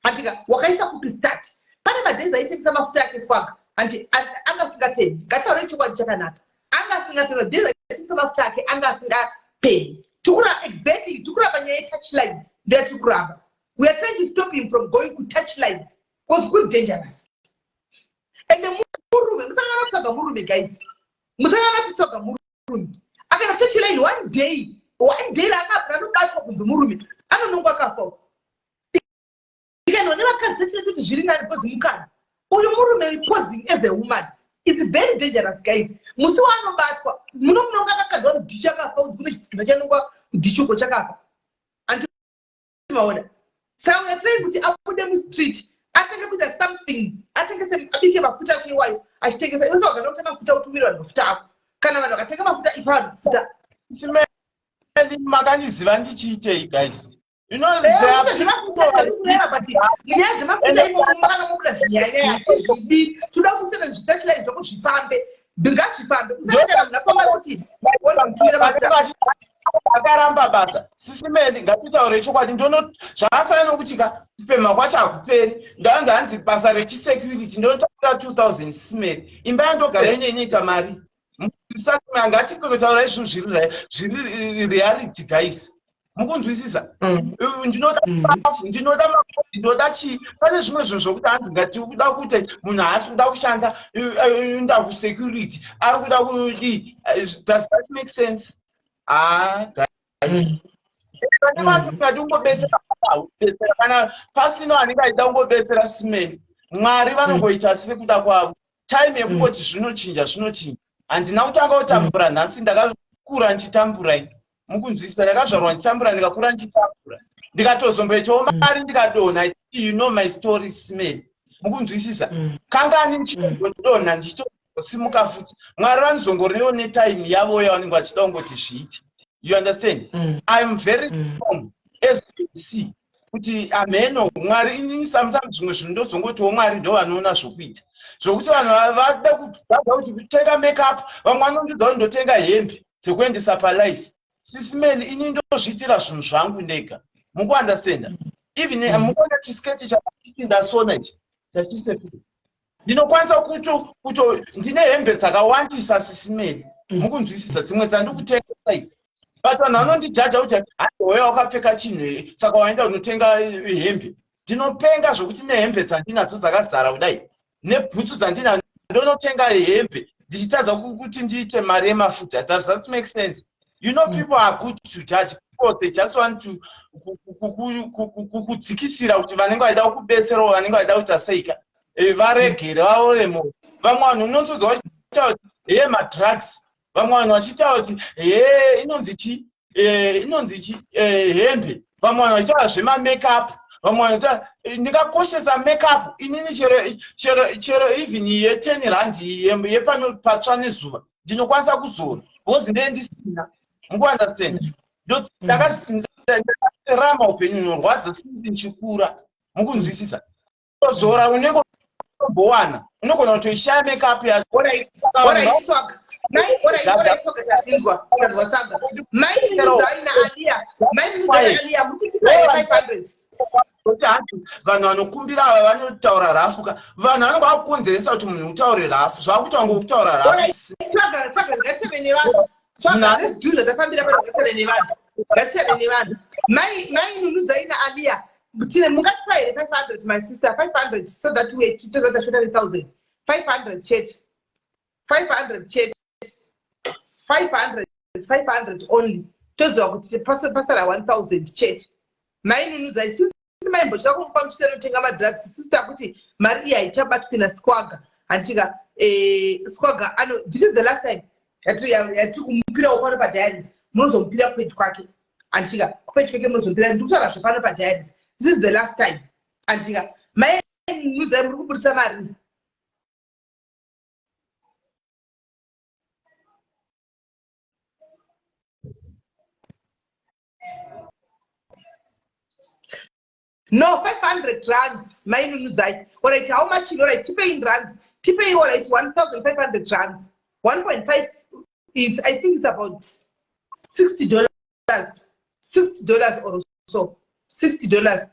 S1: handika? Wakaisa kupi start? Pane madays aitengesa mafuta ake Swaga, handi anga asingapeni? Ngataurei chokwadi chakanaka, anga asingapeni. Madays aitengesa mafuta ake anga asingapeni. Tikura, exactly, tikuramba nyaya yetouchline, ndoyatiri kuramba. We are trying to stop him from going kutouchline because kuri dangerous. Ende murume, musangana kutsvaga murume, guys. Musangana tisoga murume akaenda kuchechi line one day, one day raanobatwa kunzi murume anonongwa akafa. Ikaendwa nevakadzi techile kuti zviri nani because mukadzi uyu murume posing as a woman is very dangerous, guys. Musi waanobatwa muno munonga akakandwa mudhichi akafa, kuti kune chitunha chanongwa mudhichi uko chakafa. Andimaona? Saka we are trying kuti abude mustreet, atange kuita something, atengese, abike mafuta acho iwayo achitengesa. Iwe saka ukatenga mafuta, utumire vanhu mafuta ako. Kana vanhu vakatenga mafuta, ipa vanhu mafuta.
S3: Simeli, makandiziva ndichiitei, guys? You know,
S1: Nyaya dzemafuta imomo makanga mobuda zvinyanyaya, hatizvidi. Toda kusena zvitachilai zvako zvifambe, ngazvifambe. Usaita vanhu napama kuti omutumira mafuta.
S3: Akaramba basa, Sisimeli, ngatitaure chokwadi. Ndono zvakafanana nokuti ka kupemha kwacho hakuperi. Ndanzi hanzi basa rechisecurity, ndinotakura 2000. Sisimeli, imba yandogara ine inoita mari. Ngatikutaura zvinhu zviri reality, guys. Mukunzwisisa? Ndinoda ndinoda ndinoda chii? Pane zvimwe zvinhu zvokuti hanzi ngati kuda kuita munhu haasi kuda kushanda, unda kusecurity, ari kuda kudii? Does that make sense? Ah, guys, vane vasingadi kungobetsera, betsera. Kana pasina anenge achida kungobetsera, Simeli, Mwari vanongoita sekuda kwavo. Time yekungoti zvinochinja, zvinochinja. Handina kutanga kutambura nhasi, ndakakura ndichitambura ini. Mukunzwisisa? Ndakazvarwa ndichitambura, ndikakura ndichitambura, ndikatozomboitawo mari, ndikadonha. You know my story, Simeli. Mukunzwisisa? Kangani ndichitozodonha, ndichitosimuka futi. Mwari vanozongoriwo netime yavo yavanenge vachida kungoti zviite. You understand? I'm very strong, as you can see, kuti amheno Mwari. Inini sometimes zvimwe zvinhu ndozongotiwo Mwari ndo vanoona zvokuita, zvokuti vanhu vada kudada kuti kutenga makeup. Vamwe vanondiudza kuti ndotenga hembe dzekuendesa palife. Sisimeli, ini ndozviitira zvinhu zvangu ndega. Mukuunderstanda? Even mukuona chisketi chakatiti ndasona ichi, ndachisetu, ndinokwanisa kuto ndine hembe dzakawandisa, Sisimeli. Mukunzwisisa? Dzimwe dzandikutenga idzi, but vanhu vanondijaja kuti haihoya wakapfeka chinhu, saka waenda kunotenga hembe. Ndinopenga zvokuti nehembe dzandinadzo dzakazara kudai, nebhutsu dzandina, ndonotenga hembe ndichitadza kuti ndiite mari yemafuta. Does that make sense? You know, people are good to judge people. They just want to kudzikisira kuti vanenge vachida kukubetserawo, vanenge vachida kuita seika, varegere vaore mwoyo. Vamwe vanhu unonzodza vachitaura kuti heye madrugs, vamwe vanhu vachitaura kuti he inonzi chi, inonzi chi, hembe, vamwe vanhu vachitaura zvemamakeup, vamwe vanhu. Ndingakoshesa makeup inini? Chero even ye10 rand yepano patsva nezuva ndinokwanisa kuzora because ndee ndisina. Mukuunderstand? Ndakarama upenyu unorwadza since ndichikura. Mukunzwisisa? Zora unenge umbowana, unogona kutoishaya makeup yacho.
S1: Alright, tanzwa saga. Mainudzai naAlia, mainudzai naAlia, muri kutipa 500?
S3: Kuti hanzi vanhu vanokumbira ava vanotaura rafu ka. Vanhu vanenge vakukonzeresa kuti munhu utaure rafu, zvakuita kunge kutaura rafu.
S1: Swaga, swaga, ngatiseve nevanhu. Swaga, let's do zvatafambira pano. Ngatiseve nevanhu, ngatiseve nevanhu. Mai Nunudzai naAlia, tine mungatipa here 500, my sister? 500 so that we titoza tashota ne1000. 500 chete, 500 chete, 500, 500 only. Toziva kuti pasara 1000 chete. Mainunudzai, since maimbotya kumupa muchitanotenga madrugs, sister, kuti mari iyi haichabatwi naSquagga, handitika? Squagga ano, this is the last time yatiri kumupirawo pano padiaries. Munozomupira kupage kwake, handitika? Kupage kwake munozomupira. Ndiri kutaura zvepano padiaries. This is the last time, handitika? Mainunudzai, muri kubudisa mari? No, 500 rands, mainunudzai. Alright, how much? Alright, tipei in rands. Tipei. Alright, 1500 rands. 1.5 is, I think it's about $60, $60 or so, $60,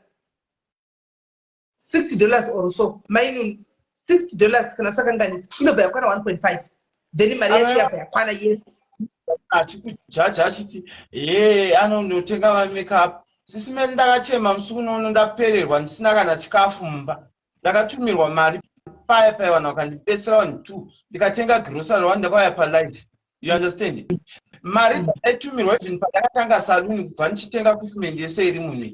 S1: $60 or so. Mainunu, $60 kana sakanganisa inobva yakwana 1.5, then mari yacho yabva yakwana yese.
S3: Achikujaja achiti ye anonotenga mamakeup. Sisimeli, ndakachema musi unono, ndapererwa, ndisina kana chikafu mumba. Ndakatumirwa mari. Paya paya vanhu vakandibetsera, vanhu two, ndikatenga grocery one, ndakauya palive, you understand? Mari dzadaitumirwa even pandakatanga saluni, kubva ndichitenga equipment yese iri munhu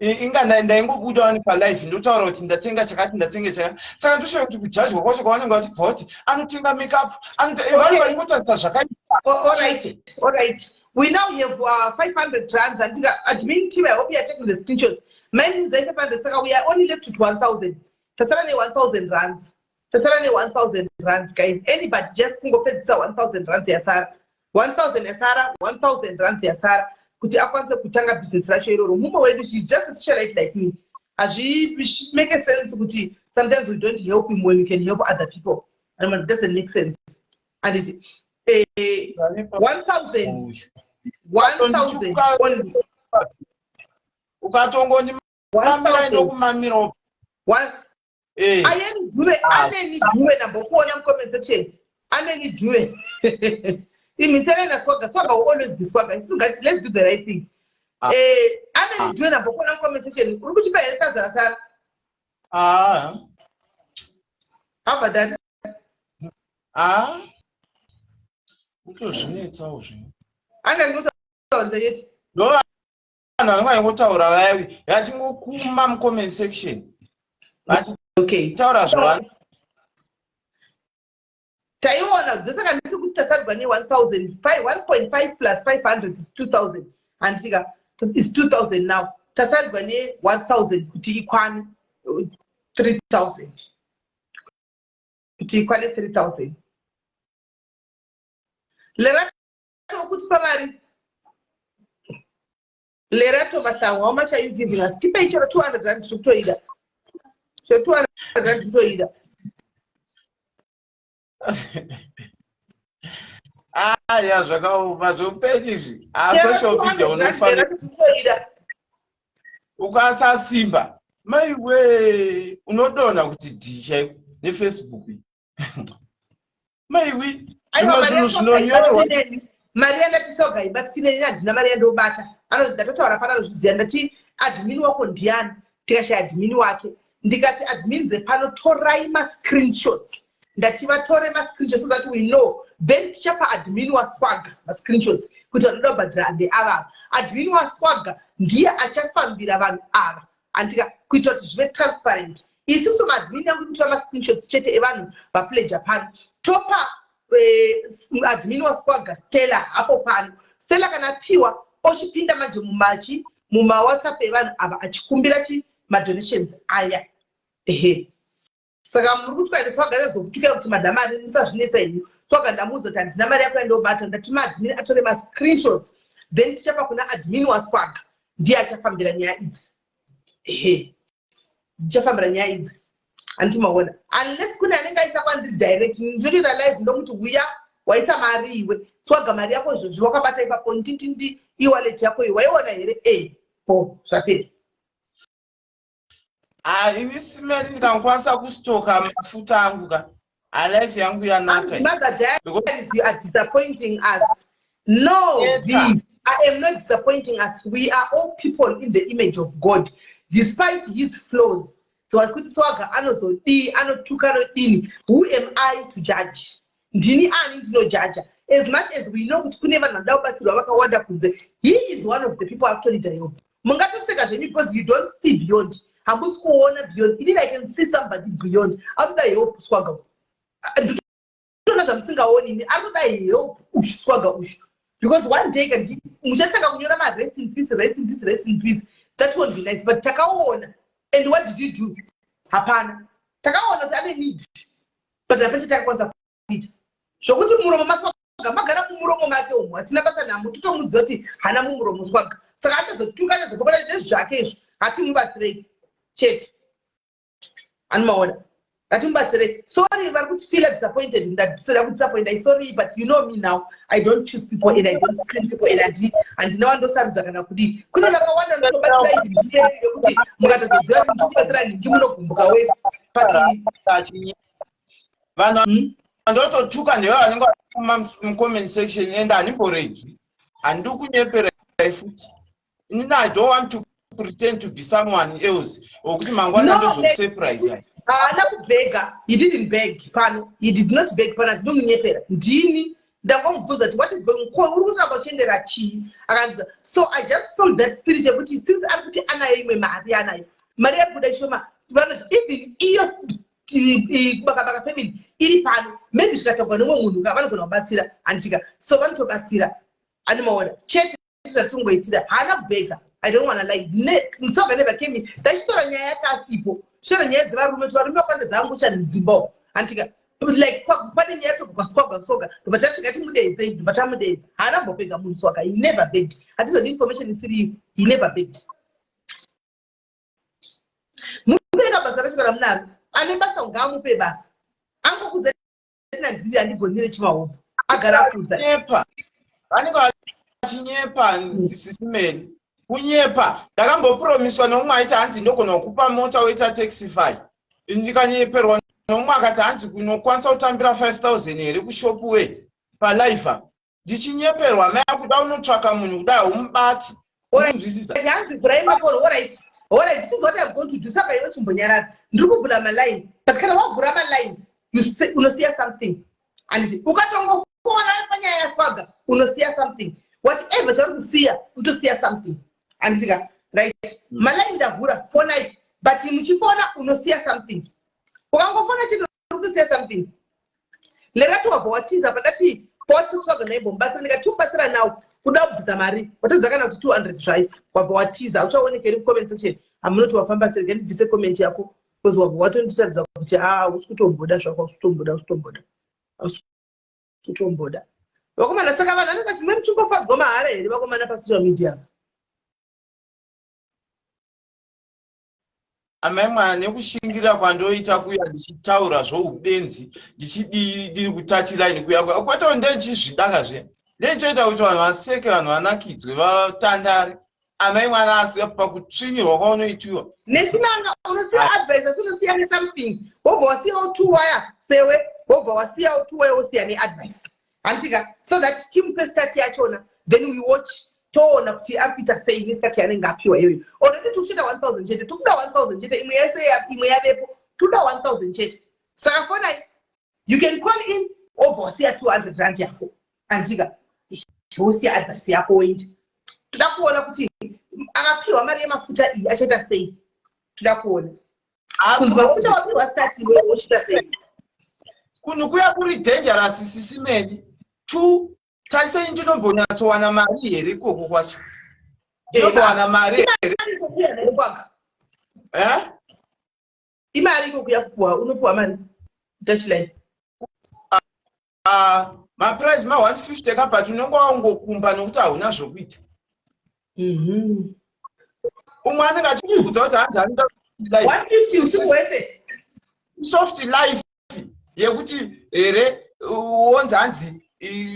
S3: inga ndaingobuda wani palive, ndotaura kuti ndatenga chakati, ndatenga chakati. Saka ndoshaya kuti kujudgwa kwacho kwavanenge vachibva kuti anotenga makeup, vanhu vachingotarisa zvakaipa.
S1: All right. We now have 500 rands. And admin team, I hope you are taking the screenshots. Mine is 500. Saka we are only left with 1,000. Tasara ne 1,000 rands. Tasara ne 1,000 rands, guys. Anybody just kungopedzisa 1,000 rands yasara. 1,000 yasara, 1,000 rands yasara. Kuti akwanise kutanga business racho iroro. Mumwe wedu, she's just a socialite like me. Hazvi make sense kuti sometimes we don't help him when we can help other people. I mean, it doesn't make sense. And it 1,000, 1,000 only.
S3: Ukatongondimamira, ndokumamirawo.
S1: Ayeni Dube, aneni Dube, ndambokuona mucomment section. Aneni Dube, imisere naSwaga. Swaga will always be Swaga. Isusu ngati let's do the right thing. Aneni Dube, ndambokuona mucomment section. Uri kuchipa here tazara sara?
S3: Ah.
S1: Abhadhari.
S3: Ah, kutozvinetsawo zvino.
S1: Anga ndinotaurisa yeti.
S3: Ndo vanhu vanenge vachingotaura vaya, vachingokuma mucomment section, vachitaura zvavanhu.
S1: Taiona, ndosaka ndiri kuti tasarwa ne1000. 1.5 plus 500 is 2000, handika? Is 2000 now. Tasarwa ne1000 kuti ikwane 3000, kuti ikwane 3000. Lerato, kuti pamari, Lerato Mahlangu, how much are you giving us? Tipei chero 200 rand, tikutoida chero 200 rand, tikutoida.
S3: Aya, zvakaoma zveupenyu izvi. Asocial media unofanira
S1: Tikutoida.
S3: Ukasasimba, maiwe, unodonha kuti dhi chaiko neFacebook iyi. Maiwi, zvimwe zvinhu zvinonyorwa.
S1: Mari yandati Soga ibatikine, ini handina mari yandobata. Ndatotaura pana, anozviziva. Ndati admin wako ndiani? Tikashaya admin wake. Ndikati admin dzepano, torai mascreenshots. Ndati vatore mascreenshots so that we know. Then tichapa admin waSwaga mascreenshots kuti vanoda kubhadhira ndeavava. Admin waSwaga ndiye achafambira vanhu ava, andika, kuitira kuti zvive transparent. Isusu maadmin yangu kutora mascreenshots chete evanhu vapledga pano, topa admin waSwaga, Stella, hapo pano. Stella kana apiwa, ochipinda manje mumachi mumaWhatsApp evanhu ava, achikumbira chi madonations aya. Ehe, saka muri kuti kwaende Swaga rezokutukai kuti madhamari, musazvinetsa henyu. Swaga ndamuudza kuti handina mari yako yandobata. Ndati maadmin atore mascreenshots, then tichapa kuna admin waSwaga, ndiye achafambira nyaya idzi. Ehe, ndichafambira nyaya idzi, handimaona, unless kune anenge aisa kwandiri direct. Ndinotoita live, ndomuti uya waisa mari iwe Swaga, mari yako izvozvi wakabata ipapo, ndindindi, ewallet yako iyi waiona here? E po zvapera.
S3: Ah, ini simeri ndikangokwanisa kustoka mafuta angu ka, alife yangu yanaka.
S1: Mother Diaries, you are disappointing us. No,
S3: Eta.
S1: V, I am not disappointing us. We are all people in the image of God despite his flaws. So kuti Swaga anozodii, anotuka, anodini, who am I to judge? Ndini ani ndinojaja? As much as we know kuti kune vanhu vanoda kubatsirwa vakawanda kunze, he is one of the people akutonida help. Mungatoseka zvenyu because you don't see beyond, hamusi kuona beyond. Inini I can see somebody beyond akuda help. Swaga, nditoona zvamusingaoni ini. Ari kuda help ushu, Swaga ushu, because one day kandi muchatanga kunyora ma-rest in peace, rest in peace, rest in peace. That won't be nice. But takaona, and what did you do? Hapana. Takaona kuti ane need, but hapana chatakakwanisa kuita. Zvokuti muromo maSwaga magara mumuromo make umu, hatina basa namo. Totomuziva kuti hana mumuromo Swaga, saka achazotuka, achazopopota nezvake izvo. Hatimubatsirei chete, anomaona, ngatimubatsirei. Sorry vari kutifeela disappointed, ndasida kudisappointa, sorry. But you know me now, I don't choose people and I don't screen people and handina wandosarudza kana kudii. Kune vakawanda ndinobatsira, even ndiseri vekuti mukatozoziva kuti ndikubatsira nhingi, munogumbuka wese, but
S3: Vanhu vandototuka ndeve vanenge vachikuma mucomment section, and handimboregi, handidi kunyeperai futi. Inini I don't want to pretend to be someone else, wekuti mangwana
S1: No,
S3: ndozokusurprise.
S1: Haana kubhega. He didn't beg pano. He did not beg pano. Dzinomunyepera. Ndini ndangomubvunza kuti what is going ko uri kuramba uchiendera chii akanzi so i just felt that spirit yekuti since ari kuti anayo imwe mari anayo mari yari kuda ishoma even iyo kubakabaka family iri pano maybe zvikatagwa nemumwe munhu ka vanogona kubatsira handitika so vanotobatsira animaona chete zvatingoitira haana kubhega i don't wanna lie mutsoga never came in ndachitora nyaya yake asipo chitora nyaya dzevarume kuti varume vakanda dzangu chani mudzimba umu handitika like pane nyaya tobva kwaswaga soga ndobva tati ngatimudeedzei ndobva tamudeedza. Haana kumbobhega munhu swaga. He never begged. Hatizodi information isiri. He never begged. Mubereka basa racho kana munaro ane basa ngaamupe basa angokuza nandiri handigonire chimaombo agara akuza.
S3: Nyepa, vanenge vachinyepa Sisi Meli, kunyepa. Ndakambopromiswa neumwe aiti hanzi ndogona kukupa mota woita taxify. Ndikanyeperwa neumwe akati hanzi kunokwanisa kutambira 5000 here kushop we palife. Ndichinyeperwa mai kuda unotsvaka munhu kudai haumubati. Unonzwisisa?
S1: Hanzi vhurai mafoni. Alright, this is what I'm going to do. Saka iwe chimbonyarara, ndiri kuvhura maline, but kana wavhura maline unosiya something, handiti? Ukatongofona panyaya yaswaga unosiya something, whatever chauri kusiya unotosiya something, handitika? Right, maline ndavhura, fonai, but muchifona unosiya something. Ukangofona chete urikutosiya something. Lerati wabva watiza pandati pawati swaga naimbomubatsira, ndikati tikubatsira nawo kuda kubvisa mari watadza kana kuti 200 zvayo, wabva watiza, uchaonekeri mucomment section. Hamunoti wafamba sei? Ngandibvise comment yako because wabva watonditaridza kuti haa, usi kutomboda zvako, usi kutomboda, usi kutomboda, usi kutomboda. Vakomana, saka vanhu vanenge vachimwe muchingofadzwa mahara here vakomana pasocial media?
S3: Amai mwana, nekushingirira kwandoita kuya ndichitaura zvoubenzi, ndichidii, ndiri kutatiline kuya kuya kwete, ndendichizvidakazve, ndendichoita kuti vanhu vaseke, vanhu vanakidzwe, vatandare. Amai mwana, asi pakutsvinyirwa kwaunoitiwa.
S1: Nesinanga unosiya advice asi unosiya nesomething, wobva wasiyawo two wire sewe, wobva wasiyawo two wire, wosiya neadvice, handitika? So that timupe start yachona, then we watch, toona kuti ari kuita sei nestart yaanenge apiwa iyoyo. Already tikuchita 1000 chete, tikuda 1000 chete. Imwe yese imwe yavepo, toda 1000 chete. Saka fonai, you can call in, wobva wasiya 200 rand yako, andika? Wosiya advice yako woenda. Toda kuona kuti akapiwa mari yemafuta iyi achaita sei. Toda kuona kunzi mafuta wapiwa start, iwewe wochiita sei?
S3: Kunhu kuya kuri dangerous, Sisi Meli. Two, tarisei, ndinombonyatsowana mari here ikoko kwacho? Ndinombowana mari here? Eh?
S1: Imari iko kuya kupuwa, unopuwa mari touchline?
S3: Ah, maprice ma150 ka, but unenge wangokumba nokuti hauna zvokuita. Umwe anenge achikudza kuti hanzi anoda
S1: life. 150 usiku hwese?
S3: Soft life yekuti here wonzi hanzi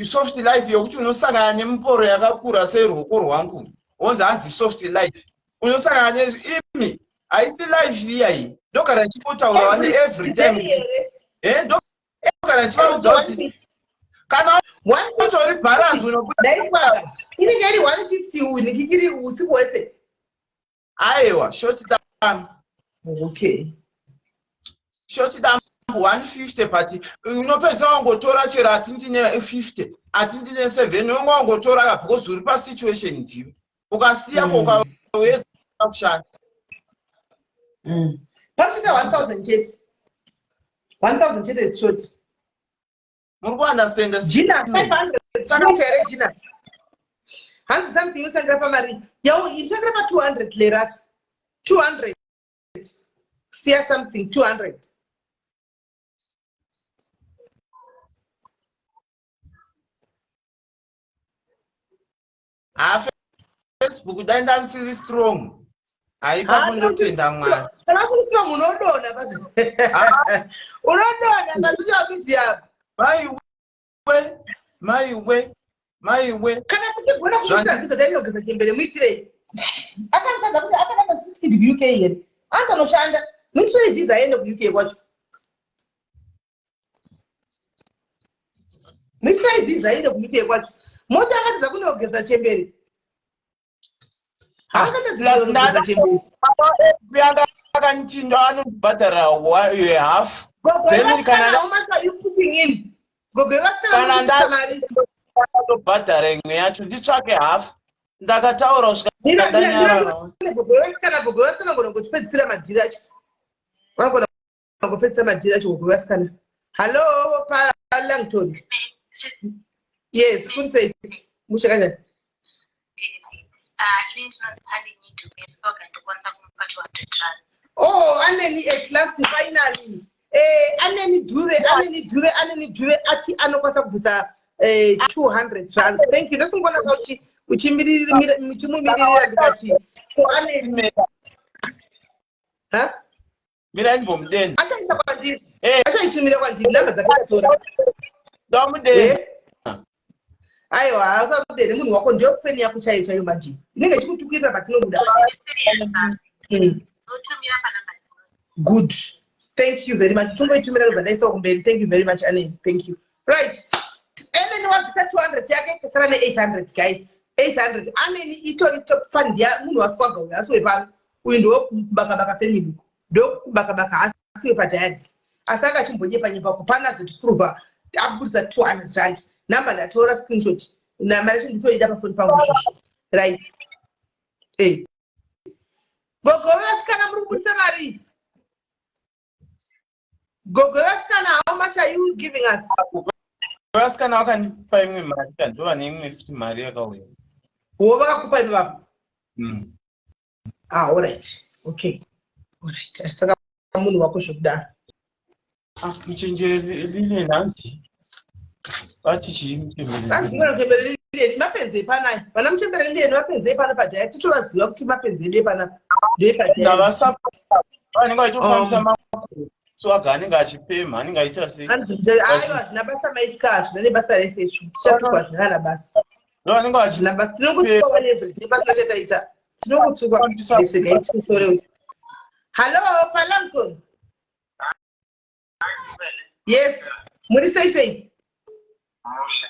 S3: soft life yokuti unosangana nemuporo yakakura seruoko rwangu, wonzi hanzi soft life unosangana neimi. Haisi life iya iyi. Ndogara ndichimbotaura ne every time kuti ndogara ndichivaudza kuti kana utori balance unobuda.
S1: Inenge iri 150 uyu nikikiri usiku hwese?
S3: Aiwa, short time. Short time 150, but unopedzisa wangotora chero ati ndine 50, ati ndine 7, unonge wangotora ka because uri pasituation ndiwe ukasiya ko ukawedza kushanda.
S1: Panotoita 1000 chete, 1000 chete is short.
S3: Muri kuunderstanda?
S1: Gina 500. Saka here Gina, hanzi something inotangira pamari yau, inotangira pa200. Lerato, 200, siya something, 200.
S3: Ha, Facebook dai ndandisiri strong, haipapo ndotenda Mwari.
S1: Kana kuri strong unodonha, unodonha pasocial media.
S3: Maiwe, maiwe, maiwe.
S1: Kana muchigona kumuitira visa, dainogeza chembere, muitirei. Akanikaza kuti akanaka certificate kuUK here? Anzi anoshanda, muitirei visa aende kuUK kwacho. Muitirei visa aende kuUK kwacho. Moti akatidza kunogeza chembere.
S3: Plus
S1: Akatadza chembere.
S3: Yanga. akanditi ndo anondibhadharira half.
S1: Gogo
S3: Then
S1: yevasikana,
S3: kana
S1: how much are you putting in? Gogo yevasikana,
S3: Kana
S1: muri mari?
S3: Ndobhadhara imwe yacho, nditsvake half. Ndakataura kusvika ndanyarara.
S1: Gogo yevasikana, gogo yevasikana, gona kutipedzisira madhiri acho. Vanogona kungopedzisa madhiri acho, gogo yevasikana. Hallo, paLangton. Yes, kuri sei? Mushe kanjani?
S4: Ini ndinonzi Aneni Dube, ndokwanisa kumupa R200.
S1: Oh, Aneni, at last, finally. Aneni Dube, Aneni Dube, Aneni Dube ati anokwanisa kubvisa R200. Thank you. Ndosingona kuti uchimumiririra, ndikati ko Aneni ha?
S3: Mira, ndimbomudenda.
S1: Achaisa kwandiri.
S3: Eh.
S1: Achaitumira kwandiri, namba dzake ndatora.
S3: Ndamudenda.
S1: Eh? Aiwa, usamudere munhu wako, ndiyo feni yako chaiyo chaiyo manje. Inenge ichikutukirira patinobuda.
S4: Ndotumira panamba dzinodzi.
S1: Good, thank you very much. Tungoitumira, ndobva ndaisawo kumberi. Thank you very much, Aneni. Thank you. Right, Aneni wabvisa 200 yake, tasara ne800, guys, 800. Aneni itori top fan, ndiya munhu waSwaga uyu, asi wepano uyu ndowekubakabaka family, ndokubakabaka, asi wepaDiaris, asi akachimbonyepa nyepa kupana azotiprova abudisa R200. Namba ndatora screenshot, namba yacho nditoida pafoni pangu izvozvo. Right, gogo vevasikana, muri kubudisa mari? Gogo vevasikana, how much are you giving us?
S3: Vasikana vakandipa imwe mari, kandova neimwe futi mari yakauya.
S1: Wo, vakakupa ipapo?
S3: Mm.
S1: Ah, alright, okay, alright. Saka munhu wako zvekudaro.
S3: Ah, muchenjeri Lilian, hanzi vati chii muchembere?
S1: Hanzi muchembere Lilian, mapenzi epanaya. Vana muchembere Lilian mapenzi epano padhaya, titovaziva kuti mapenzi edu epanapa ndeepadhaya.
S3: Ndavasapota, vanenge vachitofambisa makuru. Swaga anenge achipemha, anenge achiita sei?
S1: Aiwa, hazvina basa maisika, hazvina nebasa rese izvo. Tichatukwa, hazvina kana basa.
S3: Ndo vanenge
S1: Hazvina basa, tinongotukwa one everyday pasina chataita, tinongotukwa. Resegai tisore. Hallo, paLamton. Yes, muri sei sei?
S5: Mushe.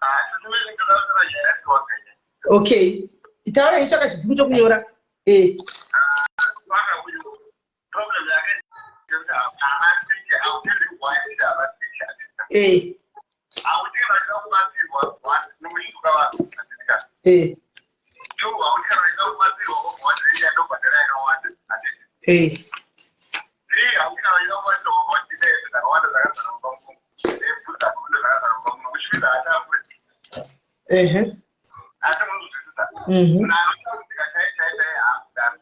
S5: Asi
S1: Okay, taura, itsvaka chibhuku chokunyora.
S5: Saka uyu problem yake ndeyekuti haatsike. I tell you why kuti havatsike. Hauti vachida kubatsirwa, one, nomushuka vanhu handiti. Two, hauti kana vachida kubatsirwa vobva vati yandobhadhara yakawanda, handiti? Three, hauti kana vachida kubatsirwa vobva vati ine hembe dzakawanda dzakazara mumba muno, nebhutsu dzakawanda dzakazara mumba muno, which means haatamburi. Asi munozwisisa, munhu anotambudzika chai chai chai haakudaro.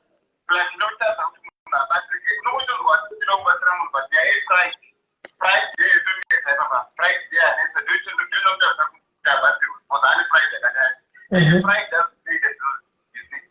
S5: Plus inotadza kuti munhu abatsirike, unongotonzwa kuti uchida kubatsira munhu, but nyaya yepride, pride ndeyetonetsa ipapa. Pride ndeyanetsa, ndoinotadza kuti abatsirwe because ane pride yakadai. Pride doesn't pay the bills, you see.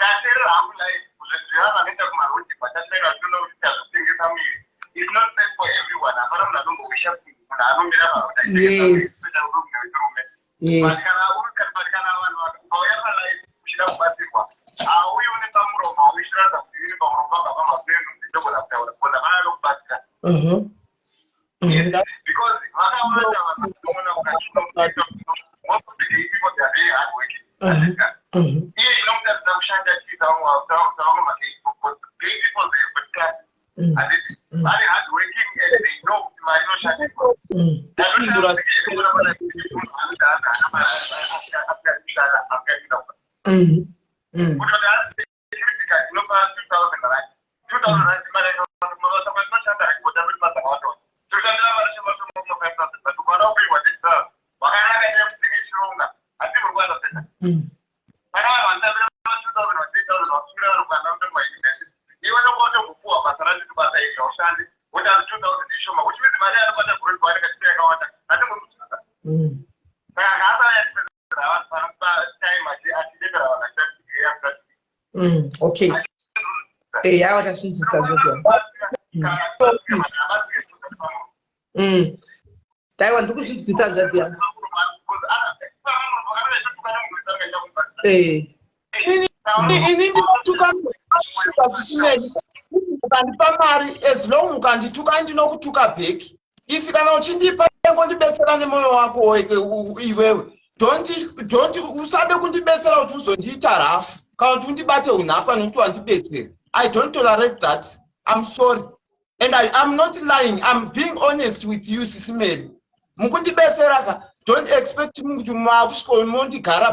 S5: Tateerera hangu live kuzviziva vanoita kumarodi kwatateera, tinoona kuti tazvotengesa muviri. It's not safe for everyone. Hapana munhu anombowisha kuti munhu anomira parodi achitengesa muviri, especially uri munhu wechirume. But kana uri, but kana vanhu ukauya palive uchida kubatsirwa, hauyi une pamuromo, hauichiratidza kuti iri pamuromo panga pamapenu, ndinogona kutaura because hapana anokubatsira. Because vakawanda vanoona ukachinoita, most of the gay people, they are very hard working. Iye inomutadzisa kushanda chiita vamwe magay people, because gay people, they have got class, handiti? Vari hard working and they know kuti mari inoshandiswa. Kutoti security guard inopa R2,000, R2,000 mari mabasa kwatinoshanda haingotambiri basa rakawanda. Toshandira mari shoma, 5,000, but ukaona kupiwa 10,000 wakanaka nekutinge chironga hati muri kuwana pesa. Kana vanhu vanotambira 2,000 wa 3,000 vasumira vari kuanda mutomauniversity, iwe nonga basa racho, basa iri haushandi, woti asi 2,000 ishoma, which means mari anobata gore kwaanenge achita yakawanda, hati muri kuzvisa. Saka ngaasanyatipedzera vanhu panopa time achidetera vanhu achita.
S1: Okay, awa tazvinzwisa gogo. Daiwa ndiri kuzvinzwisa, hanzvadzi yangu.
S3: Ini ndinotuka zvisinei. Ukandipa mari, as long ukandituka, ndinokutuka back. If kana uchindipa, ngondibetsera nemwoyo wako iwewe. Don't usade kundibetsera kuti uzondiita rafu kana kuti undibate unhafa nekuti wandibetsera. I don't tolerate that. I'm sorry and I'm not lying. I'm being honest with you, Sisi Melly. Mukundibetsera ka, don't expect me kuti makusvika mondigara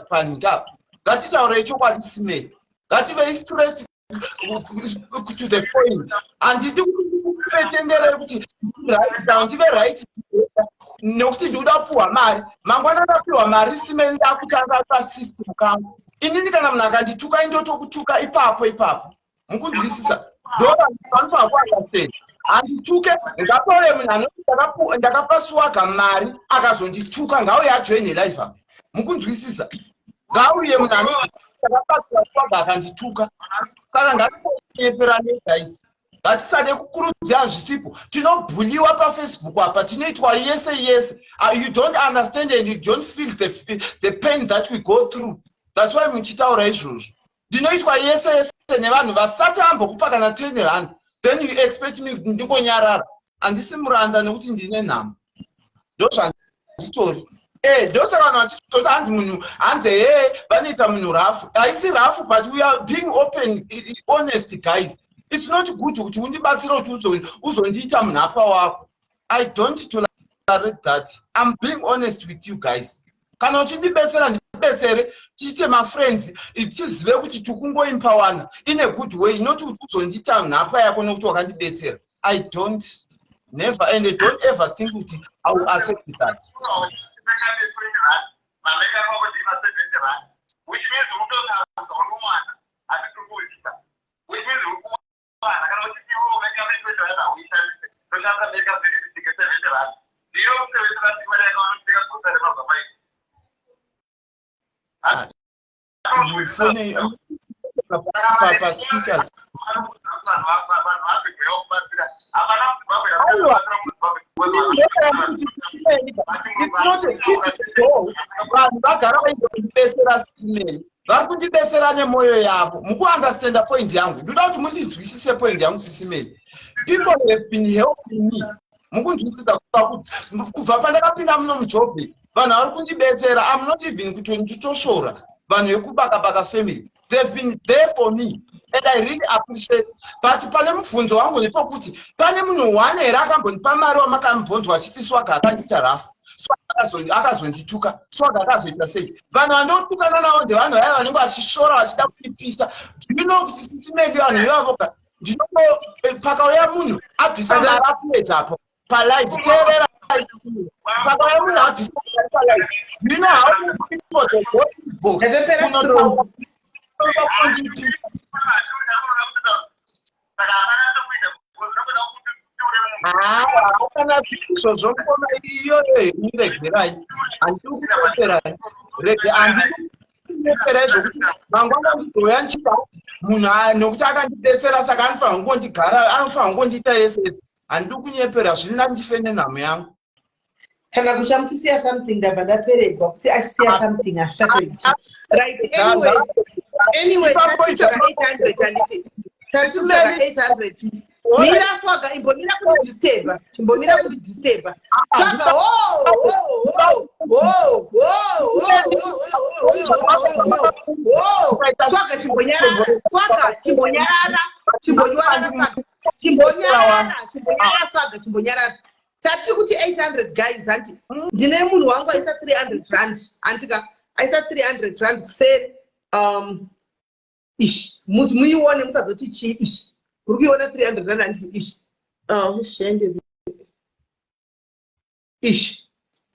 S3: panyika apa. Ngatitaurei chokwadi, Sisi Melly. Ngativei straight to the point. Handidi kuti ndikupretenderei kuti right now ndive right nekuti ndikuda kupiwa mari. Mangwana ndapiwa mari, Sisi Melly, ndakutanga pasystem kangu. Inini kana munhu akandituka, indotokutuka ipapo ipapo. Mukunzwisisa? Ndo vanofanira kuunderstand. Handituke. Ngapauye munhu anoti ndakapa Swaga mari akazondituka, ngauye ajoine live apa. Mukunzwisisa? Ngauye munhu anoti ndakapa Swaga akandituka. Saka ngatikonyeperane, guys. Ngatisade kukurudzira zvisipo. Tinobhuliwa paFacebook apa, tinoitwa yese yese. You don't understand and you don't feel the pain that we go through. That's why muchitaura izvozvo. Ndinoitwa yese yese nevanhu vasati ambokupa kana 10 rand, then you expect me kuti ndingonyarara. Handisi muranda nekuti ndine nhamo. Ndozvanditori. Ndosaka vanhu vachitoti hanzi munhu, hanzi hee, vanoita munhu rafu. Haisi rafu, but we are being open, honest, guys. It's not good kuti undibatsire kuti uzondiita munhapa wako. I don't tolerate that. I'm being honest with you guys. Kana uchindibetsera, ndibetsere, tiite mafriends, tizive kuti tikungoempowerana in a good way, not kuti uzondiita nhapwa yako nokuti wakandibetsera. I don't, never, and don't ever think kuti I will accept that.
S5: Mameka kwako ndima 70 rand, which means utosarudza unowana, hatitikuisa, which means uri kuwana. Kana uchitiwo ungatame 20 rand, hauishandise. Toshandisa makeup lipstick 70 rand, ndiyo 70 rand imari yakaonotika guta remabva.
S3: Fone paspeakers.
S5: Vanhu vabhibhuya kubatsira, hapana muZimbabwe.
S3: Aiwa. It's not a go. Vanhu vagara vaindondibetsera, Sisi Melly. Vari kundibetsera nemwoyo yavo. Mukuunderstanda point yangu? Ndoda kuti mundinzwisise point yangu, Sisi Melly. People have been helping me. Mukunzwisisa? Kubva pandakapinda muno mujob, vanhu vari kundibetsera. I'm not even kuti nditoshora vanhu vekubakabaka family. They've been there for me and I really appreciate. But pane mubvunzo wangu ndepekuti pane munhu one here akambondipa mari wamakambonzwa achiti Swaga akandiita rafu, Swaga akazondituka, Swaga akazoita sei? Vanhu vandotukana navo ndevanhu vaya vanenge vachishora, vachida kundipisa. Do you know kuti, Sisi Melly, vanhu ivavoka ndinoto pakauya munhu abvisa mari apedza apo palive, teerera, pakauya munhu abvisa mari palive, do you know how many people they go inbox
S1: Ndatopera strong.
S3: kundipisa?
S5: Saka hapana chokuita, unoda kuti tiure munhu.
S3: Haa, kana izvozvo ngoma iyoyo henyu, regerai. Handidi kukuperai. Rege, handidi kunyeperai zvokuti mangwana ndizouya ndichida munhu nokuti akandibetsera, saka anofanira kungondigara, anofanira kungondiita yese yese. Handidi kunyepera. Zvina ndife nenhamo yangu.
S1: Kana kuti amuchisiya something, ndabva ndaperegwa kuti achisiya something, hazvichatoiti. Right, anyway,
S3: Ipapo.
S1: Tatitsvaga 800, handiti? Tatitsvaga 800. Mira, Swaga, imbomira kundidisturba, imbomira kundidisturba, Swaga. Oh, oh, oh, oh, oh, oh, Swaga, chimbonyarara. Swaga, chimbonyarara, chimbonyarara. Swaga, chimbonyarara, chimbonyarara. Swaga, chimbonyarara. Tatiri kuti 800, guys, hanti? Ndine munhu wangu aisa 300 rand, handika? Aisa 300 rand kuseri. Ish, muione, musazoti chii. Ish, uri kuiona 300 rand, handiti? Ish, shende ish,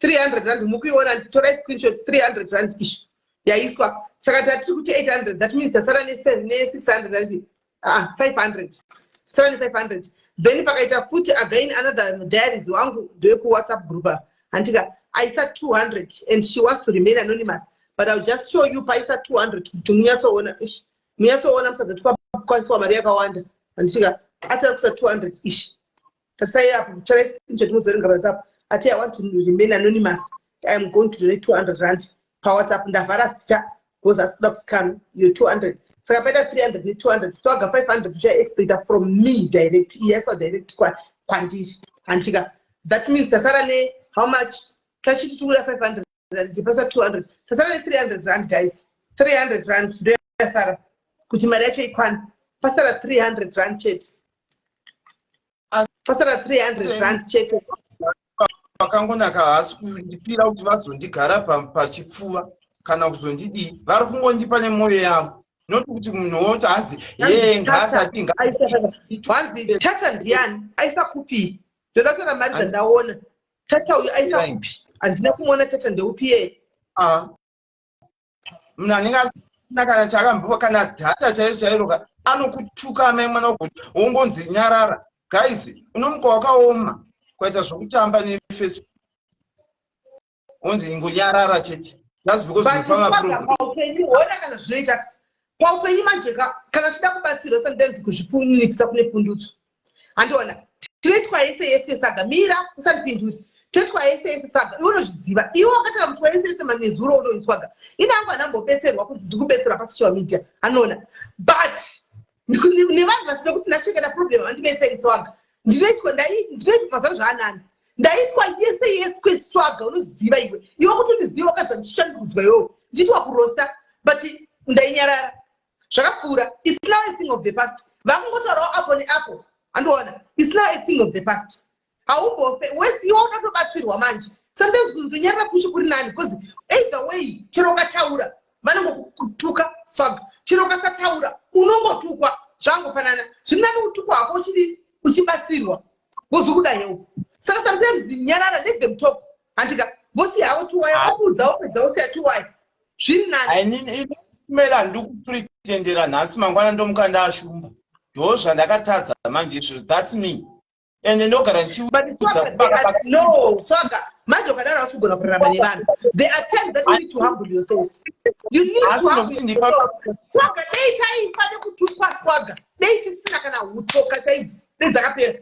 S1: 300 rand, mukuiona? Torai screenshot. 300 rand ish yaiswa. Saka tatiri kuti 800, that means tasara ne600, handiti? Ah, 500, tasara ne500. Then pakaita futi again another diaries wangu ndewekuWhatsApp group, handika? Aisa 200 and she wants to remain anonymous, but I'll just show you paisa 200 kuti munyatsoona. Ish, munyatsoona, musazoti kwaiswa mari yakawanda, handitika? Atari kuisa 200 ish. Tarisai apo, torai screenshot, muzoverenga pasapo. Ati, "I want to remain anonymous. I am going to donate 200 rand paWhatsApp." Ndavhara zita because asi kuda kusikana iyo 200. Saka paita 300 ne200, Swaga, 500 uchaexpecta from me direct. Iyaiswa direct kwandiri, handika? That means tasara ne how much? Tachiti tikuda 500, tipasa 200, tasara ne300 rand, guys. 300 rand ndoyasara. Kuti mari yacho ikwane, pasara R300 chete, pasara R300 chete.
S3: Vakangonaka, haasi kundipira kuti vazondigara pachipfuva kana kuzondidii. Vari kungondipa nemwoyo yavo, not kuti munhu woti hanzi ye ngaasati.
S1: Hanzi tata ndiani aisa kupi? Ndoda kutora mari dzandaona. Tata uyu aisa kupi? Handina kumuona. Tata ndeupi yeye?
S3: Ah. Munhu anenge asina kana chaakamboa, kana data chairo chairo ka, anokutuka amai mwana wagoti wongonzi nyarara. Guys, unomuka wakaoma kuita zvokutamba neFacebook, onzi ingonyarara chete just because
S1: But swaga, paupenyu hona kana zvinoita paupenyu manje ka, kana uchida kubatsirwa, sometimes kuzvipuninipisa kune pundutso. Handiona tinoitwa yese yese saga. Mira, usandipinduri. Toitwa yese yese saga, iwe unozviziva. Iwe wakatanga kutwa yese yese manezuro unoitswaga. Ini hangu handambobetserwa kunzi ndikubetserwa pasocial media, anoona, but nevanhu vasina kuti ndachengeta problem vandibetseri. Swaga, ndinoitwa, ndinoitwa mazuva zvaanani, ndaitwa yese yese kweswaga. Unoziva iwe, iwe kuti undiziva, wakaziva ndichishandudzwa iwewo, ndichiitwa kurosta, but ndainyarara. Zvakapfuura, it's now a thing of the past. Vakungotaurawo apo neapo, andiona, it's now a thing of the past. Haumbofe wesi iwe unatobatsirwa manje. Sometimes kuzotonyarara kucho kuri nani, because either way, chero ukataura vanongokutuka swaga, chero ukasataura unongotukwa, zvangofanana. Zviri nani kutukwa hako uchidi uchibatsirwa, because uri kuda help. Saka sometimes nyarara, let them talk, handika vosiya havo tuwaya, okuudza, wopedza, wosiya tuwaya, zviri nani.
S3: Mela, ndikupretendera nhasi, mangwana ndomuka ndashumba. Ndo zvandakatadza manje izvozvo. That's me, ende ndogara ndichiudza.
S1: No, swaga, manje ukadaro hausi kugona kurarama nevanhu. There are times that you need to humble yourself. You need to humble yourself, swaga. Dei taifa nekutukwa, swaga, dei tisina kana utoka chaidzo, dei dzakapera,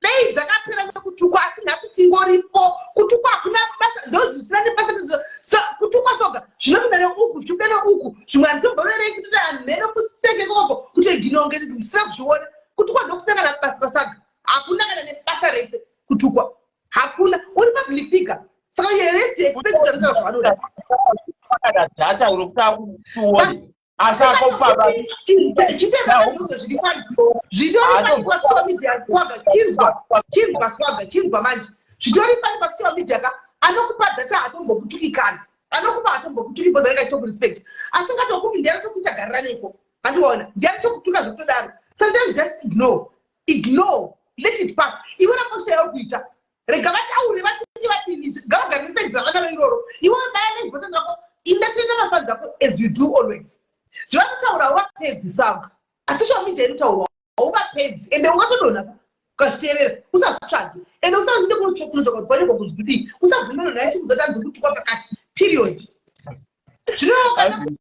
S1: dei dzakapera nekutukwa. Asi nhasi tingoripo. Kutukwa hakuna basa, ndozvisina nebasa kutukwa soga. Zvinopinda neuku, zvichibuda neuku, zvimwe handitomboverengi, toti hamheno kutseke kokoko, kutoiginonge ndisina kuzviona. Kutukwa ndokusina kana basa kwasaga, hakuna kana nebasa rese kutukwa, hakuna. Uri public figure, saka you have to expect kuti anotaura zvavanoda.
S3: Kana data uri kuda kutuone, asi akopapa.
S1: Chitezvo zviri funny, zvitori funny pasocial media, swaga. Chinzwa, chinzwa, swaga, chinzwa manje. Zvitori funny pasocial media ka. Anokupa data hatombokutuki, kana anokupa hatombokutuki, because anenge achitokurespect. Asi ngatokupi, ndiani tokuita garira neko? Handiona ndiani tokutuka zvekutodaro. Sometimes just ignore, ignore, let it pass. Iwe ramba yauri kuita, rega vataure, vatuki, vadini, ngavagarise ravanaro iroro. Iwe baya nebhotani rako, indatoenda mafans ako as you do always. Zvavanotaura hauvapedzi sanga, asi social media inotaurwa hauvapedzi, ende ungatodonha ukazviteerera. Usazvitsvage, ende usazoende kunotsvaka kuti panyorwa kunzi kudii. Usabvumira naye chikuzoti anzi kutukwa pakati period. Zvinoreva kuti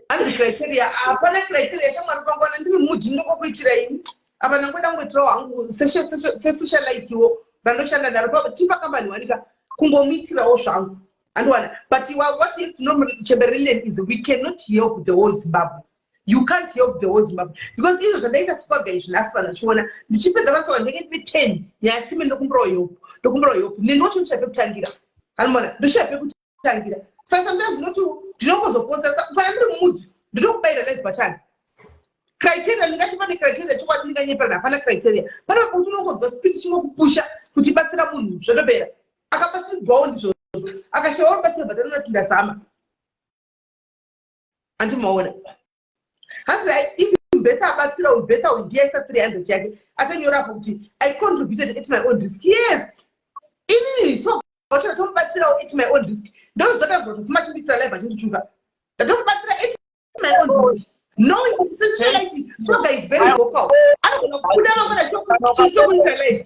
S1: hanzi criteria, hapana criteria shamwari. Pangwana ndiri mudhi, ndinongokuitira ini apa, ndangoda kungoitirawo hangu sesocialitewo randoshanda naro, tipa kambani wanika kungomuitirawo zvangu, andiwana. But what you have to know, Chamberlain, is we cannot help the whole Zimbabwe. You can't help the whole Zimbabwe, because izvo zvandaita swaga izvi nhasi vanhu vachiona, ndichipedza basa ndenge ndine 10 nyaya sime, ndokumbirawo help, ndokumbirawo help, neni wacho ndoshaya pekutangira, anomona ndoshaya pekutangira. Saka sometimes ndinoti ndinongozoposta kana ndiri mumudhi, ndotokubayira live button. Criteria, ndingati pane criteria? Chokwadi ndinganyeperana, hapana criteria. Pane pakuti unongonzwa spirit chingokupusha kuti batsira munhu, zvotopera. Akabatsirwawo ndizvozvo, akashayiwa rubatsiro, but anonati ndazama. Andimaona hanzi even better abatsira uyu, better uyu ndiye aisa 300 yake, atonyorapo kuti "I contributed at my own risk." Yes, inini so wacho ndatomubatsirawo at my own risk. Ndozotangwa kuti kuma chindiitira live achindichuka, ndatomubatsira at my own risk, knowing kuti socialite Swaga is very vocal, anogona kubuda mangwana chokuita live.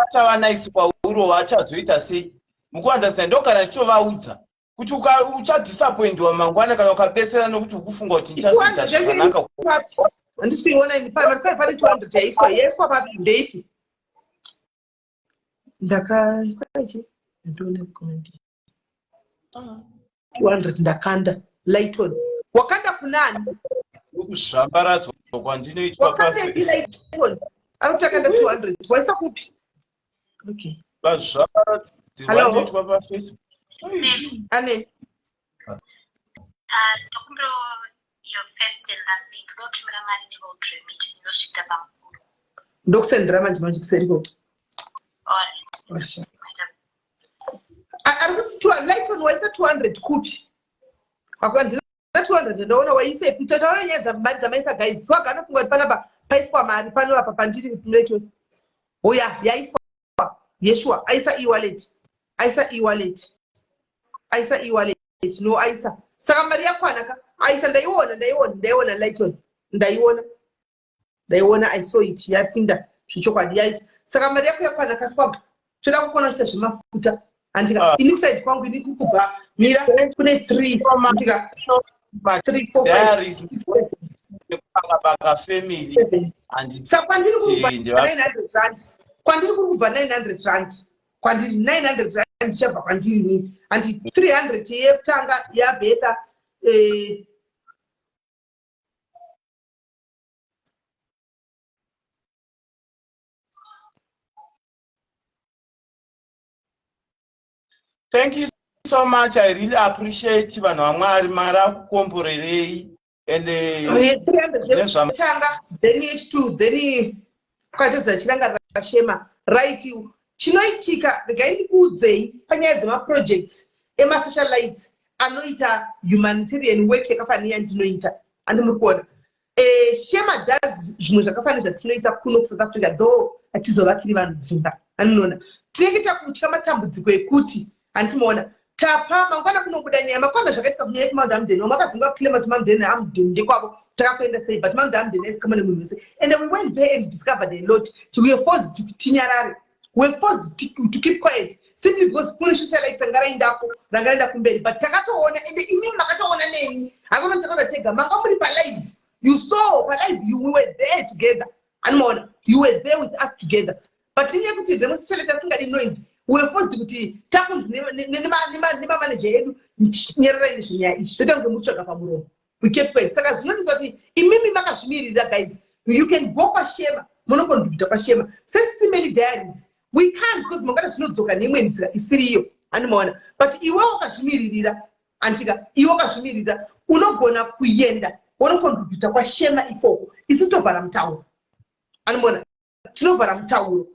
S3: Achava nice kwauro, achazoita sei? Mukuwanzasa ndogara ndichitovaudza kuti uchadisappointiwa mangwana kana ukabetsera nokuti ukufunga kuti ndichazoita zvakanaka.
S1: Handisi kuiona ini. Pane 200 yaiswa, yaiswa papi? Ndeipi? Ndakaichi ndione comment. 200 ndakanda. Lighton, wakanda kunani?
S3: Kuzvambaradzwa kwandinoitwa.
S1: Wakandepi, Lighton? Ari kuti akanda 200, waisa kupi? Okay.
S3: Pazvambaradzirwa ndinoitwa paFacebook.
S1: Ane.
S4: Ah, ndokumbirawo your first and last name. Ndoda kutumira mari neroad inosvika pamukuru.
S1: Ndokusendera manje manje kuseri koko.
S4: Alright.
S1: Ari kuti Lighton waisa 200 kupi? Hakuna 200 ndaona waisepi? Totaura nyaya dzamari dzamaisa guys. Swaga anofunga kuti panapa paiswa mari pano apa pandiri Lighton. Oya, yaiswa. Yeshua aisa e-wallet. Aisa e-wallet. Aisa e-wallet. No aisa. Saka mari yakwana ka? Aisa ndaiona, ndaiona, ndaiona Lighton. Ndaiona. Ndaiona I saw it yapinda zvechokwadi yaita. Saka mari yako yakwana ka Swaga? Toda kukuona uchiita zvemafuta. Handika. Ini kuside kwangu ini kukubva mira kune 3 handika. 3 4 5
S3: Baka family.
S1: Saka kwandiri kuri kubva 900 rand. Kwandiri kuri kubva 900 rand. Kwandiri 900 rand ichabva kwandiri inini. Handi 300 yekutanga yaBetha eh,
S3: Thank you so much. I really appreciate vanhu vaMwari. Mwari akukomborerei. And
S1: nezvatanga then H2 then kwatoza chirangarira shema right. Chinoitika regai ndikuudzei panyaya dzemaprojects emasocialites anoita humanitarian work yakafanira yandinoita andi muri kuona eh, Shema does zvimwe zvakafanira zvatinoita kuno kuSouth Africa though hatizovakiri vanhu dzimba aninoona tinenge takutya matambudziko ekuti handimoona tapa mangwana kunobuda nyaya makwana zvakaitika kunyaya yekuMount Hampden vamwe vakadzinga kuclaima kuti Mount Hampden ndekwavo takakuenda sei but Mount Hampden aisikama nemunhu wese and we went there and discovered a lot. We were forced to tinyarare, we were forced to keep quiet simply because kune socialite ranga raendako ranga raenda kumberi but takatoona ende imimi makatoona neni hakuna takaona tega manga muri palive you saw palive you we were there together anomaona you were there with us together but nenyaya yekuti remusocialite asingadi noise we were forced kuti takunzi nemamanager edu nyererai nezvenyaya izvi toita kunge mutsvaga pamuromo. We kept quiet. Saka zvinonetsa kuti imimi makazvimirira guys, you can go kwashema munokontributa kwashema sesimeli diaries we can't because mangwana zvinodzoka neimwe nzira isiriyo andimaona but iwe wakazvimiririra antika iwe wakazvimirira unogona kuenda wonokontributa kwashema ikoko isu tovhara mutauro andimaona tinovhara mutauro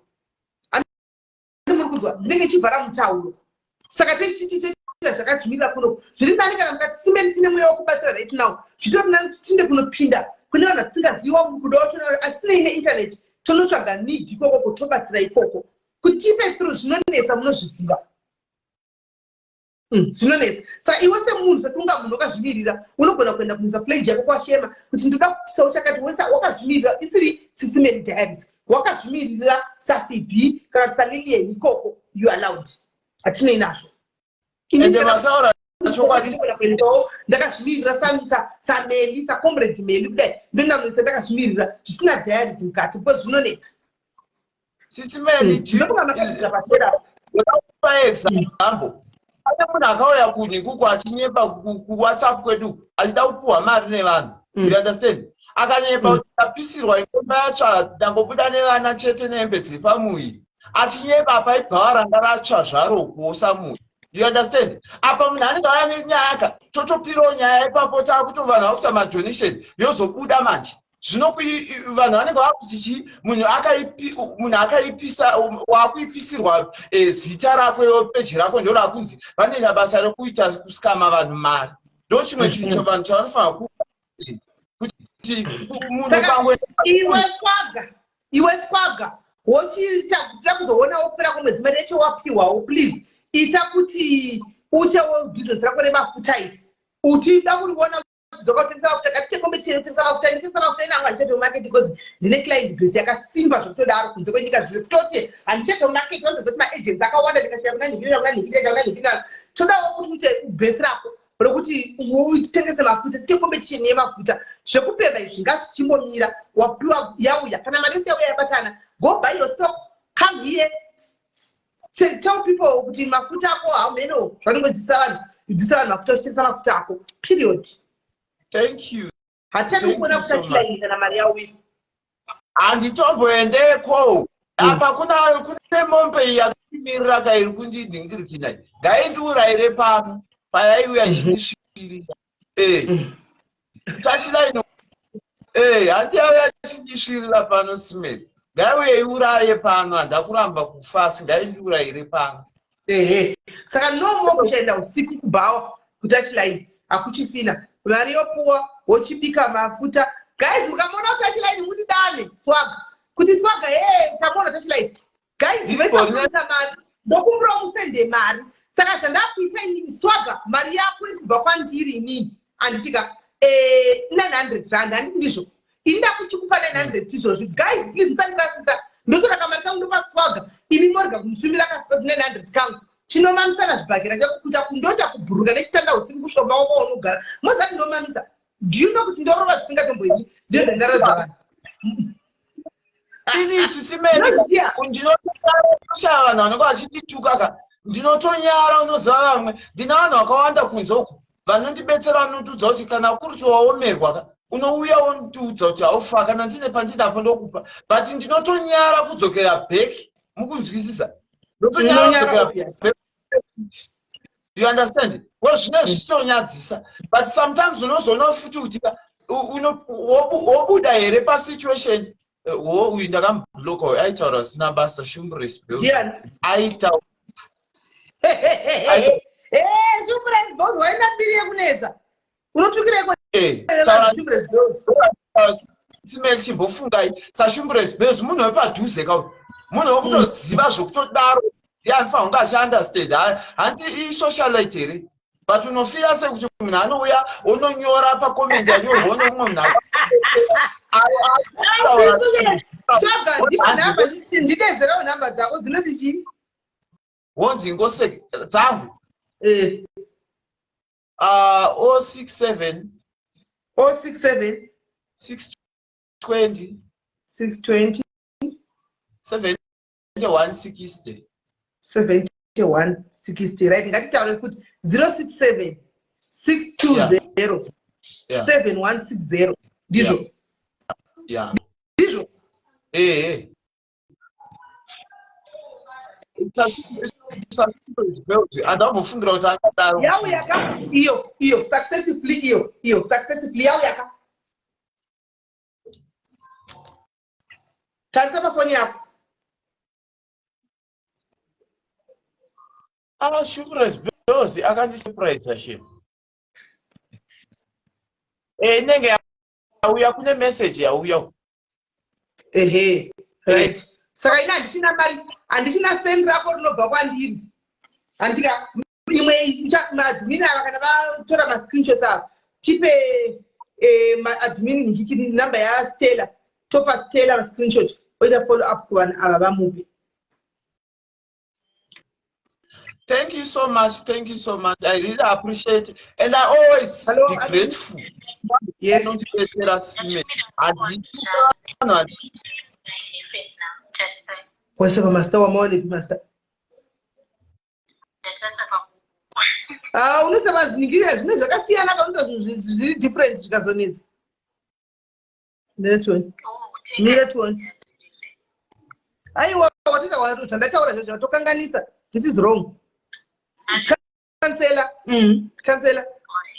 S1: muri kunzwa ndinenge chivhara mutauro saka tichiti zvakadzvimirira kuno zviri nani kana mukati simeni tine mweya wekubatsira right now zvitori nani kuti tinde kunopinda kune vanhu vatisingaziva kuda wacho asinei neinternet tonotsvaga need ikoko tobatsira ikoko kuti tipe through zvinonetsa munozviziva Zvinonetsa. Saka iwe semunhu sekunga munhu wakazvimirira unogona kuenda kunoisa pledge yako kwashema kuti ndoda kupisawo chakati wese wakazvimirira isiri Sisimeli Diaries wakazvimirira saFibi kana kuti saLilian ikoko you allowed hatinei nazvo.
S3: Ende mataura chokwadi.
S1: Kuendawo ndakazvimirira saMeli sacomrade Meli kudai ndoenda kunoisa ndakazvimirira zvisina diaries mukati because zvinonetsa.
S3: Sisi Meli,
S1: ndofunga makadzidza pasera.
S3: Ndoda example. Pane munhu akauya kunhikuku achinyepa kuWhatsApp kwedu achida kupuhwa mari nevanhu. You understand? Akanyepa kuti ndapisirwa imba yatsva ndangobuda nevana chete nehembe dziri pamuviri. Achinyepa apa ibvawa ranga ratsva zvaro kuosa muyi. You understand? Apa munhu anenge auya nenyaya ka totopirawo nyaya ipapo takuto vanhu vakuita madonation yozobuda manje. Zvino vanhu vanenge vakuti chii munhu munhu akaipisa wakuipisirwa eh, zita rako iwe peji rako ndo rakunzi vanoita basa rekuita kuskama vanhu mari ndo chimwe chinhu chavanhu chavanofanira ku kuti munhu ukangoenda
S1: iwe swaga iwe swaga wochiita kuda kuzoona wopera kwemwedzi mari yacho wapiwawo please ita kuti uitewo business rako remafuta iri uchida kuriona chidzoka kutengesa mafuta ngatite competition yekutengesa mafuta nditengesa mafuta ini hangu handichato market because ndine client base yakasimba zvekutodaro kunze kwenyika zvekutoti handichato market vanotoziva kuti maagents akawanda ndikashaya kuna nhikirira kuna nhikirira kuna nhikirira todawo kuti uite base rako rokuti utengese mafuta tiite competition yemafuta zvekupemba izvi ngazvichimbomira wapiwa yauya kana mari yese yauya yabatana go buy your stock come here tell people kuti mafuta ako hameno zvanongodzidzisa vanhu kudzidzisa vanhu mafuta uchitengesa mafuta ako period.
S3: Thank you.
S1: Hatadi kuona
S3: so
S1: kutachilaini kana mari yauya.
S3: Handitomboendeko. Apa kuna kune Mombe iyi yakatimirira ka iri kundinhingirikina iyi ngaindiurayire pano payaiuya ichindisvirira eh. Tachidai eh, hanti yauya ichindisvirira pano simeri ngaiuye iuraye pano handakuramba kufa asi ngaindiurayire pano.
S1: Ehe, saka no more kuchaenda usiku kubhawa kutachilaini hakuchisina mari yopuwa wochibika mafuta. Guys, mukamuona kutachilaini mundidane swaga kuti swaga ee tamuona tachilaini. Guys, vesakuisa mari, ndokumbirawo musende mari. Saka zvandakuita inini swaga, mari yako iri kubva kwandiri inini handitika 900 eh, rand, handiti ndizvo? Ini ndakuchikupa 900 izvozvi. Guys, please musandirasisa, ndotora kamari kangu ndopa swaga, imi morega kumutumira ka 900 kangu. Chinomamisana zvibhakera chakukuta kundota kubhuruka nechitanda usiku kushomba wako unogara mozati ndomamisa. Do you know kuti ndorova zvisingatomboiti? Ndiyo ndandaradza vanhu.
S3: Ini sisimene ndinotoshaya vanhu vanenge vachindituka ka, ndinotonyara. Unoziva vamwe ndina vanhu vakawanda kunze uku vanondibetsera, vanondiudza kuti kana kuri kuti waomerwa ka, unouya wondiudza kuti haufa, kana ndine pandinapo ndokupa, but ndinotonyara kudzokera back. Mukunzwisisa? Ndotonyara kudzokera back, you understand? Well, zvine zvichitonyadzisa, but sometimes unozoona futi kuti wobuda here pasituation. Wo uyu ndakamubloka uyu, aitaura zvisina basa. Shumbres Bills aitaura.
S1: Shumbres Bills waenda mbiri yekunetsa, unotukireko. Shumbres
S3: Bills simel, chimbofungai saShumbres Bills, munhu wepadhuze ka, munhu wekutoziva zvekutodaro, ndiye anofanira kunge achiunderstand. Hanti isocialite here? But unofira sekuti munhu anouya ononyora pacomment yanyorwa nomumwe munhu.
S1: Ndidezerawo nhamba dzako dzinoti chii?
S3: Wonzi ngoseke dzangu. 067
S1: 067
S3: 620
S1: 620
S3: 7160.
S1: 7160, right. Ngatitaure futi, 067 620 7160, ndizvo?
S3: Yeah.
S1: Ndizvo.
S3: Ehe, handambofungira kuti angadaro.
S1: Yauya ka iyo, iyo successfully, iyo, iyo successfully yauya ka. Tarisa pafoni yako.
S3: Ah, Shumbres Bills akandisurprise she. Eh, inenge yauya, kune message yauya.
S1: Ehe, right. Saka ini handichina mari, handichina sendi rako rinobva kwandiri, handika? Imwe maadmin ava kana vatora mascreenshots ava, tipe maadmin ngikiri namba yaStella, topa Stella mascreenshot, oita follow up kuvanhu ava vamupe.
S3: Thank you so much. Thank you so much. I really appreciate and I always
S1: Hello,
S3: be
S1: Admin?
S3: grateful.
S1: Yes.
S3: Anondibetsera sime. Handiti vanhu
S1: Kwese pamaster wamaonepi master? Ah, unosavazingirira zvine zvakasiyana kaunoisa zvinhu zviri different zvikazonetsa. Mira tione, mira tione. Aiwa, watoita zvandataura zvezvo, watokanganisa. This is wrong. Cancela. Cancela.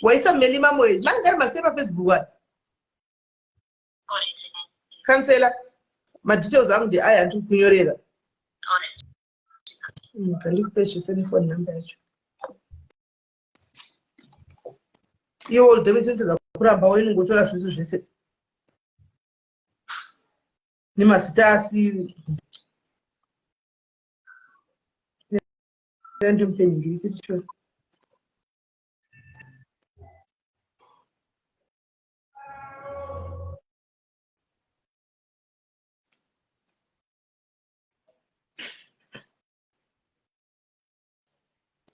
S1: Waisa meli mamoyo mani ngari masite pafacebook aya. Cancela. Madetails angu ndeaya andiri kunyorera. Handikupe zvese nefone number yacho. Iwo old kuramba wainongotora zvese zvese nemazita, asi ndimupe nhingiri.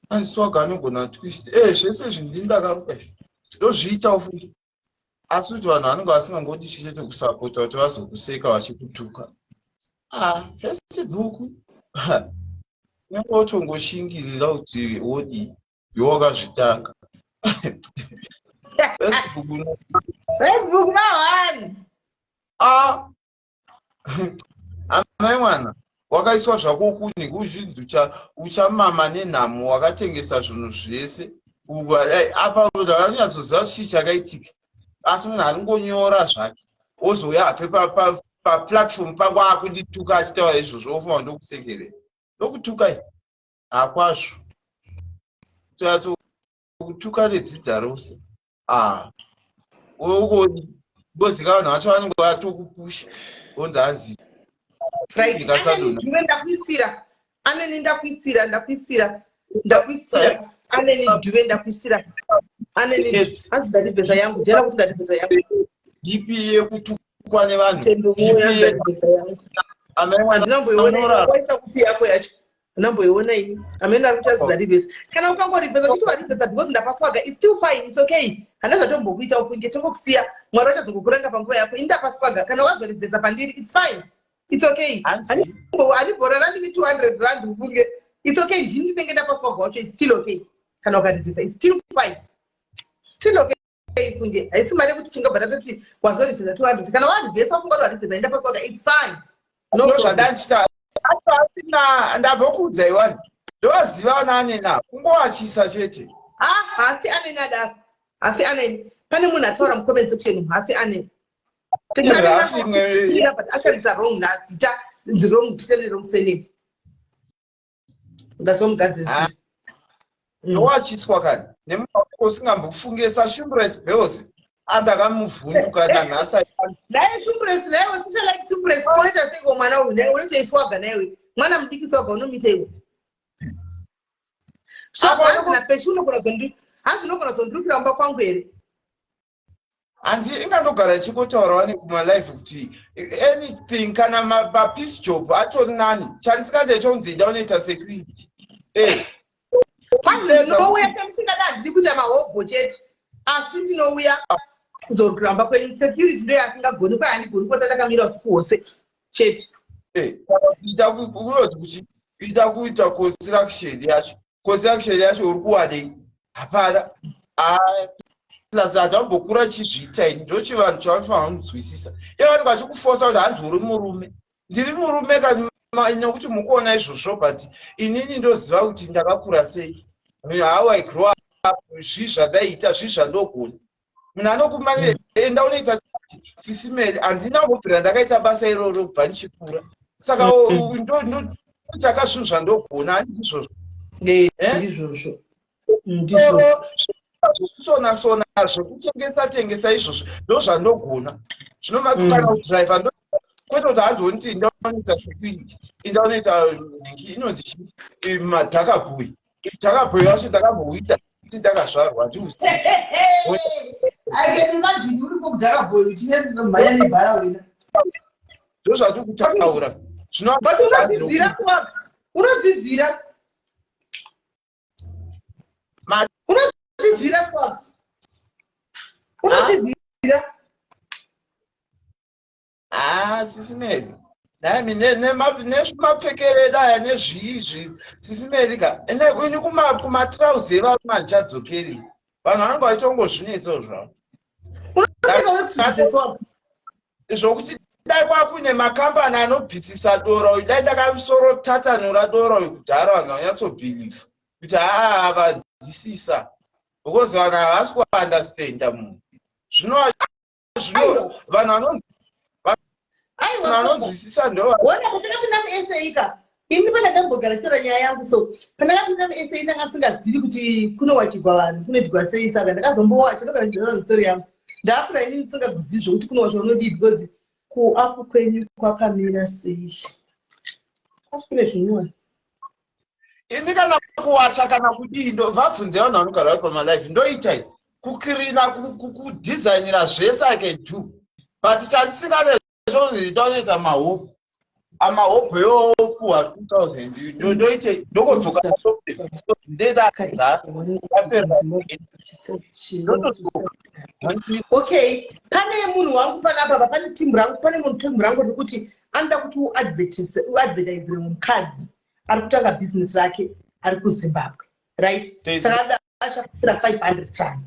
S3: Answaga anogona twist e zvese izvi, ndini ndakaruka izvi, ndozviitawo futi, asi kuti vanhu vanenge vasingangodi chete kusapota kuti vazokuseka vachikutuka. Ah, Facebook unenge wotongoshingirira kuti wodii, iwe wakazvitanga. Facebook
S1: Facebook mahwani.
S3: Ah, amai mwana. Wakaiswa zvako kuni kuzvinzi uchamama nenhamo, wakatengesa zvinhu zvese. Apa ndakanyatsoziva chii chakaitika, asi munhu aringonyora zvake, ozouya hake paplatform pangu akundituka achitaura izvozvo, ofunga ndokusekerera. Ndokutukai hakwazvo, kutuka nedzidza rose. Ah, ngozika vanhu vacho vanenge vatokupusha, onzi hanzi.
S1: Right, ndakuisira aneni, ndakuisira, ndakuisira, ndakuisira aneni dhuve, ndakuisira aneni. Hanzi ndaribhesa yangu jera kuti ndaribhesa yangu.
S3: Dp yekutukwa nevanhu.
S1: Handinamboiona. Waisa kupi yako yacho? Handinamboiona ini. Amene ari kuti azi kana ukangoribhesa uchiti waribhesa because ndapaswaga, it's still fine, it's okay. Handa zvatombokuita, ufunge tongokusiya. Mwari vachazongokuranga panguva yako. Ini ndapaswaga, kana wazoribhesa pandiri, it's fine, it's okay. Handibhorarami ne R200, ufunge. It's okay, ndini ndinenge ndapaswaga wacho. It's still okay kana ukaribhesa, it's still fine, still okay. Ifunge haisi mari yekuti tingabva tatoti wazoribvisa 200. Kana waribvesa, wafunga kuti waribvisa, enda paswaga, it's fine.
S3: No zvandandichita asina ndambokuudza iwani, ndovaziva vana anena kungowachisa chete.
S1: Ah, hasi aneni adaro, hasi aneni. Pane munhu ataura mucomment section, hasi aneni. But ashandisa wrong zita, wrong zita nerong surname, ndazomugadzirisira.
S3: Ndowachiswa kani nemunhu usingambofunge saShumbres Bells, andakamuvhunduka nanhasi.
S1: Naye Shumbres, naye sishalike Shumbres, unoita seiko mwana uyu? Naye unotoiswaga naiwe, mwana mudiki swaga unomita iwe. Hanzi napeshi hanzi unogona kuzondirukira mumba kwangu here?
S3: Handi ingandogara ichingotaura vane kumalive kuti anything, kana mapiece job atori nani. Chandisingade chonzi ida unoita security.
S1: Kwanzi ndinouya, chandisingada handidi kuita mahobho chete, asi ndinouya kuzoramba kwenyu. Security ndo yaasingagoni, kwai handigoni kupota ndakamira usiku hwose chete.
S3: Ita kunoti kuti ita kuita construction yacho, construction yacho uri kuwadei? Hapana. Plus handambokura chizviita ini, ndochivanhu chavanofanira kunzwisisa. Iye vanenge vachikufosa kuti hanzi uri murume. Ndiri murume nekuti mukuona izvozvo, but inini ndoziva kuti ndakakura sei, how I grow up, zvii zvandaita, zvii zvandogona. Munhu anokumanya enda unoita sisimeri, handina kumbobvira ndakaita basa iroro kubva ndichikura, saka ndotsvaka zvinhu zvandogona. Handizvozvo?
S1: Ndizvozvo.
S3: Zvekusona sona, zvekutengesa tengesa, izvozvo ndo zvandogona. Zvino kana kudhiraivha, kwete kuti hanzi oniti inda unoita security, inda unoita nhingi inonzi chii, madhakabhoyi. Dhakabhoyi wacho ndakambouita si ndakazvarwa, handiuzivi.
S1: I can imagine uripo kudhakabhoyi uchinyatsomhanya nebhara wena.
S3: Ndo zvatiri kutaura.
S1: Zvino But unodzidzira kuwaka, unodzidzira, unodzidzira swag, unodzidzira.
S3: Ah, sisimeri nami nezvimapfekero edu aya nezviizvi, sisimeri ka, ini kumatrauzi evarume handichadzokeri. Vanhu vanenge vachitongozvinetsawo zvavo.
S1: Unopfeka worksuit swag.
S3: Zvokuti dai kwakune makambani anobvisisa doro, dai ndakasorotatanura doro kudhara, vanhu vanyatsobhilivha kuti haa, vanzwisisa, because vanhu havasi kuunderstanda munhu. Zvino zvino vanhu vanonzwisisa ndo
S1: Ona, pandakapinda muSA ka ini, pandakambogara nyaya yangu, so pandakapinda muSA ndanga singazivi kuti kunowachigwa vanhu, kunoitwa sei, saka ndakazombowacha. Ndogara ndichiziva story yangu, ndakakura inini ndisingakuzivi zvokuti kunowacha unodii, because kuapu kwenyu kwakamira sei, asi kune zvinyuwani.
S3: Ini kana kuwacha kana kudii, vabvunze vanhu vanogara vari pamalive, ndoitai kukirina, kudhizainira, zvese I can do, but chandisingade chonzi mahopu, amahobho yopuwa 2000, ndoite ndokodzoka ndedadza yapera.
S1: Okay, pane munhu wangu panapa, pane timu rangu, pane munhu timu rangu riri kuti anoda kuti uadvertisire mukadzi ari kutanga bhizinesi rake ari kuZimbabwe, right? Saka achakusira R500,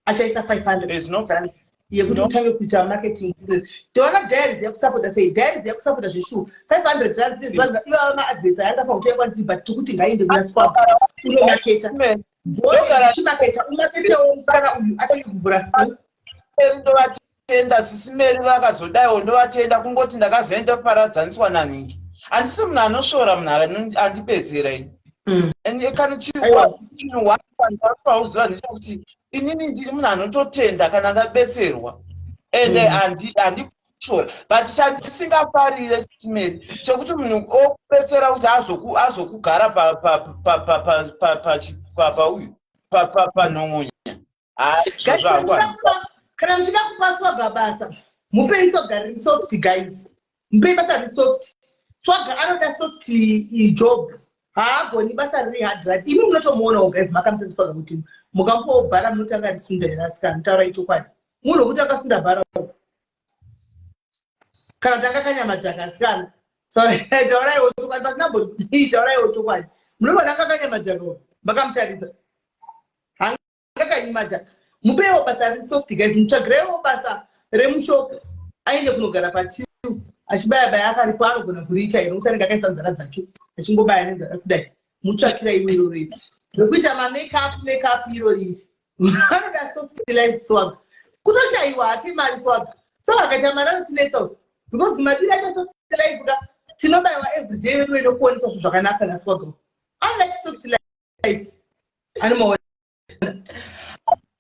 S1: achaisa 500 rand. Yekuti utange kuita marketing business. Toona Diaries yakusapota sei? Diaries yakusapota zveshuwa. 500 rands ivava maadverts ayanga pakuti kwanzi, but tikuti ngainde kuna Swaga unomaketa. Chimaketa, umaketewo musikana uyu atange kuvhura.
S3: Ndovatenda Sisi Meri vakazodaiwo, ndovatenda. Kungoti ndakazoenda paradzaniswa naningi. Handisi munhu anosvora munhu andibetsera ini. Kana chinhu wandafauziva ndechekuti inini ndiri munhu anototenda kana ndabetserwa, ende handikushora, but chandisingafarire, Sisi Meri, chekuti munhu okubetsera kuti azokugara pauyu panhongonya, haizvozvo.
S1: Kana muchida kupa Swaga basa, mupei Swaga riri soft, guys. Mupei basa riri soft. Swaga anoda soft job, haagoni basa riri hard drive. Imi munotomuonawo, guys, makamutesa Swaga kuti mukamupawo bhara munotanga risunda here? Asikana, mutaurai chokwadi, munhu wekuti akasunda bhara kana kuti angakanyamadzaka? Asikana, tauraiwo chokwadi pasina mboi, tauraiwo chokwadi. Munoona angakanyamadzaka makamutarisa, angakanyimadzaka. Mupeiwo basa riri soft, guys. Mutsvagireiwo basa remushop, aende kunogara patiu achibaya baya akaripo. Anogona kuriita here nokuti anenge akaisa nzara dzake achingobaya nenzara kudai? Mutsvakira iwo iroro iri rekuita mamakeup, makeup iro iri. Anoda soft life Swaga. Kutoshayiwa hake mari Swaga. So akaita mari anotinetsa, because madiri ake soft life ka, tinobayiwa everyday vedu inokuoneswa zvinhu zvakanaka naSwaga. Anoda soft life, anomaona.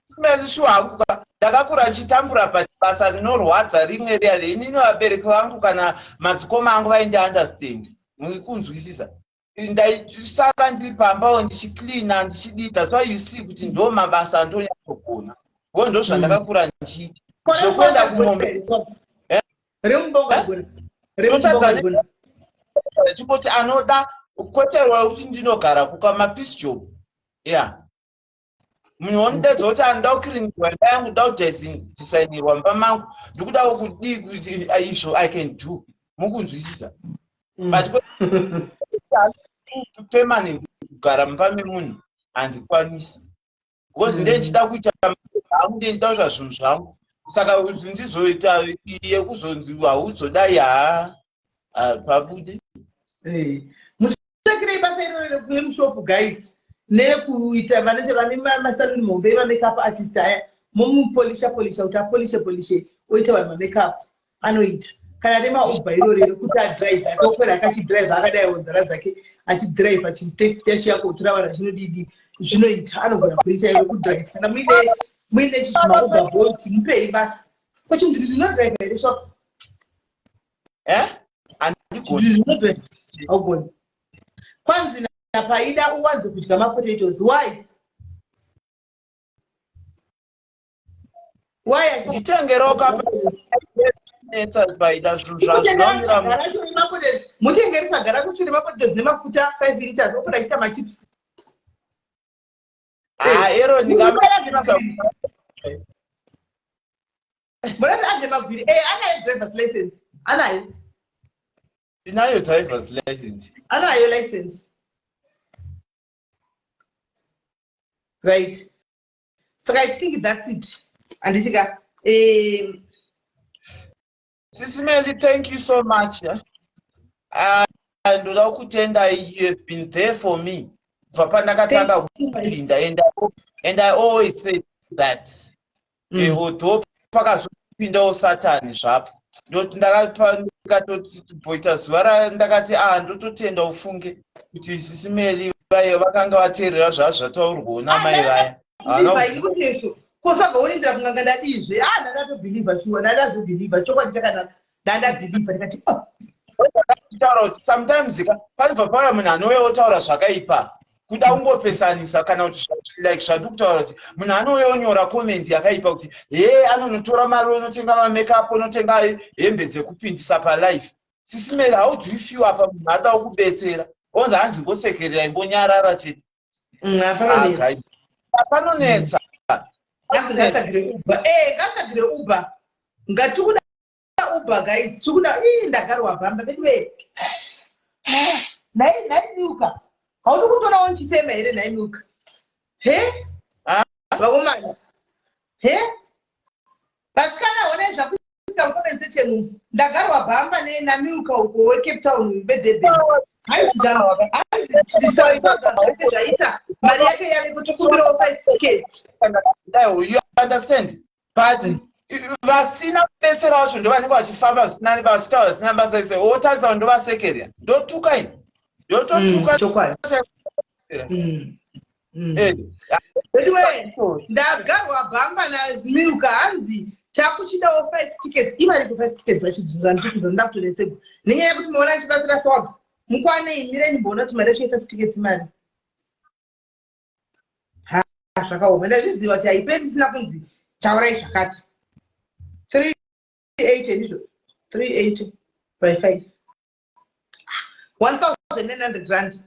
S3: Simezi, shuwa hangu ka, ndakakura ndichitambura, but basa rinorwadza rimwe riya reinini, vabereki vangu kana madzikoma angu vaindiunderstand, mukunzwisisa. Ndaisara ndiri pambawo ndichicleana, ndichidii. That's why you see kuti ndo mabasa andonyatsogona go, ndo zvandakakura ndichiita, zvekuenda kumombe.
S1: Remubonga.
S3: Chingoti anoda kweterwa kuti ndinogara kuka mapiece job ya munhu wonidedza kuti anoda kukirinirwa imba yangu, ndoda kudhisainirwa mumba mangu, ndikudawo kudii kuti izvo I can do, mukunzwisisa. But permanent kugara mumba memunhu handikwanisi, because nde ndichida kuita hangu, nde ndichida kuita zvinhu zvangu. Saka ndizoita yekuzonzi hauzodai, haa, pabude.
S1: Mutsvakirei basa iroro remushopu, guys, nerekuita vanenge vane masaluni hombe, emamakeup artist aya. Momupolisha polisha kuti apolishe polishe, oita vanhu mamakeup, anoita. Kana remaUber iroro rekuti adrive, akokwera akachidrive akadaiwo nzara dzake, achidrive achitaxi yacho yakotora vanhu achinodidi, zvinoita. Anogona kuita iro kudrive. Kana muine chizvimauber, Bolt, mupei basa. Ko chimudhudhu zvinodrive here shop?
S3: Eh?
S1: Handigoni. Haugoni. Kwanzi napaida uwanze kudya mapotatoes. Why, why?
S3: Nditengerewo kapanetsa paida zvinhu zvazvinomira.
S1: Mutengeresa gara kutsvi nemapotatoes nemafuta 5 liters, opoda achiita machips.
S3: Ha, ero ndinga
S1: Munoti adye magwiri. Eh, anayo driver's license, anayo.
S3: Tinayo driver's license.
S1: Anayo license, right? Saka I think that's it, handiti ka?
S3: Sisi Meli, thank you so much. Ndoda kutenda, you have been there for me kubva pandakatanga kupinda, and I always say that although pakazopindawo Satani zvapo, ndikatoboita zuva randakati a ndototenda ufunge kuti Sisi Meli vaya vakanga vateerera zvazvataurwawo namai vaya.
S1: Kosabva unindira kunganga ndadizve. A, ndandatobhilivha shuwa, ndandazobhilivha chokwadi chakanaka, ndandabhilivha ndikati, oh.
S3: Taura kuti sometimes ka panobva pauya munhu anouya otaura zvakaipa kuda kungopesanisa, kana kuti like zvandiri kutaura kuti munhu anouya onyora comment yakaipa kuti he anonotora mari, onotenga mamakeup, onotenga hembe dzekupindisa palife. Sisi Meli, how do you feel apa munhu adawo kubetsera onzi hanzi ngosekerera, imbonyarara chete?
S1: Apanonetsa.
S3: Panonetsa.
S1: Hanzi ngatsvagire Uber. Ngatsvagire Uber. Ngatikuda Uber, guys, tikuda. Ii, ndagarwa bhamba veduwe. Nhai, nhai Milka, haudi kutorawo nchifema here? Nhai Milka, he? Vakomana, he? Vasikana, honai zvakuita mucomment section umu. Ndagarwa bhamba naMilka uko weCape Town, veDurban. Hanzi zvake zvaita, mari yake yave kutokumbirawo five tickets.
S3: You understand? But vasina kubetsera vacho ndo vanenge vachifamba zvisina, vachitaura zvisina basa ise. Wotarisa, ndovasekerera, ndotuka ini, ndototuka.
S1: Chokwadi. Anyway, ndagarwa bhamba naMilka, hanzi takuchidawo five tickets. Ivari five tickets vachidzunza ndikuza ndakutonesegwa nenyaya yekuti maona achibatsira Swaga. Mukwane, mireni mboona kuti mari yacho yefive tickets mari. Ha, zvakaoma. Ndazviziva kuti haiperi ndisina kunzi taurai zvakati. 380 ndizvo, 380 by 5, R1900,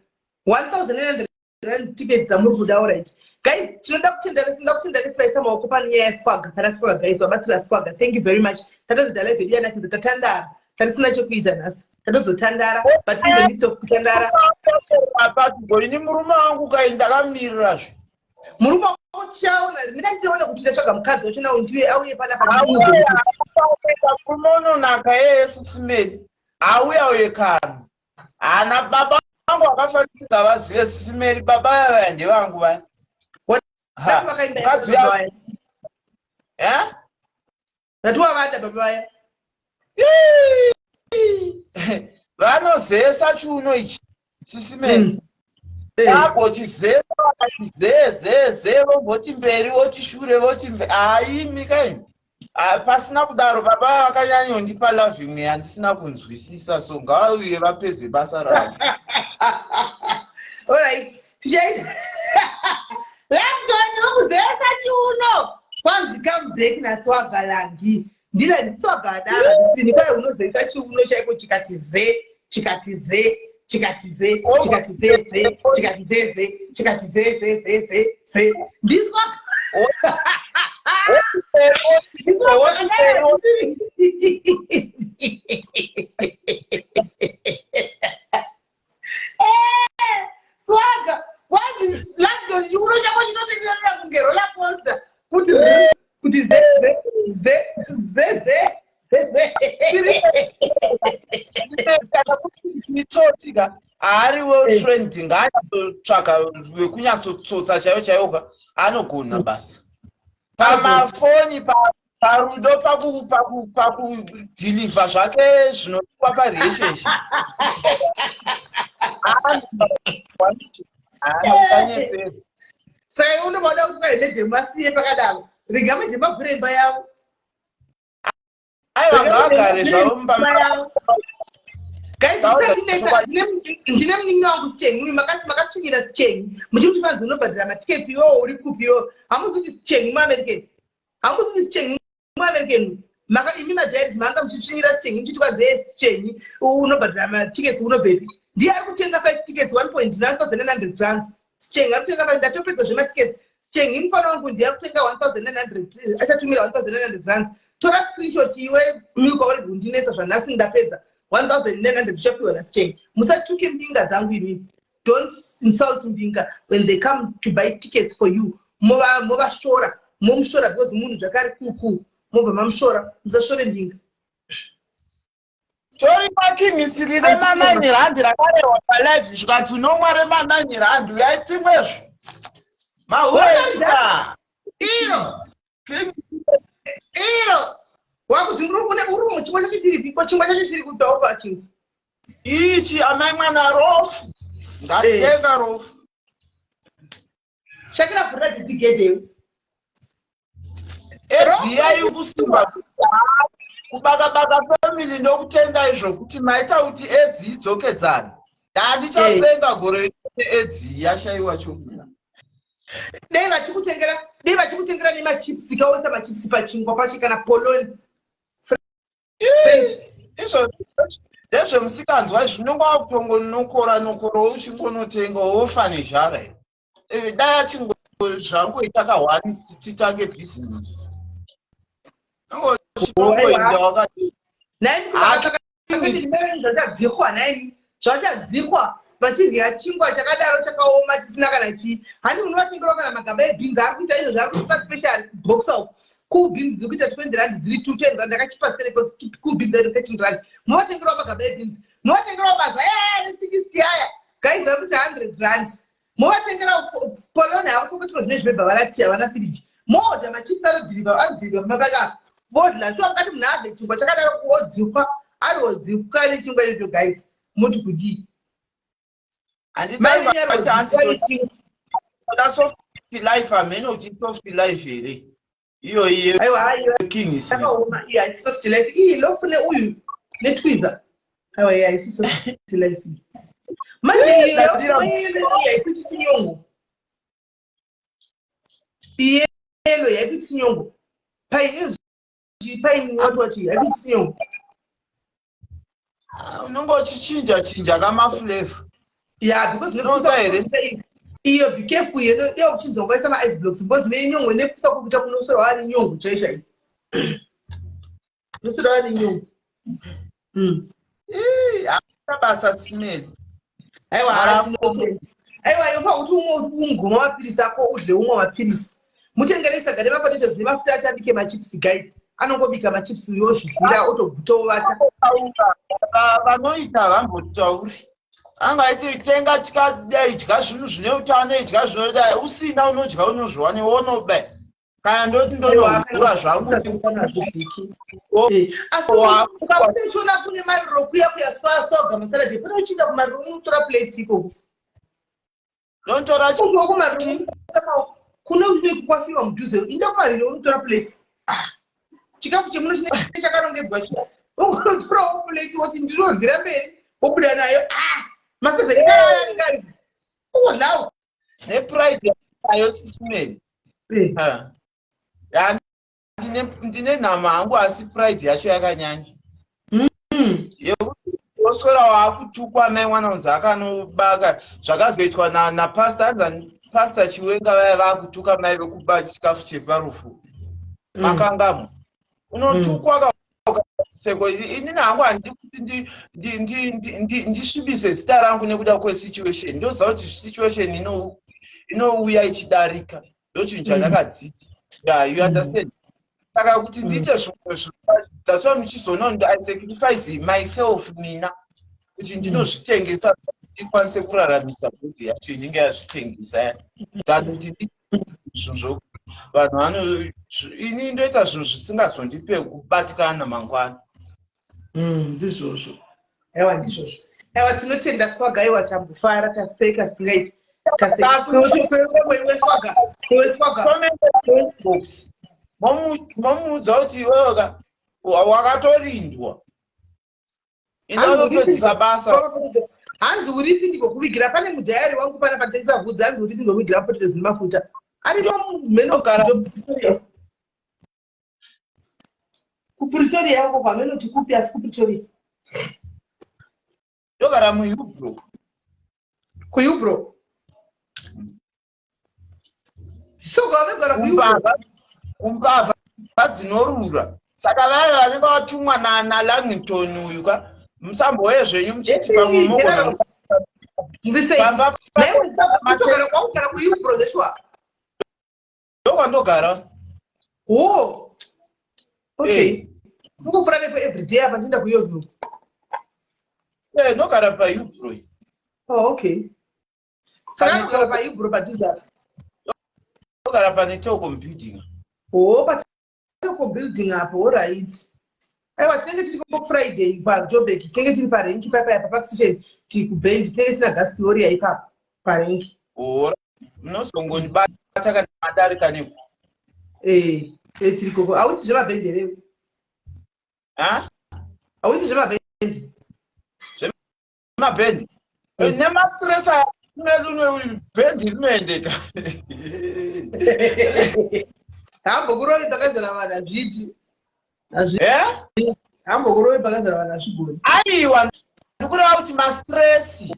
S1: R1900 tickets dzamuri kuda. Alright guys, tinoda kutenda vese, tinoda kutenda vese vaisa maoko panyaya yaSwaga, pana Swaga. Guys, vabatsira Swaga, thank you very much. Tatozoita live yedu yanakidza, tatandara, tatisina chekuita nhasi, tatozotandara, but in the midst of kutandara
S3: Apapo ini murume wangu kai ndakamirirazve.
S1: Murume wako tichaona, mina ndiona kuti ndatsvaga mukadzi wacho nawo, ndiye auye panapa.
S3: Murume unonaka yeye, Sisimeli auya uye kana hana baba vangu vakafanisika vazive Sisimeli, baba vavaya ndevangu vaya. Mukadzi uya.
S1: Ndati wavada baba vaya.
S3: Vanozesa chiuno ichi, Sisimeli. Agochizesa, vakati zee zee zee, vomboti mberi, voti shure, voti haimi kaini. Pasina kudaro baba vakanyanyondipa love imwe yandisina kunzwisisa, so ngavauye vapedze basa ravo.
S1: Alright, tichaita Langton wekuzesa chiuno. Kwanzi come back naSwaga Langi. Ndira ndiSwaga adaro ndisini kwai unozoisa chiuno chaiko chikati ze, chikati ze, chikati ze, chikati ze ze, chikati ze ze, chikati ze ze ze ze ze. NdiSwaga, ndiSwaga adaro ndisini. Swaga, kwanzi Langton, chiuno chako chinotenderera kunge roller coaster, kuti r, kuti ze ze ze ze ze ze.
S3: Kana kuti mitsotsi ka, haari well trained, ngaanyatsotsvaga wekunyatsotsosa chaivo chaivo ka, anogona basa pamafoni, parudo, pakudhilivha zvake zvinodiwa parelationship. Haanopanyepero.
S1: Saka unoda kuti vaimedhemu vasiye pakadaro, rega medhemu agure imba yavo.
S3: Aiwa, ngavagare zvavo mumba.
S1: Yavo. Guys, musatinetsa. Ndine munin'ina wangu Sichengi. Makatsvinyira Sichengi muchikuti fanzi unobhadhira matiketsi, iwewo uri kupi iwewo? Hamuzi kuti Sichengi muAmerican? Hamuzi kuti Sichengi muAmerican? Maka imi madiaries manga muchitsvinyira Sichengi muchiti kwanzi e Sichengi unobhadhira matiketsi, unobvepi? Ndiye ari kutenga five tickets, R1.9900. Sichengi ari kutenga five. Ndatopedza zvematiketsi. Sichengi mufana wangu, ndiye ari kutenga 1900, achatumira R1900. Tora screenshot iwe Milka, uri kundinetsa zvanhasi. Ndapedza, 1900 uchapiwa naSichengi. Musatuke mbinga dzangu imini. Don't insult mbinga when they come to buy tickets for you. Movashora, momushora because munhu zvakare kuku mobva mamushora. Musashore mbinga.
S3: Tori makimisiri rema9 rand rakarehwa palive, zvikanzi unomwa rema9 rand, uyai timwezvo mahureika.
S1: Iro iro wakuzvinguri uri chingwa chacho chiripi ko? Chingwa chacho chiri kutofa chingwa.
S3: Ichi amai mwana, rofu ndatenga rofu.
S1: Shakira, vhurira dhidhigedhe.
S3: Edziya iri kusimba kubaka-baka. Family, ndokutenda izvo kuti maita kuti edzi idzokedzane. Handichapenga gore rino, edzi yashayiwa chokuya.
S1: Dei vachikutengera, dei vachikutengera nemachips, kaoisa machips pachingwa pacho, kana poloni.
S3: Izvo ndezvemusikanzwa izvi, unonge wakutongonokora nokora, uchingonotenga wofa nezhara. Dai achingo zvangoita kahwani titange bhizinesi, chinongoinda wakati.
S1: Zvachadzikwa nai, zvachadzikwa vachirya chingwa chakadaro chakaoma, chisina kana chii. Handi munovatengerwa kana magaba ebhinzi ari kuita izvo zvaari kupa special box uko. Cool beans dziri kuita 20 rand dziri 2 10 rand ndakachipa sere because cool beans ari 13 rand. Muvatengerawo magaba ebeans. Muvatengerawo mazai aya ane 60 aya. Guys ari kuita 100 rand. Muvatengerawo polone havo tokotiko zvine zvibhebha varati havana firiji. Moodha machips anodhirivha anodhirivha mumabaka vodla. Shuwa mukati munhu adle chingwa chakadaro kuodzikwa ari odzikwa nechingwa icho guys. Moti kudii?
S3: Handitoda soft life hameno kuti soft life here iyo
S1: iyeking iyo haisi soft life iyi lofu neuyu netwiza aiwa iyo haisi soft life iyi manje iyo haikuitisi nyongo iyelo haikuitisi nyongo paine paine wati wati haikuitisi nyongo.
S3: Ah, unenge uchichinja chinja kamaflavor.
S1: Yeah, because
S3: nekusa here
S1: iyo be careful yeno iyo uchinzwa kwaisa ma ice blocks because nenyongo nekusa kukuita kunoswera wani nyongo chaiyo chaiyo unoswera wani nyongo.
S3: Hakuna basa smell.
S1: Aiwa, aiwa, yofa kuti umwe ungoma mapirisi ako udle umwe mapirisi. Mutengere saga nemapotatoes nemafuta achabike machips guys. Anongobika machips uyo ozvidyira otoguta ovata.
S3: Vanoita havambotauri. Angaiti tenga chikadai idya zvinhu zvine utano idya zvinodai usina unodya unozviwane wonoba. Kana ndoti ndonohura zvangu.
S1: Asi ukabuda uchiona kune mariro kuya kuya swaga masalad pane uchienda kumariro unotora plate ikoko.
S3: Ndontora
S1: kumariro kune uchine kwafiwa mudhuze inda kumariro unotora plate. Ah, chikafu chemuno chine chakarongedzwa chiya unotorawo plate woti ndinodyira mberi wobuda nayo. Ah, masevheni anenge ari ungodlawo
S3: nepride ayo sisimeli. Ndine nhama hangu asi pride yacho yakanyanya yekuti woswera waakutukwa mai mwana unzi akanobaka zvakazoitwa napastor anzi Pastor Chiwenga vaya vakutuka mai vekuba chikafu cheparufu makangamo unotukwa seko. Inini hangu handidi kuti ndisvibise zita rangu nekuda kwesituation. Ndoziva kuti situation inouya ichidarika, ndochinhu chandakadzidza. Yeah, you understand? Saka kuti ndiite zvimwe, that's why muchizoona I sacrifice myself mina kuti ndinozvitengesa ndikwanise kuraramisa body yacho inenge yazvitengesa than kuti zvinhu vanhu vano ini ndoita zvinhu zvisingazondipe kubatikana mangwana.
S1: Ndizvozvo, aiwa, ndizvozvo. Aiwa, tinotenda Swaga. Aiwa, tambofara, taseka singaiti. Taseka Swaga.
S3: Box momuudza kuti iwewe wakatorindwa, enda unopedzisa basa.
S1: Hanzi uripi ndikokuvigira? Pane mudhayari wangu pana panotengesa vhudzi. Hanzi uripi ndikokuvigira potatoes nemafuta arimo mheno kuPretoria yako kwamenoti kupi asi kuPretoria.
S3: Ndogara muHillbrow.
S1: KuHillbrow so kwavegara kuHillbrow.
S3: Kumbavha dzinorura saka vaya vanenge vatumwa naLangington uyu ka musambouye zvenyu muchiti pamwe mogona.
S1: Pamba kwakugara kuHillbrow zveshuwa?
S3: Ndokwandogara.
S1: Oh, okay, ukufura nepo everyday apa ndienda kuYoville.
S3: Ndogara paHillbrow.
S1: Oh, okay, saka anogara paHillbrow padhuze apa.
S3: Ndogara pane Telkom building.
S1: Oh, paTelkom building apo, alright. Aiwa, tinenge tiri Friday paJobek, tinenge tiri parenki papa papark station, tiri kubhendi, tinenge tina Gaspioria ipapo parenki.
S3: Munozongondibata kana madarika neko.
S1: Eh, tiri koko. Hauiti zvemabhendi here?
S3: Ha?
S1: Hauiti zvemabhendi?
S3: Zvemabhendi nemastress aya bhendi rinoendeka.
S1: Hambokurovi pakazara vanhu, hazviiti.
S3: Eh?
S1: Hambokurovi pakazara vanhu, hazvigoni.
S3: Aiwa, ndikureva kuti mastress.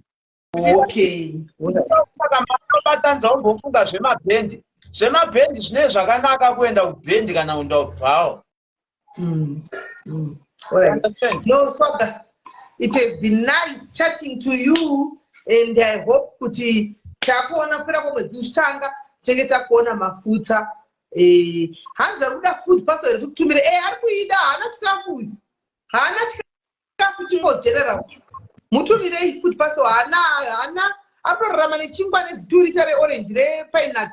S3: Saka matobatanidza umbofunga zvemabhendi, zvemabhendi zvinee zvakanaka kuenda kubhendi kana kuenda kubhawa.
S1: All right. No, Swaga, it has been nice chatting to you and I hope kuti takuona kupera kwemwedzi uchitanga tinenge takuona mafuta. Eh, hanzi ari kuda food parcel here tikutumire. Eh, ari kuida, haana chikafu uyu. Haana chikafu Chipo's General. Mutumirei food parcel, haana haana ari kutorarama nechingwa nezituri reorange repeanut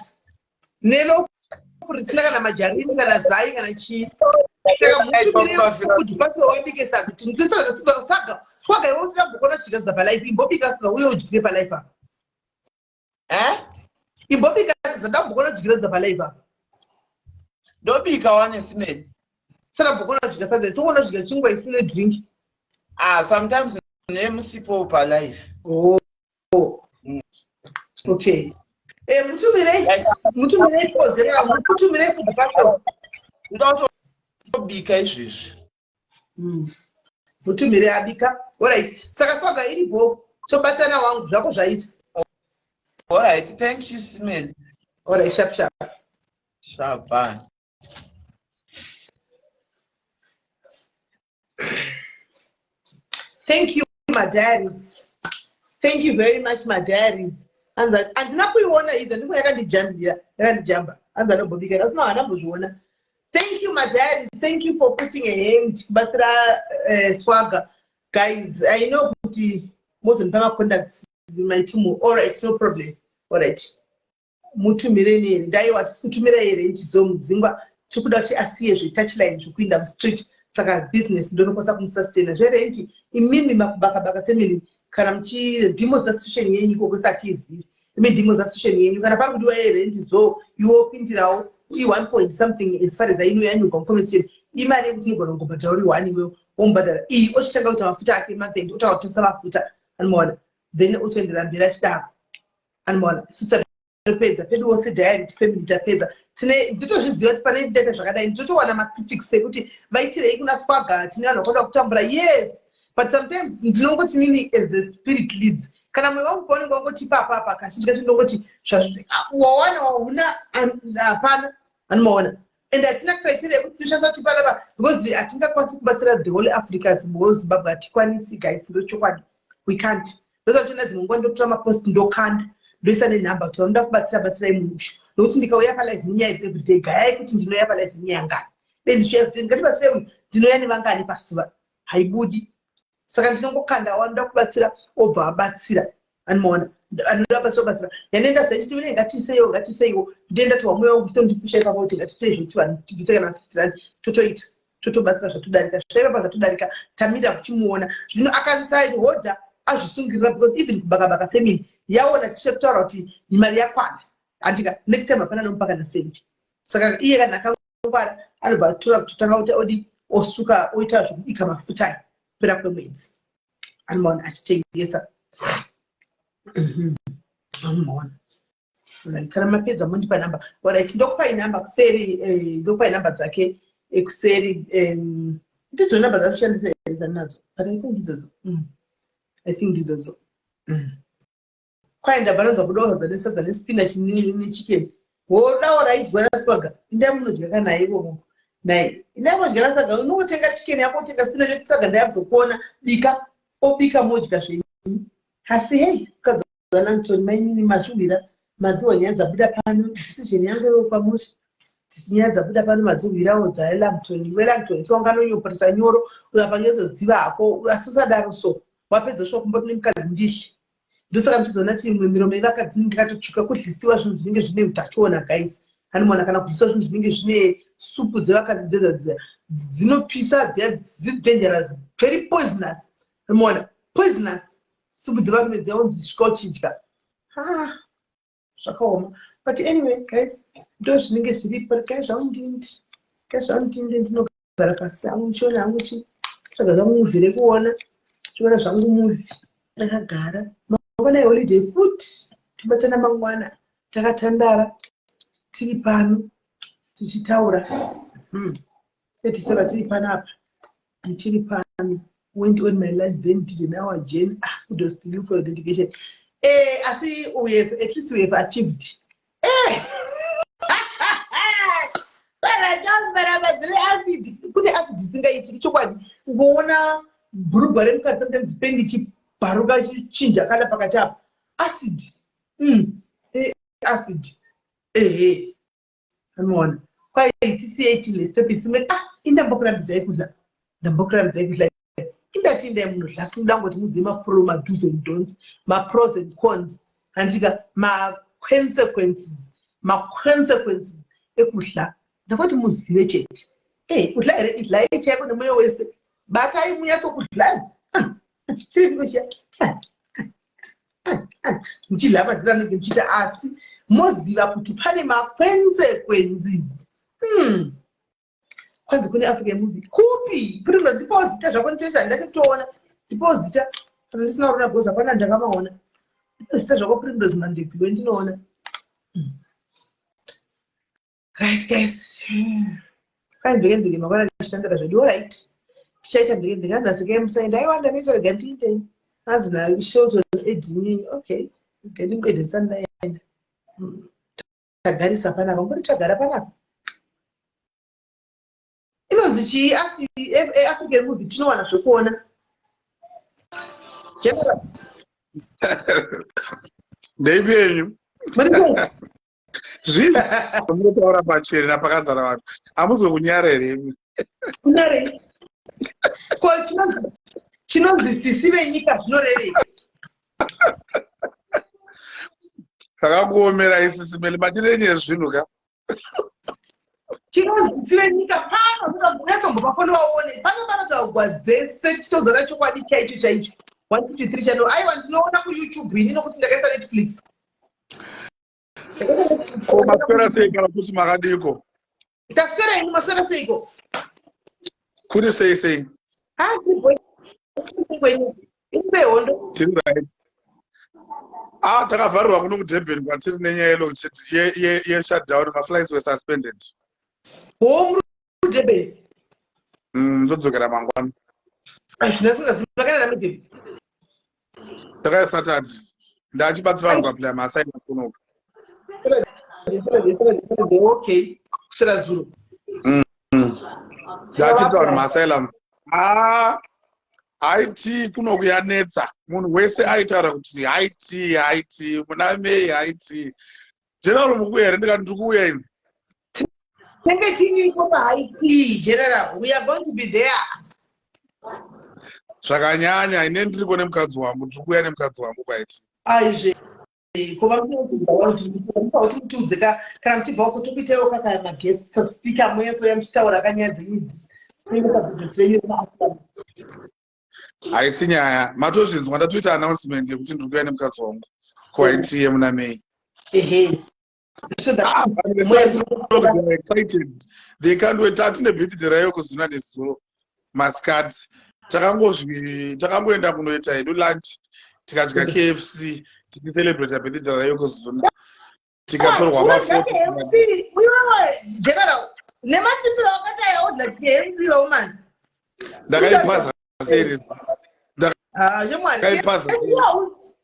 S1: nelofu risina kana majarini kana zai kana chii. Saka mutumire food parcel wabike sadza. Saga swaga iwe usina kumbokona kudya sadza palife imbobika sadza uye udyire palife apa.
S3: Eh?
S1: Imbobika sadza ndambokona kudyira sadza palife apa.
S3: Ndobika wane simeni.
S1: Saka mbokona kudya sadza tokona kudya chingwa isu nedrink.
S3: Ah, sometimes nemusipo palife.
S1: Oh. Okay. Eh, mutumirei mutumirei pozera mutumirei food parcel.
S3: Ndotobika izvezvi.
S1: Mutumire abika. Alright. Saka swaga iripo. Tobatana wangu zvako zvaita.
S3: Alright, thank you Simeli.
S1: Alright, sharp sharp.
S3: Sharp, bye.
S1: Thank you my diaries. Thank you very much my diaries. Handina kuiona either, ndiko yakandijambira, yakandijamba. Hanzi anobobika, asi haana kuzviona. Thank you my diaries. Thank you for putting a hand kubatsira Swaga. Guys, I know kuti mozondipa macontacts maitumu. All right, no problem. All right. Mutumireni here? Ndaiwa tisi kutumira here nchizomudzingwa tiri kuda kuti asiye zvetouchline zvekuinda mustreet saka business ndonokwanisa kumusustaina zverenti imimi makubakabaka family kana muchidhimo association yenyu ikoko isati izivi imi dhimo association yenyu kana pari kudiwa yerenti zo iwe wopindirawo i one point something as far as I know yanyurwa mucomment section imari yekuti unogona kungobhadhara uri one iwewe womubhadhara iyi ochitanga kuita mafuta ake month end otanga kutengesa mafuta anomaona then otoendera mberi achidaro anomaona isu tapedza pedu wose diary family tapedza tine ndotozviziva kuti pane data zvakadai nditotowana macritics ekuti vaitirei kuna Swaga tine vanhu vakwada kutambura yes but sometimes ndinongoti nini as the spirit leads kana mwoyo wangu paunenge wangoti papa apa kazhinji kacho ndinongoti wawana wauna hapana anomaona and hatina criteria yekuti tinoshandisa kuti panapa because hatingakwanisi kubatsira the whole Africa whole Zimbabwe hatikwanisi guys ndochokwadi we can't ndoza dzimwe nguva ndotora mapost ndokanda ndoisa nenhamba kuti vanoda kubatsira batsirai munhu usho nokuti ndikauya palive nenyaya idzi everyday gayai kuti ndinouya palive nenyaya ngani dei ndichiuya kuti ndingatibatsirei uyu ndinouya nevangani pasuva haibudi saka ndinongokanda wanoda kubatsira obva abatsira anomaona anoda kubatsira obatsira yanenda zaichiti une ngatiseiwo ngatiseiwo ndenda ti wamweya wangu chitondipusha ipapo kuti ngatisei zvokuti vanhu tibvise kana 50 rand totoita totobatsira zvatodarika zvaiva pa zvatodarika tamirira kuchimuona zvino akasahodha azvisungirira because even kubakabaka family yaona tichida kutaura kuti mari yakwana handika next time hapana nomupa kana sendi saka iye kana akangwara anobva atora kutotanga kuti odi osuka oita zvekubika mafuta aya kupera kwemwedzi anomaona achitengesa anomaona Alright, kana mapedza mondipa namba alright ndokupai namba kuseri ndokupai namba dzake kuseri ndidzo namba dzakushandisa here dzanadzo but I think ndidzodzo I think ndidzodzo kwaenda vanonza kudawo sadza nesadza nespinach nechicken wodawo raidyiwa naSwaga indai munodya kana ikoko nai indai munodya nasaga unongotenga chicken yako utenga spinach saga ndayakuzokuona bika obika modya zvenyu asi hei mukadzi vaLangton mainini mazvihwira madziwa nyaya dzabuda pano decision yangu iwe kwamuri tisi nyaya dzabuda pano madzihwirawo dzaLangton iwe Langton tonganonyoporesa nyoro uyo hako asi usadaro so wapedza usva kumboti nemukadzi ndizvi ndosaka muchizoona kuti imwe miromo yevakadzi inenge yakatotsvuka kudlisiwa zvinhu zvinenge zvine utachiona guys anomaona kana kudlisiwa zvinhu zvinenge zvine supu dzevakadzi dzedza dziya dzinopisa dziya dziri dangerous very poisonous anomaona poisonous supu dzevarume dziya unzi svika uchidya ah zvakaoma but anyway guys ndo zvinenge zviripo regai zvaundindi regai zvaundindi ndinogara pasi hangu ndichiona hangu chi tsvaga zvangu movie rekuona chiona zvangu movie ndakagara mangwana iholiday futi tobatsana mangwana takatandara tiri pano tichitaura tichitaura tiri panapa ndichiri pano went on my lunch then did an hour journey ah kudos to you for your dedication asi we have at least we have achieved baraba dzine acid kune acid isingaitiki chokwadi ungoona bhurugwa remukadzi sometimes pendi ichibharuka chichinja kana pakati apa acid acid ehe anoona. Kwai tisiyei tidle stop isimwe. Ah, indambokurambidzai kudla. Ndambokurambidzai kudla. Indati indai munodla asi ndoda kungoti muzive mapro mado's and don'ts, mapros and cons. Handika ma-consequences, ma-consequences ekudla. Ndakoti muzive chete. Eh, kudla here idlai chaiko nemwoyo wese. Batai munyatsokudlai. Ah, chiri kuchiya. Ah, muchidla madhira anenge muchiita asi moziva kuti pane maquensequences hmm. Kwanzi kune African movie kupi primo ndipowo zita zvako nditesa ndatotoona ndipowo zita kana ndisina kuona goza pana ndakamaona ndipo zita zvako Primrose Mandebvu iwe ndinoona. Right guys, fine mveke mveke mangwana tichitandara zvedu. Alright, tichaita mveke mveke anhasi kai musaenda. Aiwa ndanetsa, rega ndiite. Hanzi naShelton Edini. Okay, rega ndingoendesa ndaenda. Tagarisa panapa, ngoti tagara panapa inonzi chii asi African movie tinowana zvekuona. General.
S6: Ndeipi yenyu? Zvii munotaura pachena pakazara vanhu, hamuzokunyara here imi?
S1: Kunyarei? Ko chinonzi sisi venyika zvinorevei?
S6: Zvakakuomera isisi meli matirenye zvinhu ka.
S1: Chinonzi sisi venyika pano unyatsombopa vaone pano panotaurwa dzese tichitodzora chokwadi chaicho chaicho. 153 channel. Aiwa ndinoona kuYouTube ini nokuti ndakaisa Netflix.
S6: Ko maswera sei kana kuti makadiko?
S1: Taswera ini, maswera seiko?
S6: Kuri sei sei?
S1: Hondo.
S6: Tiri right. Ah, takavharirwa kuno kuDurban kwatiri nenyaya yeshutdown, maflights were suspended.
S1: Ho, muri kuDurban?
S6: Ndodzokera mangwana.
S1: Ndasingazivakana namidheni.
S6: Takaya Saturday. Ndachibatsira vanhu kuapply maasylum kunoku.
S1: Okay, kuswera zuro.
S6: Ndachiitira vanhu maasylum. Ah, IT kunoku yanetsa. Munhu wese aitaura kuti IT, IT, muna May IT. General mukuuya here? Ndikati ndiri kuuya ini.
S1: Tenge tiriko paIT, General. We are going to be there.
S6: Zvakanyanya, ine ndiriko nemukadzi wangu, ndiri kuuya nemukadzi wangu kwaIT.
S1: Aizve. Ko vakuti mutiudze ka kana muchibva uko tokuitaiwo kaka maguest speaker muyeso yamuchitaura kanyaya dzenyu idzi. Kuendesa business renyu remaasylum.
S6: Haisi nyaya, matozvinzwa, ndatoita announcement yekuti ndiri kuuya nemukadzi wangu kuIT yemuna May.
S1: Ehe. So that
S6: Ah, they are excited. They can't wait. Tatine birthday rayo kuzuna nezuro masikati. Takangozvi takangoenda kunoita hedu lunch tikadya KFC tichicelebrate birthday rayo kuzuna. Tikatorwa mafoto.
S1: Iwewe General, nemasimbiro akati ayaodla KFC woman.
S6: Ndakaipaza series.
S1: Ah, zvemwana.
S6: Ndakaipaza.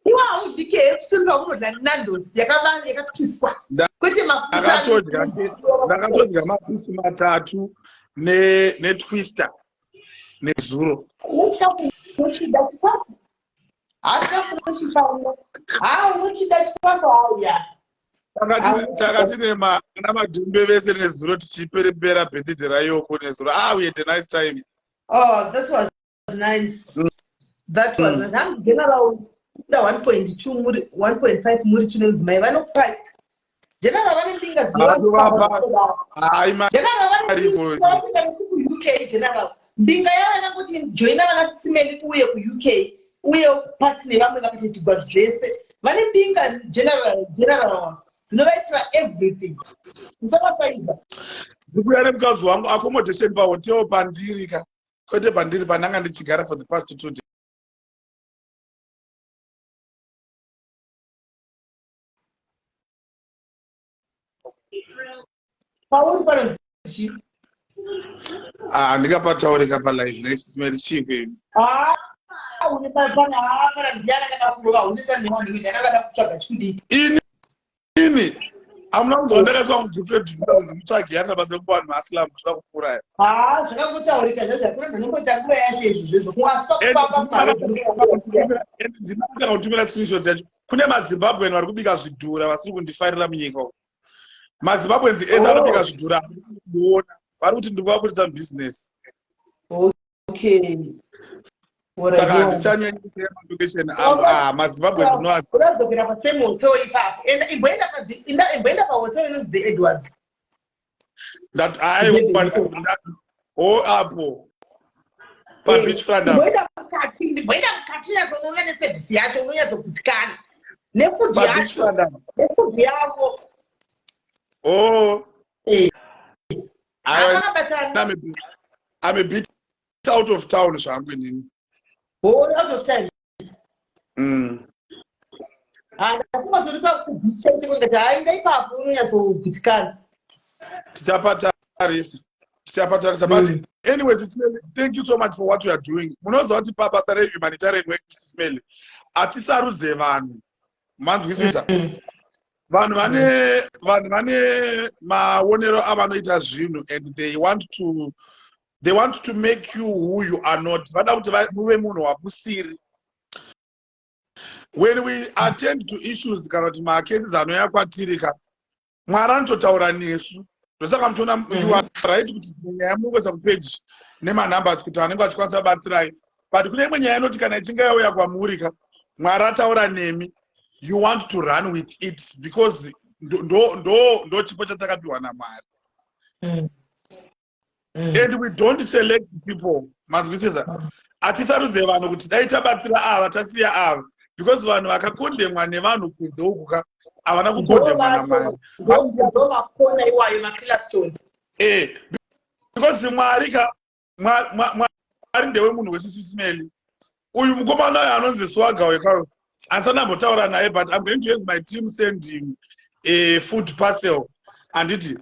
S1: Iwe haudyi KFC paunodla Nando's yakapiswa. Kwete mafuta.
S6: Ndakatodya mapisi matatu ne netwister nezuro.
S1: Unochida chikafu. Hachikafu unochifarira. Ha, unochida chikafu hauya.
S6: Takati nema madhumbe vese nezuro tichiperembera birthday raYoko nezuro. Ah, we had a nice time.
S1: Oh, that was nice. That was nice. Hanzi General kuda 1.2 muri 1.5 muri chine mudzimai vanokupai. General vane mbinga
S6: Vanovapa. Hayi
S1: General vane
S6: mariko.
S1: mbinga ku UK General. Mbinga yavana kuti joina vana Simeli uye ku UK uye pati nevamwe vakatoitigwa zvese. Vane mbinga General General dzinovaitira everything. Musavafaiza.
S6: Ndikuya nemukadzi wangu accommodation pahotel pandiri ka. Kwete pandiri pandanga ndichigara for the past 2 days.
S1: Pauri panonzi chii?
S6: Ah, ndingapataurika palive naisisi chii kwenu.
S1: Ah, une pana kana ndiana kana kurova unesa nevanhu ndiana kada kutsvaga chikudii.
S6: Ini ini amuna kunzwa ndakaiswa mugroup redhura kunzi mutsvage yana basa rekupa vanhu maasylum toda kukuuraya.
S1: Ah, zvakangotaurika zvazvo hakuna munhu anomboita nguva yacho izvo zvezvo. Asi pakufamba kumarodhi.
S6: Ndinotanga kutumira screenshots yacho. Kune maZimbabwean vari kubika zvidhura vasiri kundifarira munyika umu. MaZimbabweans ese anobika zvidhura kuona vari kuti ndiri kuvaburitsa mubusiness. Saka handichanyanyise malocation angu. Ah, maZimbabweans no.
S1: Uradzokera pasame hotel ipapo. Enda, imboenda imboenda pahotel inonzi The Edwards.
S6: That aiwa, o apo pabeach front apo.
S1: Imboenda mukati, imboenda mukati, unyatsonoona neservice yacho, unonyatsogutsikana nefood
S6: pabeach
S1: yacho
S6: front apo.
S1: Nefood yavo.
S6: Oh. Aiwa.
S1: Havakabatana.
S6: I'm a bit out of town zvangu inini.
S1: Oh, out of time. Ah, ndafunga kuti pakubeach chacho kungati hayi, ipapo unonyatsogutsikana.
S6: Tichapatarisa, tichapatarisa, but anyways, Ismail, thank you so much for what you are doing. Munoziva kuti pabasa rehumanitarian work, Ismail, hatisarudze vanhu, manzwisisa? Vanhu vane maonero avanoita zvinhu and they want to make you who you are not. Vada kuti muve munhu wamusiri. When we attend to issues kana kuti macases anouya kwatiri ka, Mwari anototaura nesu. Ndosaka muchiona, you are right kuti nyaya munongoisa kupage nemanumbers kuti vanenge vachikwanisa kubatsirai, but kune imwe nyaya inoti kana ichinge yauya kwamuri ka, Mwari ataura nemi, you want to run with it because ndo chipo chatakapiwa naMwari. And we don't select people, manzwisisa? Hatisarudze vanhu kuti dai tabatsira ava, tasiya ava, because vanhu vakakondemwa nevanhu kunze uku ka havana kukondemwa naMwari.
S1: Ndo makona iwayo, mapilastone.
S6: Because Mwari ka, Mwari ndewe munhu wesisisimeli. Uyu mukomana uyu anonzi Swaga wekayo, handisati ndambotaura naye, but I'm going to have my team send him a food parcel, handiti?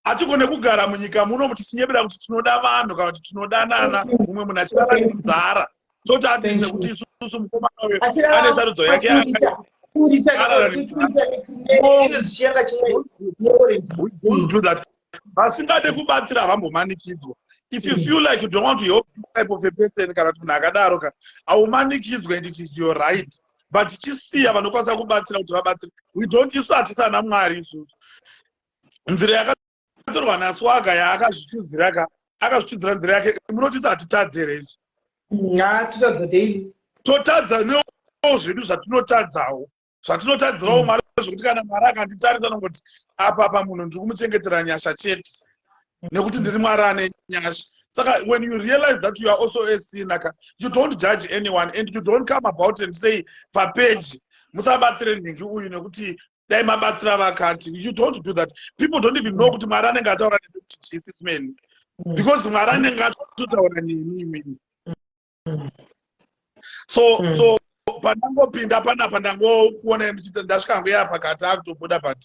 S6: Hatigone kugara munyika muno tichinyepera kuti tinoda vanhu kana kuti tinodanana, mumwe munhu achirara nenzara. Toti ati nekuti isusu mukomana uyu ane sarudzo yake.
S1: Arara
S6: We don't do that. Vasingade kubatsira havambomanikidzwa. If you feel like you don't want to help this type of a person kana kuti munhu akadaro ka, haumanikidzwa and it is your right, but chisiya vanokwanisa kubatsira kuti vabatsire. We don't, isu hatisana Mwari isusu. Nzira yakatorwa naSwaga yaakazvichidzira ka, akazvichidzira nzira yake. Munotisa hatitadze here isu?
S1: Totadza daily.
S6: Totadza newo zvedu zvatinotadzawo, zvatinotadzirawo Mwari, zvekuti kana Mwari akanditarisa nongoti apa pa munhu ndiri kumuchengetera nyasha chete nekuti ndiri Mwari ane nyasha. Saka when you realize that you are also a sinner ka, you don't judge anyone and you don't come about and say papage, "Musabatsire nhingi uyu nekuti dai mabatsira vakati." You don't do that. People don't even know kuti Mwari anenge ataura nemi kuti Jesus man, because Mwari anenge atotaura nemi imini. So so pandangopinda panapa, ndangokuona muchiita, ndasvika nguya pakati akutobuda, but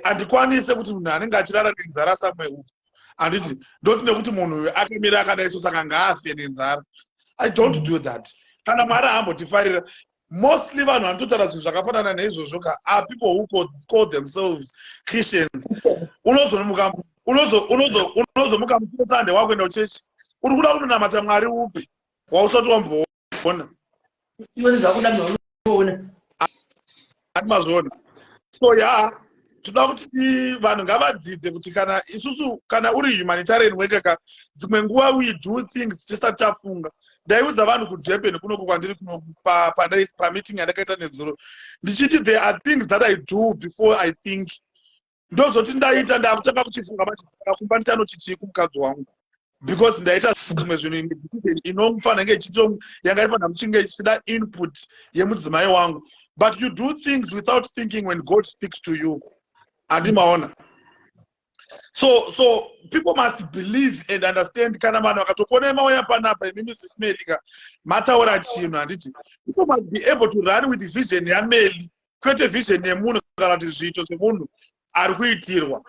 S6: handikwanise kuti munhu anenge achirara nenzara somewhere uku, handiti, ndoti nekuti munhu uyu akamira akadai so, saka ngaafe nenzara. I don't do that. Kana Mwari haambotifarira. Mostly vanhu vanototaura zvinhu zvakafanana neizvozvo ka are people who call themselves Christians. Unozomuka unozomuka musi weSunday wakuenda kuchechi, uri kuda kunonamata Mwari upi wausati wamboona?
S1: Iwe zvakuda munhu unoona.
S6: Hati mazviona? So ya, toda kuti vanhu ngavadzidze kuti kana isusu, kana uri humanitarian worker ka, dzimwe nguva we do things tisati tafunga. Ndaiudza vanhu kuDurban kunoku kwandiri kunoku pameeting yandakaita nezuro ndichiti there are things that I do before I think. Ndozoti ndaita, ndakutanga kuchifunga manje kumba ndichanoti chii kumukadzi wangu, because ndaita zvimwe zvinhu inofanira nge ichito yanga ifanira muchinge ichida input yemudzimai wangu. But you do things without thinking when God speaks to you, handimaona? So people must believe and understand kana vanhu vakatokuonai mauya panapa, imimi sisimelika mataura chinhu, handiti? People must be able to run with vision yaMeli, kwete vision yemunhu kana kuti zviito zvemunhu ari kuitirwa.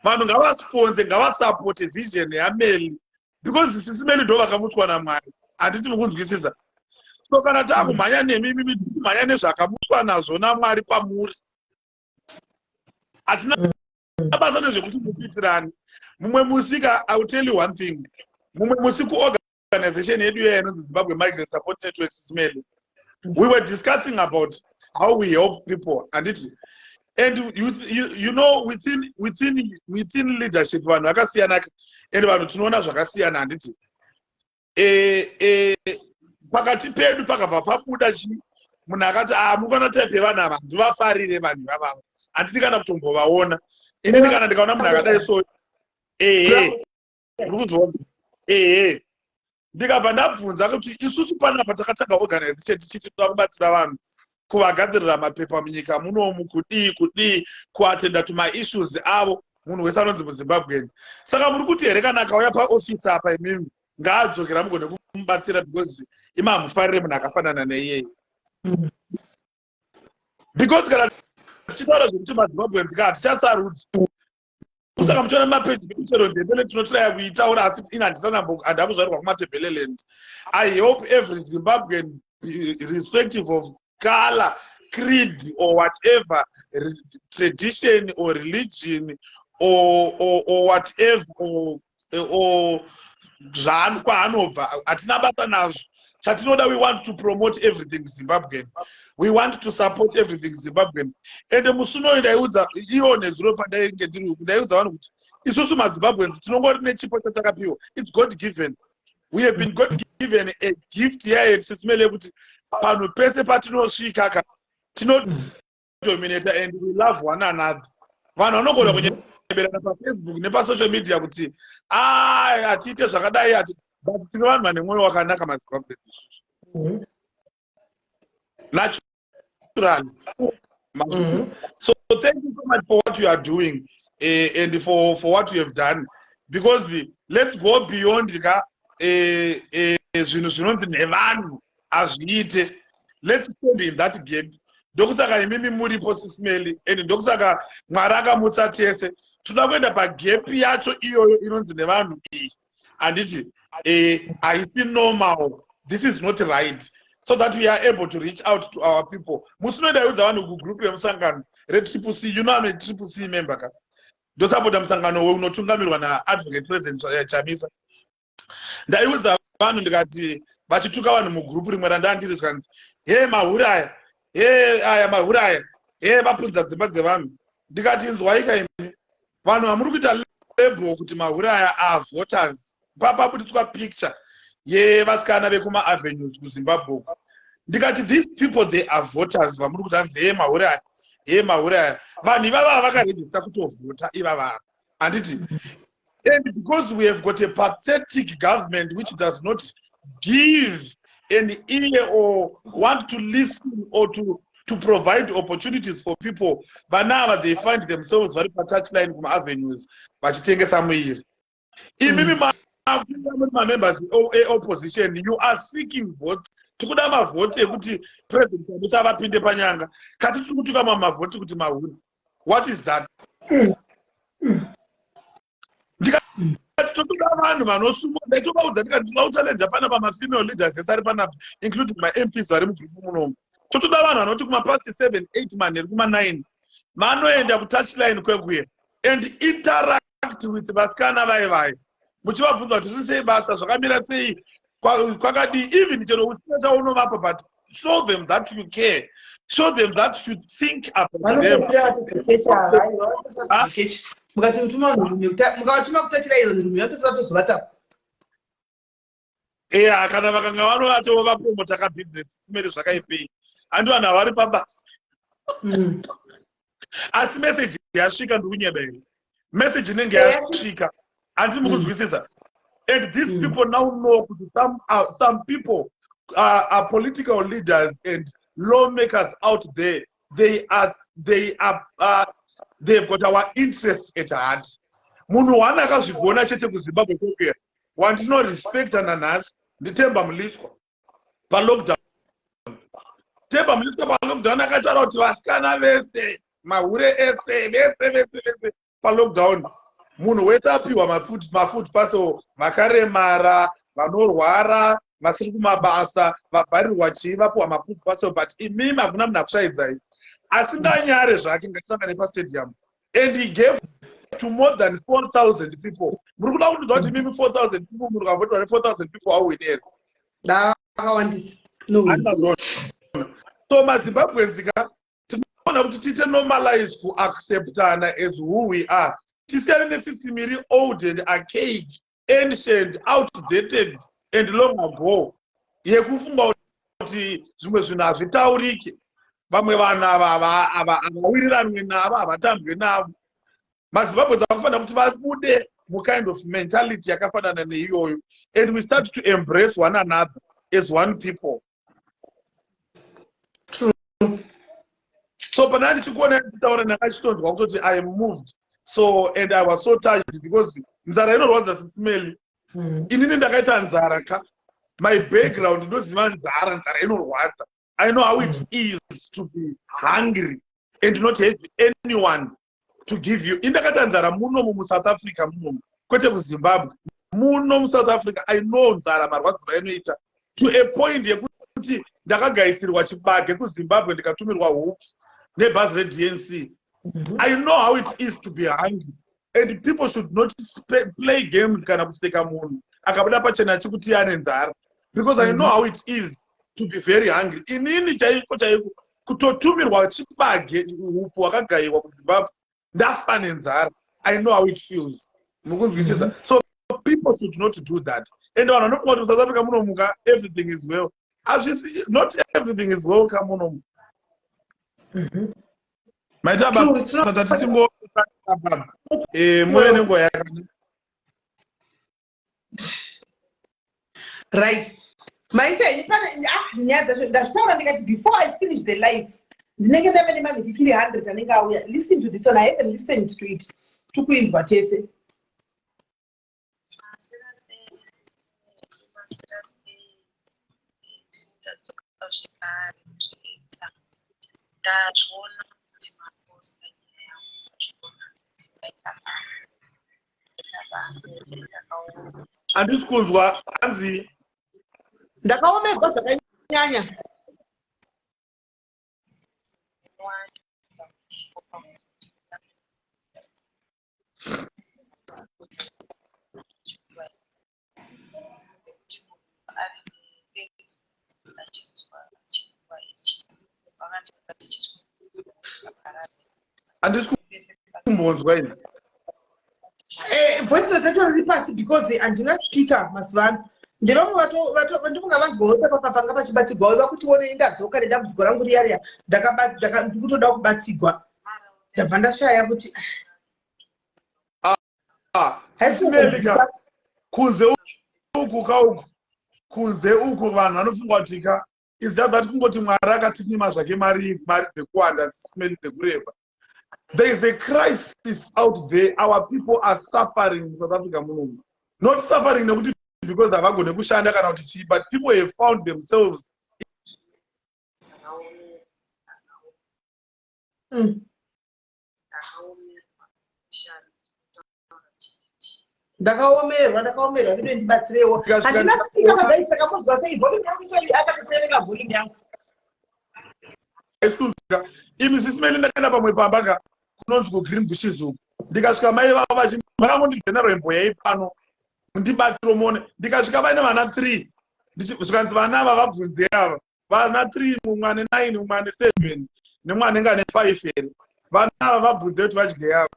S6: Vanhu ngavasponse, ngavasapote vision yaMeli, because sisimeli ndo vakamutswa naMwari, handiti mukunzwisisa? So kana taakumhanya nemi mimi, kumhanya nezvakamutswa nazvo naMwari pamuri, hatina basa nezvekuti mukuitirani. Mumwe musika, I will tell you one thing, mumwe musi kuorganization yedu iya inonzi Zimbabwe Migrant Support Network, Sisimeli, we were discussing about how we help people, handiti? And you within leadership vanhu vakasiyana and vanhu tinoona zvakasiyana, handiti? Pakati pedu pakabva pabuda chi munhu akati, "A, muri type yevanhu ava, handivafarire vanhu ivavava, handidi kana kutombovaona inini." Kana ndikaona munhu akadai so, ehe, uri kuzviona, ehe, ndikabva ndabvunza kuti isusu panapa takatanga organization tichiti toda kubatsira vanhu kuvagadzirira mapepa munyika munomu, kudii kudii, kuatenda tumaissues avo, munhu wese anonzi muZimbabwean. Saka muri kuti here kana akauya paofisi apa imimi ngaadzokera, mugone kumubatsira, because imi hamufarire munhu akafanana neiyeye? Because kana tichitaura zvekuti maZimbabweans ka hatichasarudzi, saka muchiona mapeji ekuchero Ndebele tinotiraya kuitaura, asi ini handisana kuzvarirwa kuMatebeleland. I hope every Zimbabwean, respective of color, creed or whatever, tradition or religion or whatever or kwaanobva, hatina basa nazvo. Chatinoda, we want to promote everything Zimbabwean, we want to support everything Zimbabwean. And musi unoyu ndaiudza iwo nezuro pandainge ndiri uku, ndaiudza vanhu kuti isusu maZimbabweans tinongori nechipo chatakapiwa. It's God given. We have been God given a gift yaye sisimele yekuti panhu pese patinosvika ka tinodominata and we love one another. Vanhu vanogona kunyeberana paFacebook nepasocial media kuti a hatiite zvakadai ati, but tine vanhu vane mwoyo wakanaka, maZimbabweans isusu, naturally. So thank you so much for what you are doing and for what you have done, because let's go beyond ka zvinhu zvinonzi nevanhu hazviite. Let's stand in that gap. Ndokusaka imimi muripo, Sisimeli, and ndokusaka Mwari akamutsa tese. Toda kuenda pagap yacho iyoyo inonzi nevanhu iyi, handiti, haisi normal, this is not right, so that we are able to reach out to our people. Musi unoendaudza vanhu kugroup remusangano reTriple C, you know I'm a Triple C member ka, ndosapota musangano unotungamirwa naAdvocate President Chamisa. Ndaiudza vanhu ndikati, vachituka vanhu mugroup rimwe randandiri, zvikanzi, "He, mahuri aya, he, aya mahuri aya, he, vapunza dzimba dzevanhu." Ndikati, "Inzwaika imi vanhu vamuri kuita label kuti mahuri aya avoters." Papabuditswa picture yevasikana vekumaavenues kuZimbabwe uku. Ndikati, "These people, they are voters. Vamuri kuti hanzi he mahuri aya, he mahuri aya, vanhu ivava vakarejista kutovhota ivavava, handiti?" And because we have got a pathetic government which does not give an ear or want to listen or to provide opportunities for people, vana ava, they find themselves vari patouchline kumaavenues vachitengesa muiri. Imimi makuya muri mamembers eopposition, you are seeking votes. Tikuda mavhoti ekuti President Chamisa vapinde panyanga, kati tiri kutuka mamavhoti kuti mahuri. What is that? Ndikati totoda vanhu vanosumwa. Ndaitovaudza ndikati ndinoda kuchallenja panapa mafemale leaders ese ari panapa, including maMPs vari mugroup munomu. Totoda vanhu vanoti kumapast 7, 8 manheru, kuma9 vanoenda kutouchline kwekuya and interact with vasikana vai vai, muchivabvunza kuti riri sei basa, zvakamira sei, kwakadii. Even chero usina chaunovapa, but show them that you care, show them that you think about them.
S1: Mukati mutuma vanhurume, mukavatuma kutachira iyo nhurume, vatosara tozovatapo.
S6: Eya, kana vakanga vanovatova vapromota kabhizinesi simere zvakaipei, handi vanhu havari pabasa? Asi meseji yasvika, ndikunyeba here? Meseji inenge yasvika, handiti mukunzwisisa? And these people now know kuti some people are political leaders and lawmakers out there. They are they are uh, they've got our interest at heart. Munhu waana akazvigona chete kuZimbabwe kwekuya wandinorespekta nanhasi ndiTemba Mliswa palockdown. Temba Mliswa palockdown akataura kuti vasikana vese, mahure ese, vese vese vese palockdown, munhu wese apiwa mafood parcel, vakaremara, vanorwara, vasiri kumabasa, vabharirwa chii, vapiwa mafood parcel, but imimi hakuna munhu akushaidzai. Asinganyare zvake, ngatisangane pastadium. And he gave to more than 4000 people. Muri kuda kundiudza kuti imimi 4000 people, munhu ukavhoterwa ne4000 people, auwini here?
S1: Akawandisa. No.
S6: Handazona. So maZimbabweans ka, Tinofanira kuti tiite normalize kuacceptana as who we are. Tisiyane nesystem iri old and archaic, ancient, outdated and long ago yekufunga kuti zvimwe zvinhu hazvitaurike. Vamwe vanhu ava havawiriranwe navo, havatambwe navo. MaZimbabwe dzakufanira kuti vabude mukind of mentality yakafanana neiyoyo and we start to embrace one another as one people.
S1: True.
S6: So pana ndichikuona ndichitaura ndakachitonzwa kutoti I am moved so and I was so touched because nzara inorwadza sisimeli. Inini ndakaita nzara ka, my background ndoziva nzara, nzara inorwadza. I know how it is to be hungry and not have anyone to give you. Indakaita nzara munomu muSouth Africa munomu, kwete kuZimbabwe, muno muSouth Africa. I know nzara marwadziro ainoita to a point yekuti ndakagaisirwa chibage kuZimbabwe, ndikatumirwa hoops nebhazi reDNC. I know how it is to be hungry and people should not play games kana kuseka munhu akabuda pachena achikuti ane nzara because I know how it is to be very hungry. Inini chaiko chaiko kutotumirwa chibage, upu hwakagayiwa kuZimbabwe, ndafa nenzara. I know how it feels. Mukunzwisisa? So people should not do that. And vanhu vanofunga kuti muSouth Africa munomuka everything is well. Hazvisi, not everything is well kamunomu. Maita basa, tatitingo muve nenguva yakanaka.
S1: Right, maita henyu. Pane nyaya dzacho ndazvitaura ndikati before I finish the live ndinenge ndave nemanhikikiri 100 anenge auya. Listen to this one, I haven't listened to it. Tikuinzwa tese.
S4: Maswera sei, maswera sei? Tadzoka zvekare kuzviedza. Ndazviona kuti maposta nyaya yangu, ndazviona. Maita basa, maita basa, ndakaona.
S6: Handisi kunzwa, hanzi?
S1: Ndakaomerwa zvakanyanya.
S6: Handisi kumbonzwa ini.
S1: Voice note racho riri pasi because handina speaker mazuva ano. Ndevamwe ndifunga vanzwawo papa panga pachibatsigwa vakuti onei ndadzoka nedambudziko rangu riya riya, ndikutoda kubatsigwa, ndabva ndashaya kuti
S6: Haisi kunze uku kauku, kunze uku vanhu vanofunga kuti ka is just that kungoti Mwari akatinyima zvake mari, mari dzekuwanda, simeli dzekureba. There is a crisis out there. Our people are suffering in South Africa munomu, not suffering nekuti because havagone kushanda kana kuti chii, but people have found themselves
S1: Ndakaomerwa, ndakaomerwa kuti ndibatsirewo. Handina speaker maguys, saka munzwa sei? Volume yangu itori akatotereka volume yangu.
S6: Haisi imi sisimeli. Ndakaenda pamwe pamba ka kunonzi kuGreen Bushes uku, ndikasvika mai vavo vakangondi general imbo yai pano ndibatsiro muone. Ndikasvika vaine vana 3, zvikanzi vana ava vabvunze ava vana 3, mumwe ane 9, mumwe ane 7 nemumwe anenge ane 5 here. Vana ava vabvunze kuti vadye ava.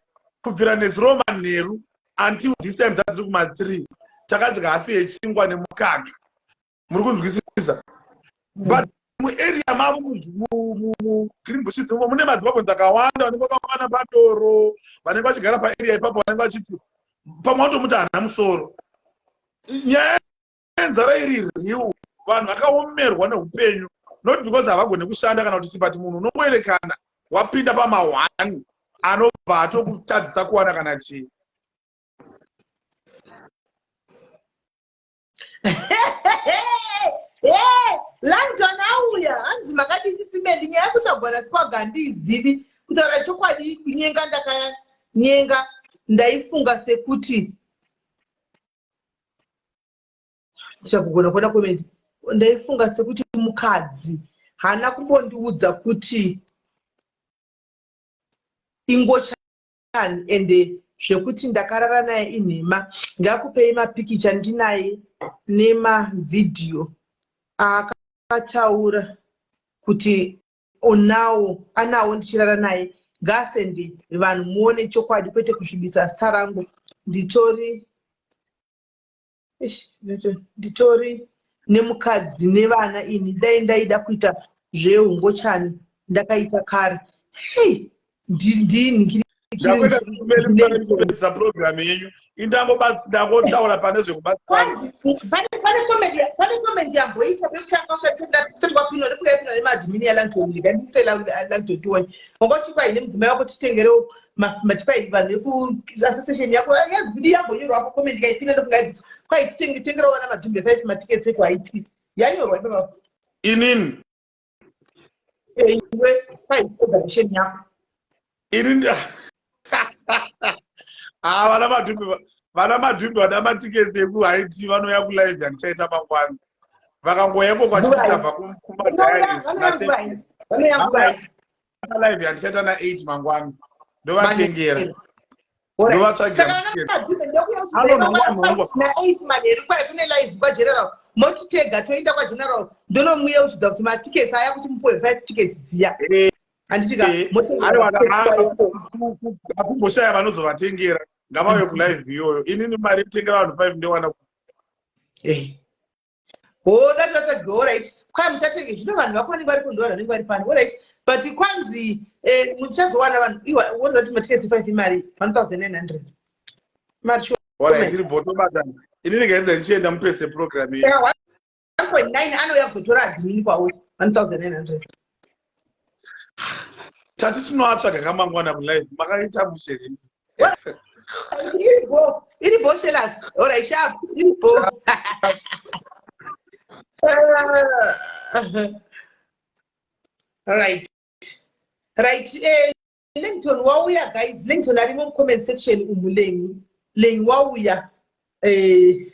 S6: Kubvira nezuro manheru until this time dzadziri kuma3, takadya hafu yechingwa nemukaka. Muri kunzwisisa? But muarea mavo muGreen Bushes umo mune maZimbabweans akawanda vanenge vakaungana padoro, vanenge vachigara paarea ipapo, vanenge vachiti pamwe vatomuti hana musoro. Nyaya yenzara iri real, vanhu vakaomerwa neupenyu, not because havagone kushanda kana kuti, but munhu unongoerekana wapinda pama1 anobva atokutadzisa kuwana kana chii.
S1: Hey, London auya, hanzi makadisisimeli? Nyaya yekutagwana swaga handiizivi. Kutaura chokwadi, kunyenga ndakanyenga, ndaifunga sekuti ndichagogona kuona comment. Ndaifunga sekuti mukadzi haana kumbondiudza kuti ingochani, ende zvekuti ndakarara naye inhema. Ngakupei mapikicha ndinaye nemavhidhiyo aakataura kuti. onawo anawo ndichirara naye ngaasende vanhu muone chokwadi kwete kusvibisa zita rangu nditori nditori nemukadzi nevana ini dai ndaida kuita zveungochani ndakaita kare hei
S6: ndinhingirikiripedza program yenyu indangotaura pane zvekubatsirana
S1: pane comment yamboisa pekutanga usati wapinwa ndofunga yapinwa nemadmini yalangton rega ndise langton tione wanga uchipa ine mudzimai wako titengerewo matipa vanhu vekuassociation yako yanzi kudi yambonyorwa apo comment ikaipinda ndofunga yaibviswa kwai titengerewo vana madhumbe 5 matickets ekuhaiti yanyorwa ipapapo
S6: inini
S1: iwe kwai federation yako
S6: ini ah, vana madhumbe vana madhumbe vana matiketi ekuhaiti vanouya kulive yandichaita mangwana vakangouya iko kwachiti tabva kumadiarislive yandichaita na 8 mangwana ndovatengera
S1: ndovatsvagira manheru kwai kune live kwageneral moti tega toenda kwageneral ndonomuyeuchidza kuti matickets aya kuti mupuwe 5 tickets dziya eh, handiti ka
S6: eh, akumboshaya vanozovatengera ngavauye kulive iyoyo inini mari yekutengera vanhu 5 ndowana
S1: eh. ho dati orit kwai muchatenge zvino vanhu vako vanenge vari kundora vanenge vari pano orit but kwanzi eh, muchazowana vanhu iwa wonoza kuti matiketi 5 imari 1900
S6: mari shoma tiri botobatana inini ngaenza ndichienda mupese program iyi
S1: 1.9 anouya kuzotora admin kwauri 1900
S6: tati tinoatsvaga kamangwana kulive makaita mushe
S1: iribo iribo shelas orit sharp iribo right right eh, Langton wauya guys Langton arimo mucomment section umu Lengi Lengi wauya eh,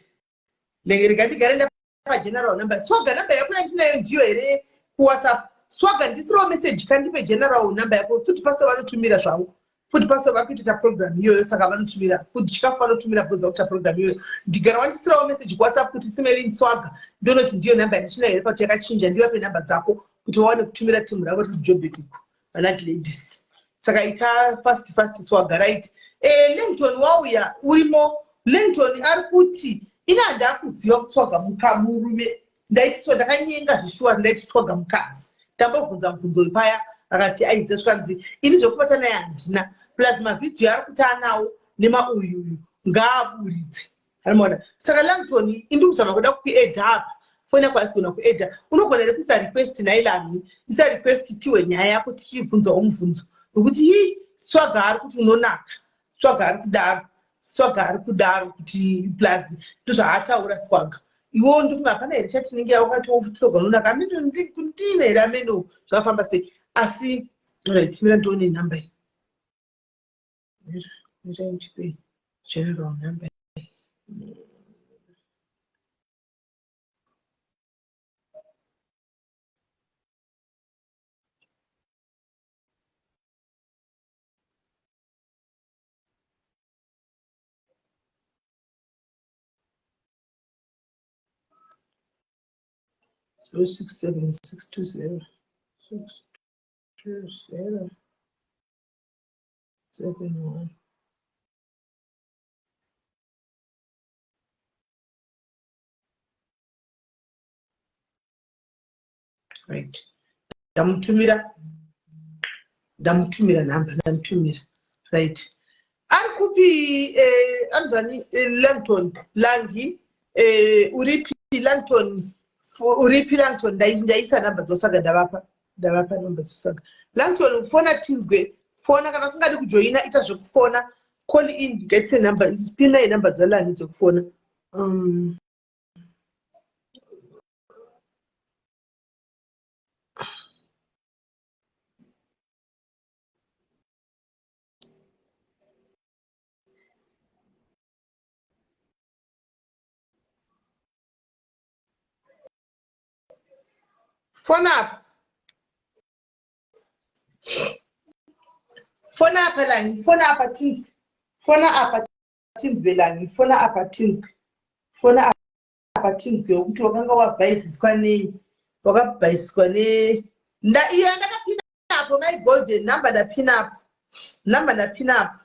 S1: Lengi rega ndigare ndapa general number swaga number yako yandinayo ndiyo here kuwhatsapp swaga ndisirewo message kandipe general number yako futi pase vanotumira zvavo futi pase vari kuitita program iyoyo saka vanotumira futi chikafu vanotumira because vakuita program iyoyo ndigara wandisirawo message kuwhatsapp kuti simelin swaga ndonoti ndiyo number yandichinayo here pakuti yakachinja ndivape number dzako kuti vawane kutumira timu ravo riri jobek uko vana gladys saka ita fast fast swaga right eh, langton wauya urimo langton ari kuti ini handakuziva kutswaga murume ndaitiswa ndakanyenga zvishuwa ndaiti tswaga mukadzi ndambobvunza mubvunzo uyu paya akati aiziva zvikanzi ini zvekubata naye handina plus mavhidhiyo ari kuti anawo nemauyuyu ngaaburitse anomaona saka langton indi kuzama kuda kukuedha apa foni yako haisi gona kuedha unogona here kuisa request nhai lami isa request tiwe nyaya yako tichibvunzawo mubvunzo nokuti hi swaga ari kuti unonaka swaga ari kudaro swaga ari kudaro kuti plus ndozvaataura swaga iwewo ndofunga hapana here chatinenge wakati wofuti soga unonaka ameno ndine here ameno zvakafamba sei asi right mira ndione number iyi Mira ndipe general number. 067 620 620 71 right ndamutumira ndamutumira nhamba ndamutumira right ari kupi eh, anzani eh, langton langi eh, uripi langton uripi langton ndaisa nhamba dzosaga ndavapa ndavapa number dzosaga langton fona tinzwe fona kana usingadi kujoina ita zvekufona call in get number pinai number dzalangi dzekufona um, fona apa fona apa langi fona apa tinzwe fona apa tinzwe langi fona apa tinzwe fona apa tinzwe kuti wakanga wabhaiziswa nei wakabhaiziswa ne nda iyo yandakapinda apo mai Golden, number ndapina apo. Number ndapina apo.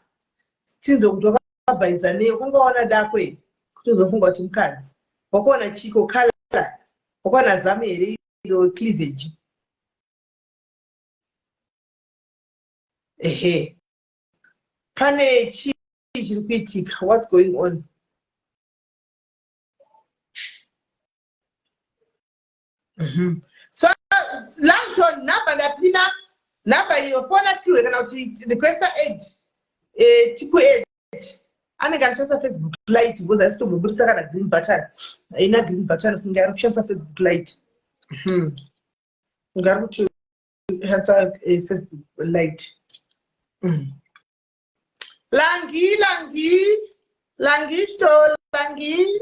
S1: Tinzwe kuti wakabhaiza nei, wakanga waona dako here kuti uzofunga kuti mukadzi. Wakaona chiko color, wakaona zamu here iro cleavage. Ehe. Pane chii chiri kuitika? What's going on? So Langton, number ndapina number iyo, fona tiwe kana kuti requesta add, tiku add. Anenge anoshandisa Facebook Lite because asitombobudisa kana green button, haina green button, kunge ari kushandisa Facebook Lite. Kunge ari kushandisa Facebook Lite. Langi, Langi, Langisto, Langi,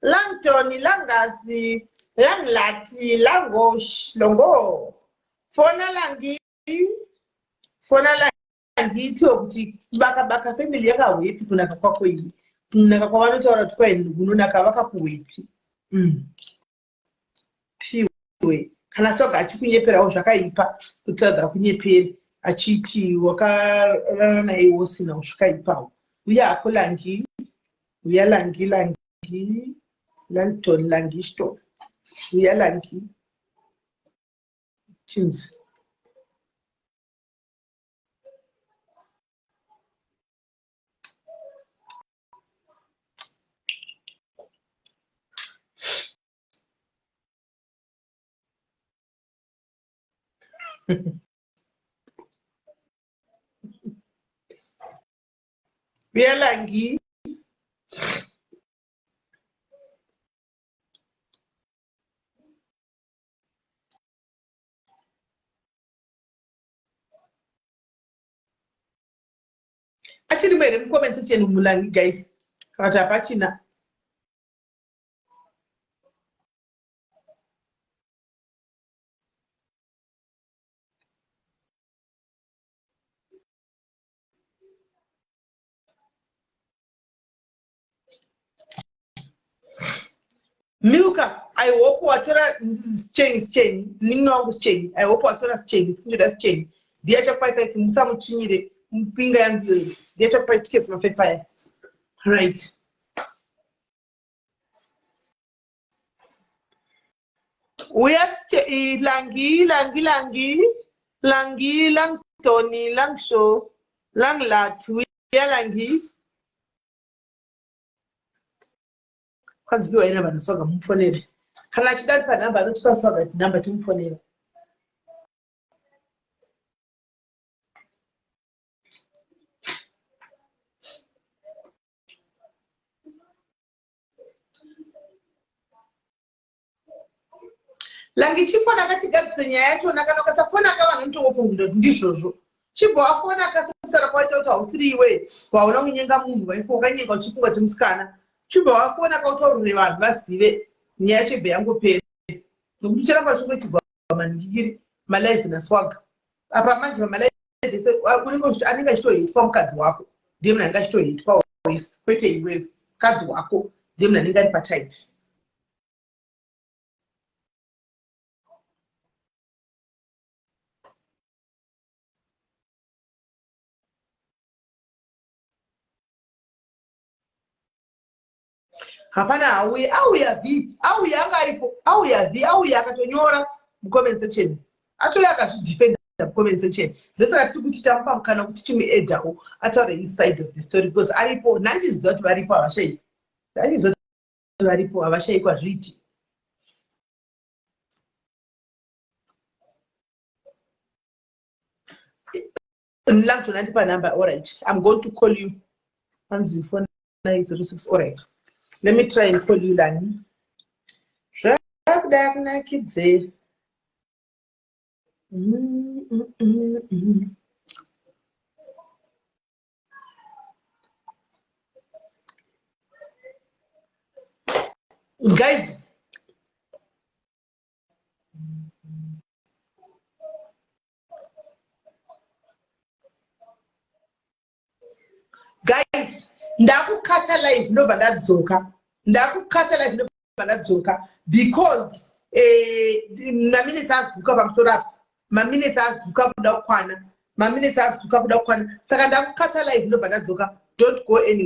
S1: Langton, Langasi, Langlati, Langosh, Longo. Fona Langi, fona Langi tiwe kuti baka baka family yakahwepi kunaka kwako iwe. Kunaka kwavanotaura kuti kwai kunonaka vakakuhwepi. Tiwe kana soga achikunyeperawo zvakaipa kutadza kunyepere achiti wakarara naye wosina zvakaipawo. Uya hako Langi, uya Langi, Langi, Langton, Langisto, uya Langi chinzi. Uya Langi. Achirimo here mucomment section muLangi guys? Kana kuti hapachina? Milka, I hope watora scheng scheng ninga wangu scheng. I hope watora scheng, tindoda scheng. Ndiye achakupai five, musamutsvinyire mpinga yangu iyoyo. Ndiye achakupai tickets ma 5 aya. Right. Uya Langi, Langi, Langi, Langi, Langtoni, Langsho, Langlat, uya Langi. Kwanzi piwa inamba naSwaga mumufonere. Kana achida ari panhamba anotipa Swaga namba timufonera. Langi chifona akatigadzise nyaya yachona. Kana ukasafona aka vanhu vanotongofunga kuti ndizvozvo. Chibva wafona akasataura kwaita kuti hausiri iwe waona kunyenga munhu waifa wakanyenga uchifunga kuti musikana. Chibva wafona kautaurire vanhu vazive nyaya yacho ibve yangopera, nokuti ucharamba uchingoitigwa maningiri malive naSwaga apa. Manje pamalive ese unenge anenge achitohitwa mukadzi wako, ndiye munhu anenge achitohitwa wese, kwete iwewe. Mukadzi wako ndiye munhu anenge ari patight. Hapana auye, auya v, auya, anga aripo, auya v, auya akatonyora mucomment section, atouya akazvidefenda mucomment section. Ndosaka tiri kuti tamupa mukana kuti timuedhawo ataure his side of the story because aripo. Nhandiziva kuti varipo, havashaikwi. Nhandiziva kuti varipo, havashaikwi, hazviiti. Langton andipa number. Alright, I'm going to call you. Hanzi 4906. Alright, let me try and call you, Lani. Zvakuda kunakidze. Guys, guys, ndakukata live ndobva ndadzoka. Ndakukata live ndobva ndadzoka because naminitsi azuka pamusoro apa. Maminutes azuka kuda kukwana, maminutes azuka kuda kukwana, saka ndakukata live, ndobva ndadzoka. Don't go anywhere.